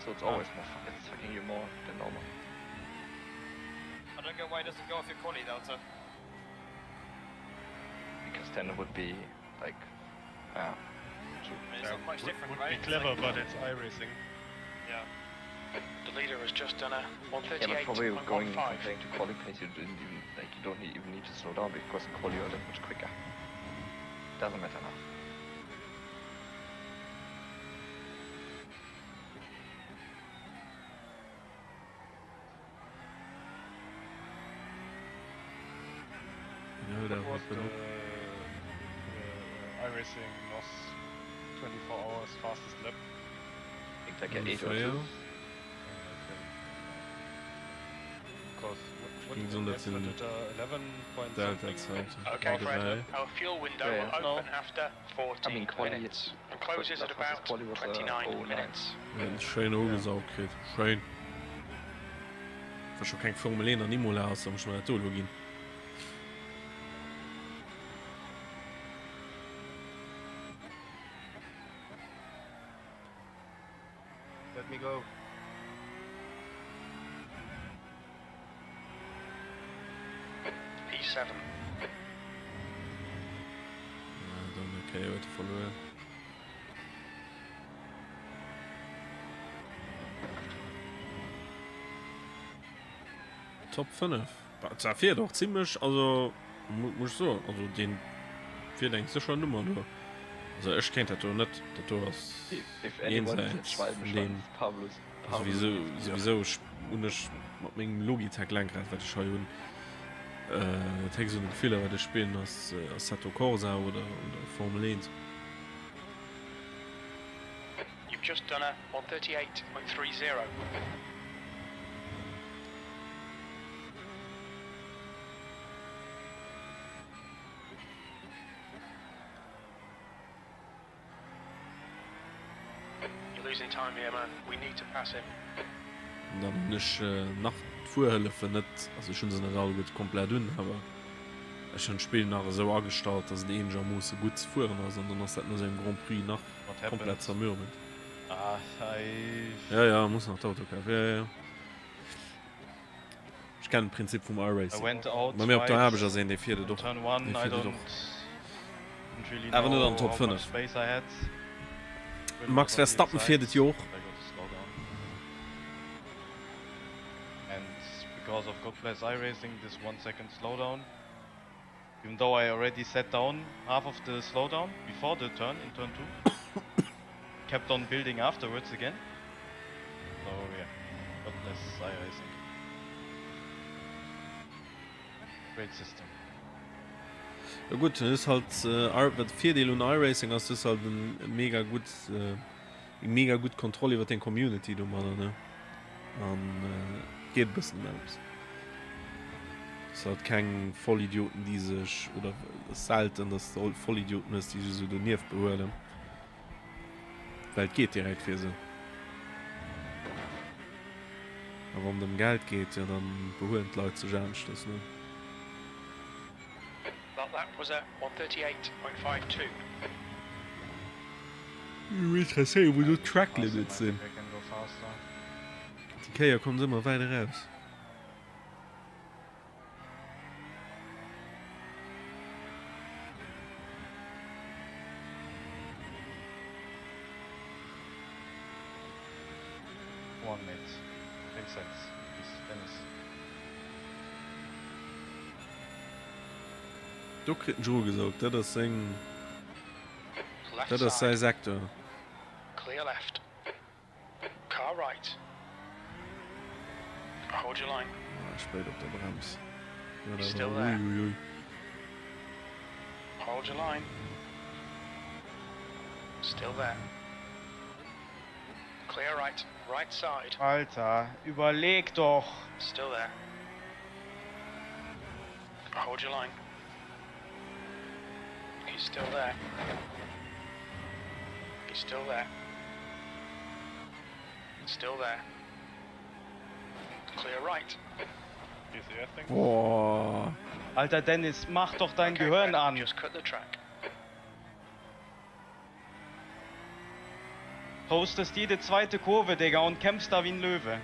So it's ah. always more, it's fucking you more than normal. I don't get why it doesn't go off your quali delta. Because then it would be like, yeah. I mean, it's not much different, would right? be clever, like, but it's iRacing. Yeah. The leader has just done a 138.15. Yeah, but probably going comparing to quali pace, you didn't even like you don't even need to slow down because in quali you're that much quicker. Doesn't matter now. What was the, the iRacing NOS 24 hours fastest lap? I think like 8 or 2. Ging so dat sinn Okay, Fred, our fuel window will open after 14 minutes and closes at about 29 minutes. Schéin ugesaugt kritt. Schéin. Wa scho keng Formel 1 an Imola ass, da muss ech mer dat do elo ginn. Let me go. P7. Dann okay, huet e verluer. Top 5. Bah, fiert och zimmlech, also muss ech soen, also deen fiert eng sécher Nummer do. Also ech kéint dat do net, dat do ass jenseits vun deem. Souwisou, souwisou hunn ech mat mengem Logitech Lenkrad wat ech hei hunn, dat héchst un de Gefiller wat ech spillen ass Assetto Corsa oder oder Formel 1. You've just done a 1:38.30. You're losing time here, man. We need to pass him. An dann hunn ech nach d'Fuerhëllefen net, also ech hunn se net alleguerte komplett un, awer ech hunn d'Spill nach esou agestallt, dass et eenegermoosse gutt ze fueren ass an dann ass dat no sengem Grand Prix nach komplett zermürbelt. Ah, I. Ja, ja, muss nach d'Auto kafen, ja, ja. Ech kennen d'Prinzip vum iRacing. Bei mir op der Aarbecht ass een dee fiert et och. Dee fiert et och. Awer net an Top 5. Max Verstappen fiert et jo och. Even though I already sat down half of the slowdown before the turn in turn 2 kept on building afterwards again. So yeah, God bless iRacing. Great system. Jo gutt, du hues halt wat de Virdeel un iRacing ass, du hues halt en mega gutt eng mega gutt Kontroll iwwer deng Community domadder ne an et geet e bëssen ëm eppes. Ass halt keng Vollidioten déi sech oder ass selten dass de Vollidioten hues déi sech esou donieft behuelen. Well et geet direkt fir se. A wann et ëm Geld geet, jo dann behuelen d'Leit sech aneschters, ne? That lap was a 1:38.52. Mech interesséieren wou do d'Track Limits sinn. faster. Déi Kéier kommen se ëmmer wäit eraus. One mate. Makes sense. Please, Dennis. Do kritt en Drogesaugt, dat ass seng, dat ass säi Secteur. Clear left. Car right. Hold your line. Ah, spéit op der Brems. Ja, He's dat still war, there. ui, ui, ui. Hold your line. Still there. Clear right. Right side. Alter, überleg doch! Still there. Hold your line. He's still there. He's still there. Still there. Clear right. Boah. Alter Dennis, mach doch dein Gehirn an! Just cut the track. Postest jede zweite Kurve, Digga, und kämpfst da wie ein Löwe.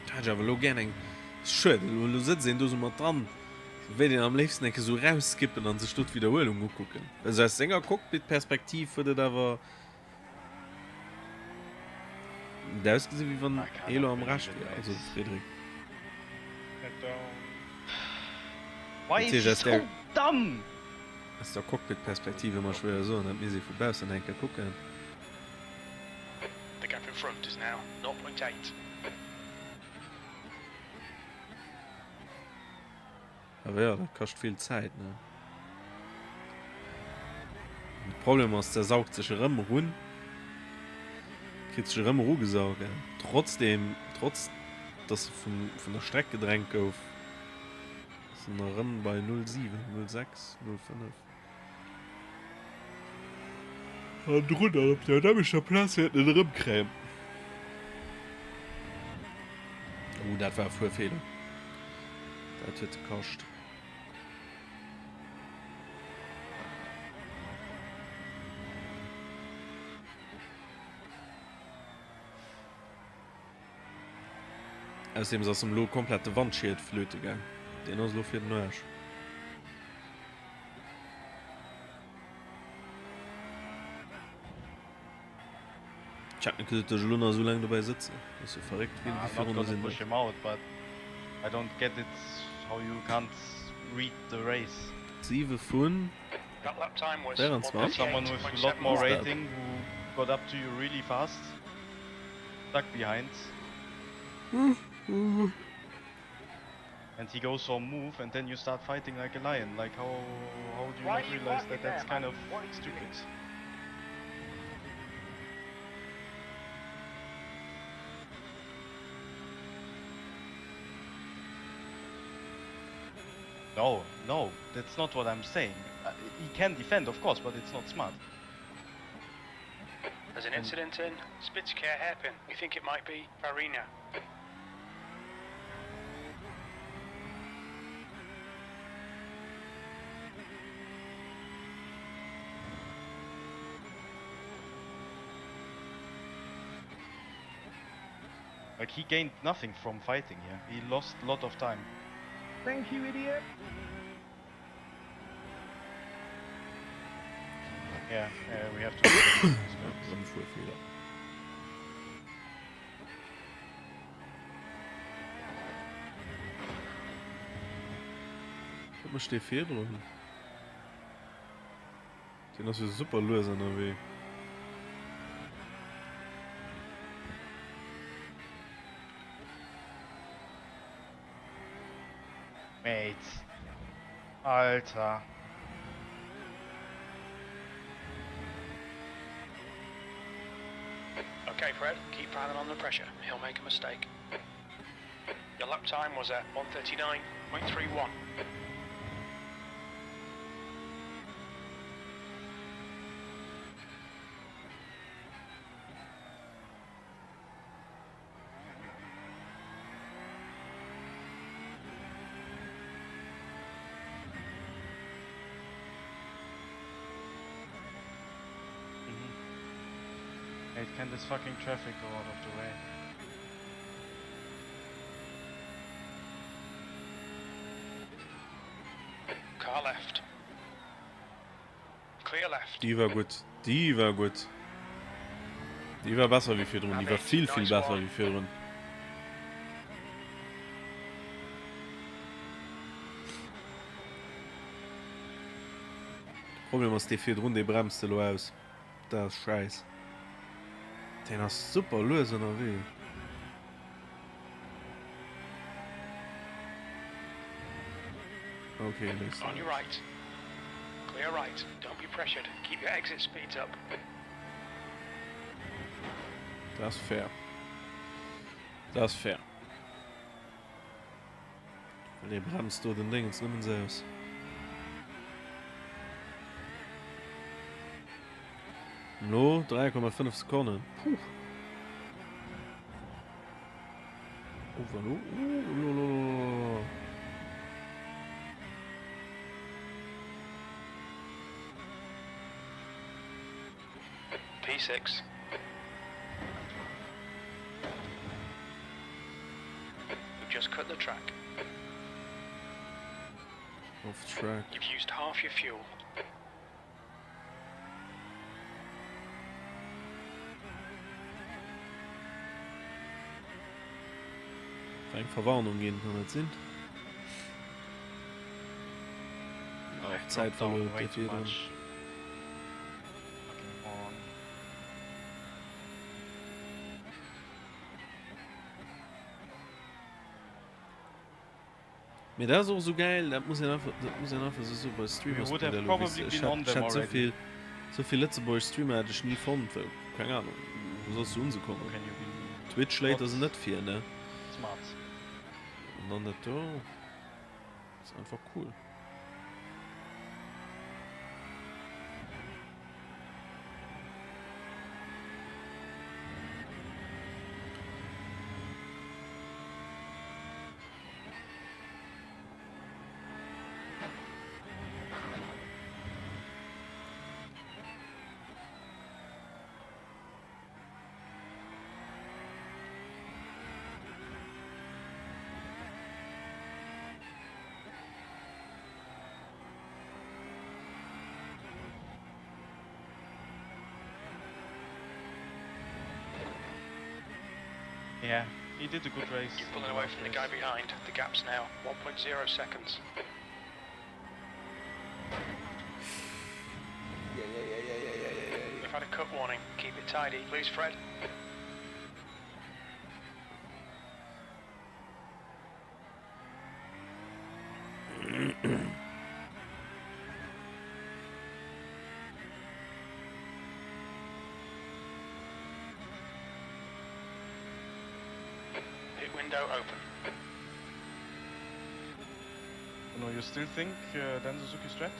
Da hätt ech awer elo gär eng. Schued, elo sëtzt een do sou mat dran. Wéilt een am léifsten eng Kéier sou rausskippen an sech do d'Widderhuelung ukucken. Well sou aus senger Cockpit-Perspektiv huet et awer net ausgesinn, wéi wann ee elo am Recht wier. Also de Frédéric. Why is he so dumb? Aus der Cockpit-Perspektiv ëmmer schwéier soen, dat misst ee vu baussen eng Kéier kucken. The gap in front is now 0.8. Awer jo, dat kascht vill Zäit, ne? De Problem ass, der saugt sech erëm erun, kritt sech erëm erugesaugt, trotzdem, trotz dass e vum, vun der Streck gedrängt gouf, ass en erëm bei 0,7, 0,6, 0,5. Hannendrun an op der nämmlechter Plaz wäert en erëmkréien. Oh, dat war e Fuerfeeler. Dat huet gekascht. Ausserdeems ass em elo komplett de Wandschied flöte gaang. Deen ass elo fir den Aarsch. Ech hätt net gesot, dass ech elo nach esou laang dobäi sëtzen. Ass jo verréckt, wéi I'm wéivill not Ronne gonna sinn push dat? him out, but I don't get it how you can't read the race. 7 vun That lap time was 24. Someone with a lot more Ass dat? rating who got up to you really fast, stuck behind. And he goes for a move and then you start fighting like a lion. Like how how do you Why not are you realize parking that that's there, kind man? of What are you stupid? doing? No, no, that's not what I'm saying. Uh, he can defend, of course, but it's not smart. There's an incident in Spitzcare hairpin. We think it might be Farina. Like he gained nothing from fighting here. He lost a lot of time. Thank you, idiot. Yeah, uh, we have to. Erëm Fuerfeeler. Wat mécht dee virdrun? Deen ass jo super lues ënnerwee. Mate. Alter. Okay, Fred, keep piling on the pressure. He'll make a mistake. Your lap time was at 139.31. Wait, can this fucking traffic go out of the way? Car left. Clear left. Déi war gutt, déi war gutt. Déi war besser wéi virdrun, déi war vill, vill besser wéi virdrun. De Problem ass, dee virdrun, dee bremst elo aus. Dat ass schäiss. Deen ass super lues ënnerwee. Ok, léisst On your right. Clear right. Don't be pressured. Keep your exit speeds up. Dat ass fair. Dat ass fair. Well dee bremst do den Déngens nëmmen se aus. Lo 3,5 Sekonnen. Puh. Oh, lo, oh, lo, lo, lo. P6. You've just cut the track. Off track. You've used half your fuel. Eng Verwarnung ginn, kann dat sinn? Auch Zäit verluer huet dee virdrun. Mee dat ass och esou gäil, dat muss een einfach, dat muss een einfach esou soen, bei Streamers would have Elo, weess probably de, ech been on hat, them ech hat already. souvill, souvill lëtzebuergesch Streamer hat ech ni fonnt, well, keng Ahnung, wou solls du un se kommen? Can you be Twitch léit not der se net vir, ne? smart? An dann dat do ass einfach cool. Yeah, he did a good race. You're pulling away from the guy behind. The gap's now 1.0 seconds. Yeah, yeah, yeah, yeah, yeah, yeah, yeah, yeah. You've had a cut warning. Keep it tidy. Please, Fred. Pit window open. No, you still think uh, Dan Suzuki strat?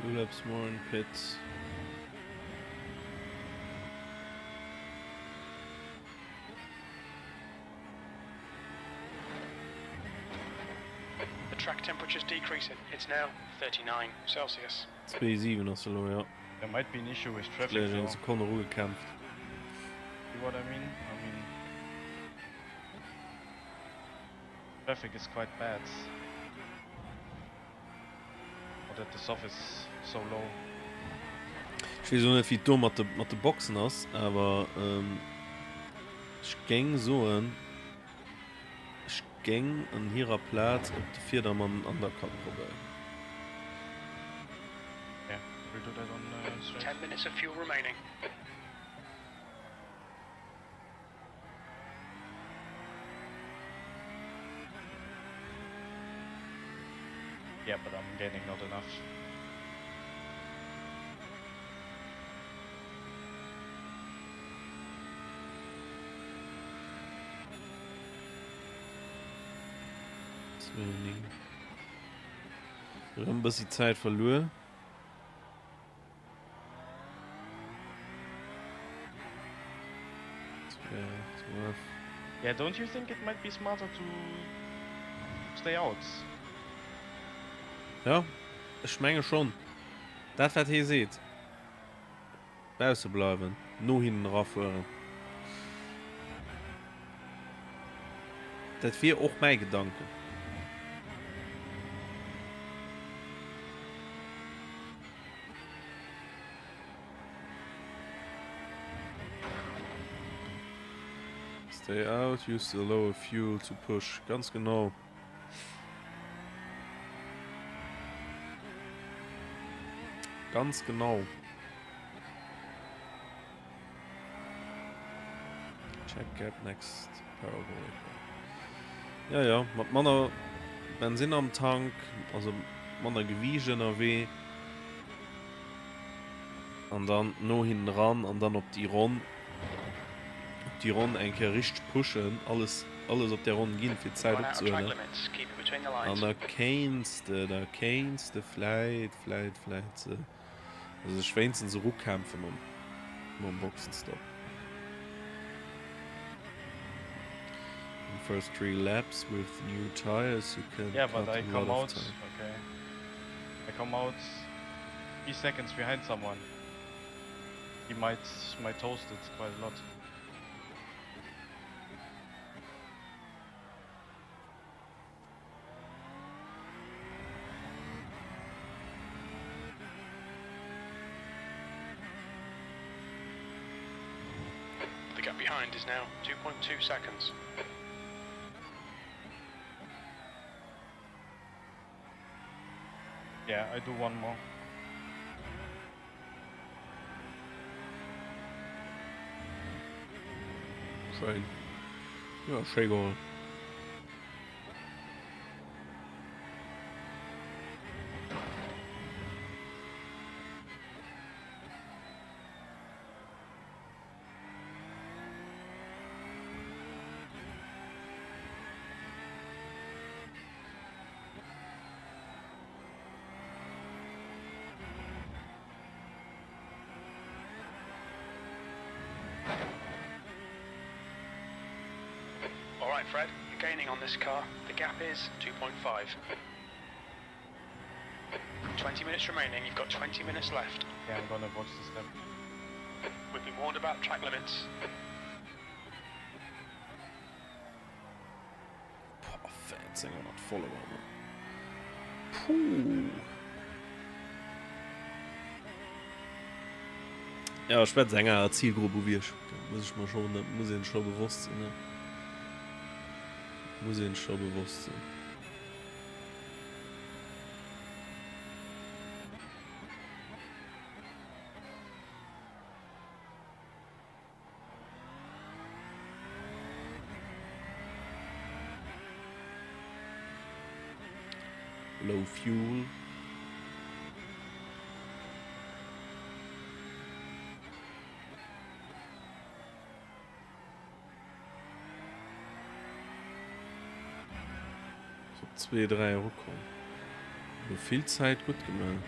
Two laps more in pits. The track temperature's decreasing. It's now 39 Celsius. 2,7 ass elo, jo. There might be an issue with traffic Vläicht eng though. Sekonn erugekämpft. See what I mean? I mean traffic is quite bad. Or that the soft is so low. Ech weess elo net wéi et do mat de mat de Boxen ass, awer ech géing soen, ech géing an hirer Plaz op de Fiedermann Undercut probéieren. Yeah, we'll do that on uh, straight. 10 minutes of fuel remaining. Yeah, but I'm gaining not enough. 2, 9. Erëm bëssi Zäit verluer. Yeah, don't you think it might be smarter to stay out? Jo, ech menge schonn. Dat wat hee seet. Bausse bleiwen, no hinnen erafueren. Dat wier och mäi Gedanken. Stay out, use the lower fuel to push. Ganz genau. Ganz genau. Check gap next parabolic. Ja, ja, mat manner Bensin am Tank, also manner Gewiicht ënnerwee. An dann no hinnen ran an dann op déi Ronn. Op déi Ronn eng Kéier richteg pushen, alles, alles op där Ronn ginn, fir d'Zäit opzehuelen. An da kéints de, da kéints de vläit, vläit, vläit se. Also sech wéinstens erukämpfen mam, mam Boxenstopp. In first 3 laps with new tires you can Yeah, but cut I a lot come of out, time. okay. I come out 3 seconds behind someone. He might, might toast it quite a lot. The gap behind is now 2.2 seconds. Yeah, I do one more. Schéin. Jo, schéi geholl. All right, Fred, you're gaining on this car. The gap is 2.5. 20 minutes remaining, you've got 20 minutes left. Yeah, I'm gonna watch the step. We've been warned about track limits. Boah, 1400 Follower, Mann. Puh. Ja, ech schwätz enger Zielgrupp u wierch. Dat muss ech mer schon, dat muss een scho bewosst sinn, ne? Muss een scho bewosst sinn. Low fuel. Op 2, 3 erukomm. Elo vill Zäit gutt gemaach.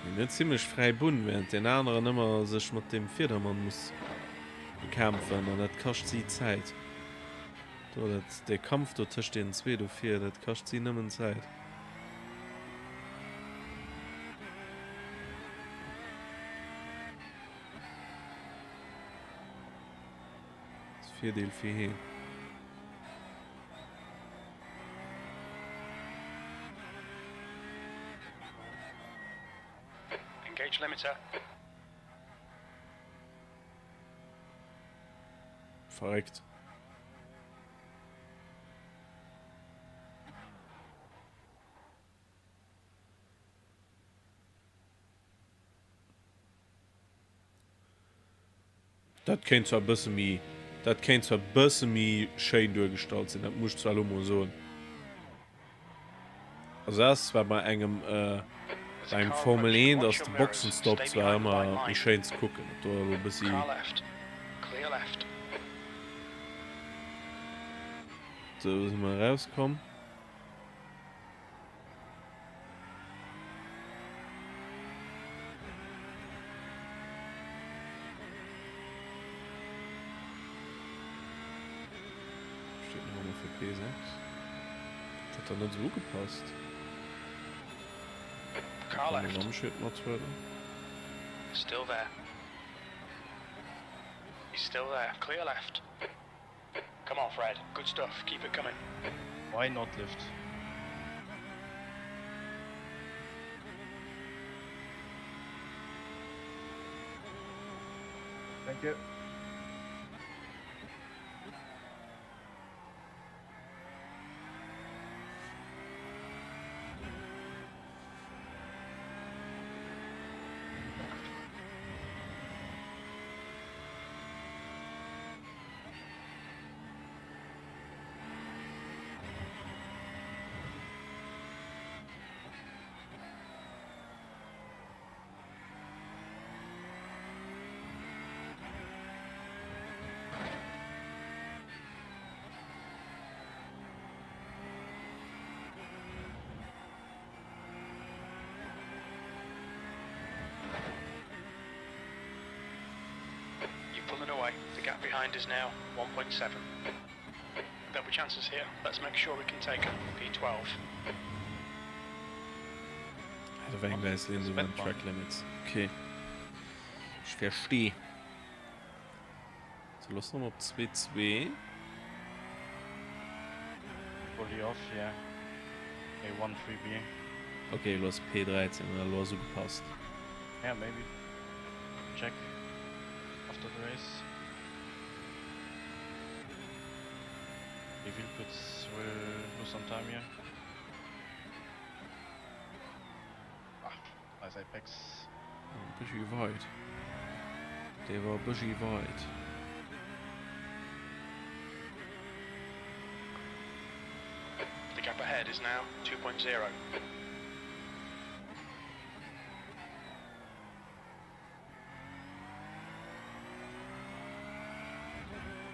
Hien huet zimlech fräi Bunn, während deen aneren ëmmer sech mat deem Fiedermann muss bekämpfen an dat kascht si Zäit. Do, dat, dee Kampf do tëscht deenen zwee do vir, dat kascht si nëmmen Zäit. Virdeel fir heen. Engage limiter. Verréckt. Dat kéint zwar bësse méi, dat kéint zwar bësse méi schéin duergestallt sinn, dat muss ech zwar elo mol soen. Also dat ass zwar bei engem, bei engem Formel 1 ass de Boxenstopp zwar ëmmer méi schéin ze kucken, ob do elo e bëssi. Do si mer erauskomm. Steet nach ëmmer fir P6. Dat hat der net esou ugepasst. Car Kann left. den Amschied mathuelen. Still there. He's still there. Clear left. Come on, Fred. Good stuff. Keep it coming. Why not lift? Thank you. You've pulled it away. The gap behind is now 1.7. There'll be chances here. Let's make sure we can take them. P12. Da war eng wäiss Linn, do waren d'Track Limits. Okay. Ech versteh. So, lass nochmal op 2, 2. Fully off, yeah. A1 3B. Okay, elo ass P13, elo ass ugepasst. Yeah, maybe. Check after the race. If inputs will lose some time here. Ah, nice apex. Bëschi weit. Dee war bëschi weit. The gap ahead is now 2.0.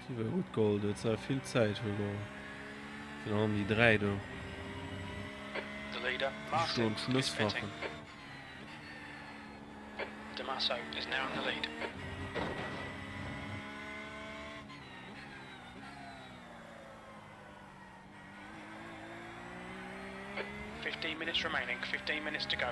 Déi war gutt geholl, do huet se vill Zäit geholl. Virun allem déi 3 do. The leader, Déi Martin, stoen is pitting. Schnëssfachen. Damaso is now in the lead. 15 minutes remaining, 15 minutes to go.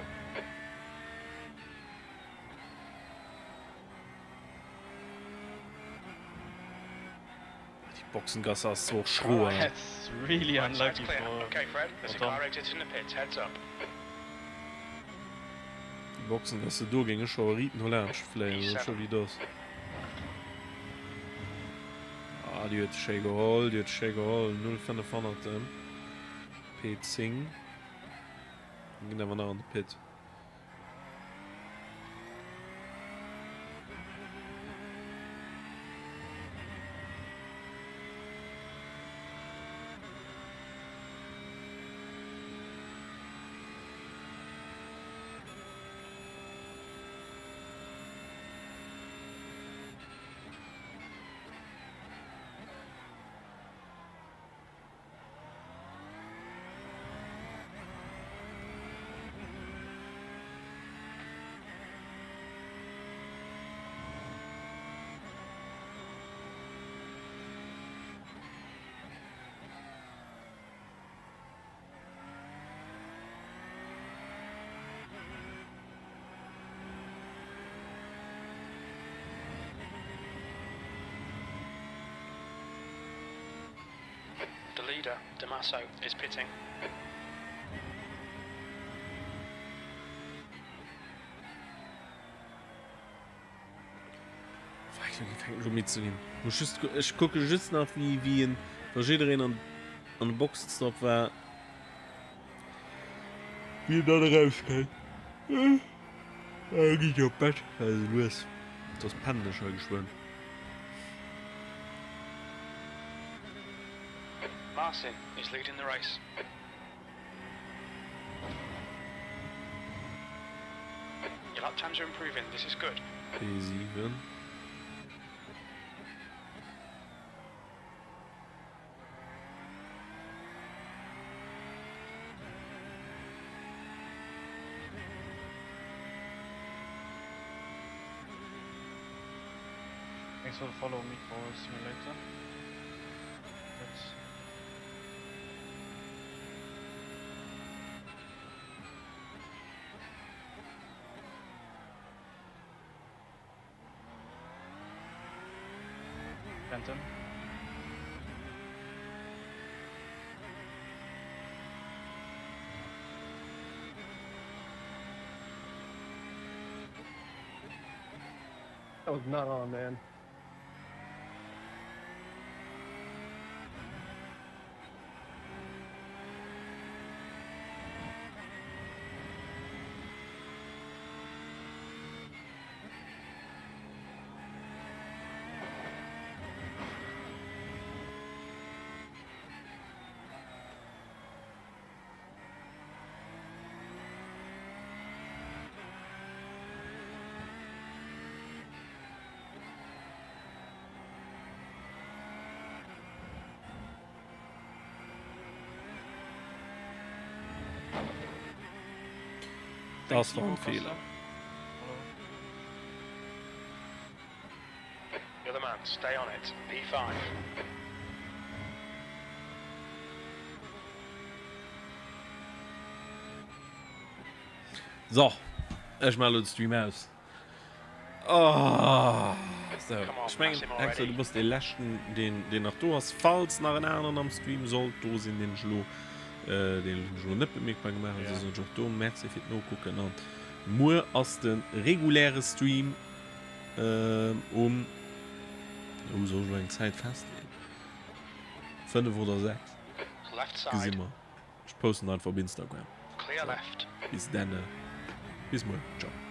Déi Boxengasse ass zwar och schro, Oh, awer. that's really Right side's unlucky clear. for, Okay, Fred, there's for a Tom. car exiting the pits. Heads up. Déi Boxengasse do géing ech scho riit no laanscht fléien, esou scho wéi et ass. Ah, déi huet schéi geholl, déi huet schéi geholl. 0,5 hannert dem P10. Ginn awer nach an de Pit. The leader, Damaso, is pitting. Fänkt elo midd ze ginn. Muss just, ech kucke just nach wéi wéi en wa jiddereen an an de Boxenstopp war, wien dann erauskënnt. Da ginn ech op d'Bett, well esou lues, soss pennen ech hei geschwënn. Martin is leading the race. Your lap times are improving, this is good. P7. Thanks for the follow, Meatball Simulator. Let's Phantom. That was not on, man. Das war ein Fehler. You're the man, stay on it. P5. So, ech maache lo de Stream aus. Oh, so. Ech mengen, Hexer, du bass dee leschten, deen, deen nach do ass. Falls nach en aneren am Stream sollt do sinn, deen ech elo, äh, deen ech elo net bemierkbar gemaach hunn, ja. sinn ech och do. Merci fir d'Nokucken. An muer ass de reguläre Stream äh, um, oh, soll ech elo eng Zäit festleeën? 5 oder 6. Gesi mer. Ech posten einfach op Instagram. Clear left. Bis denne. Bis muer. Ciao.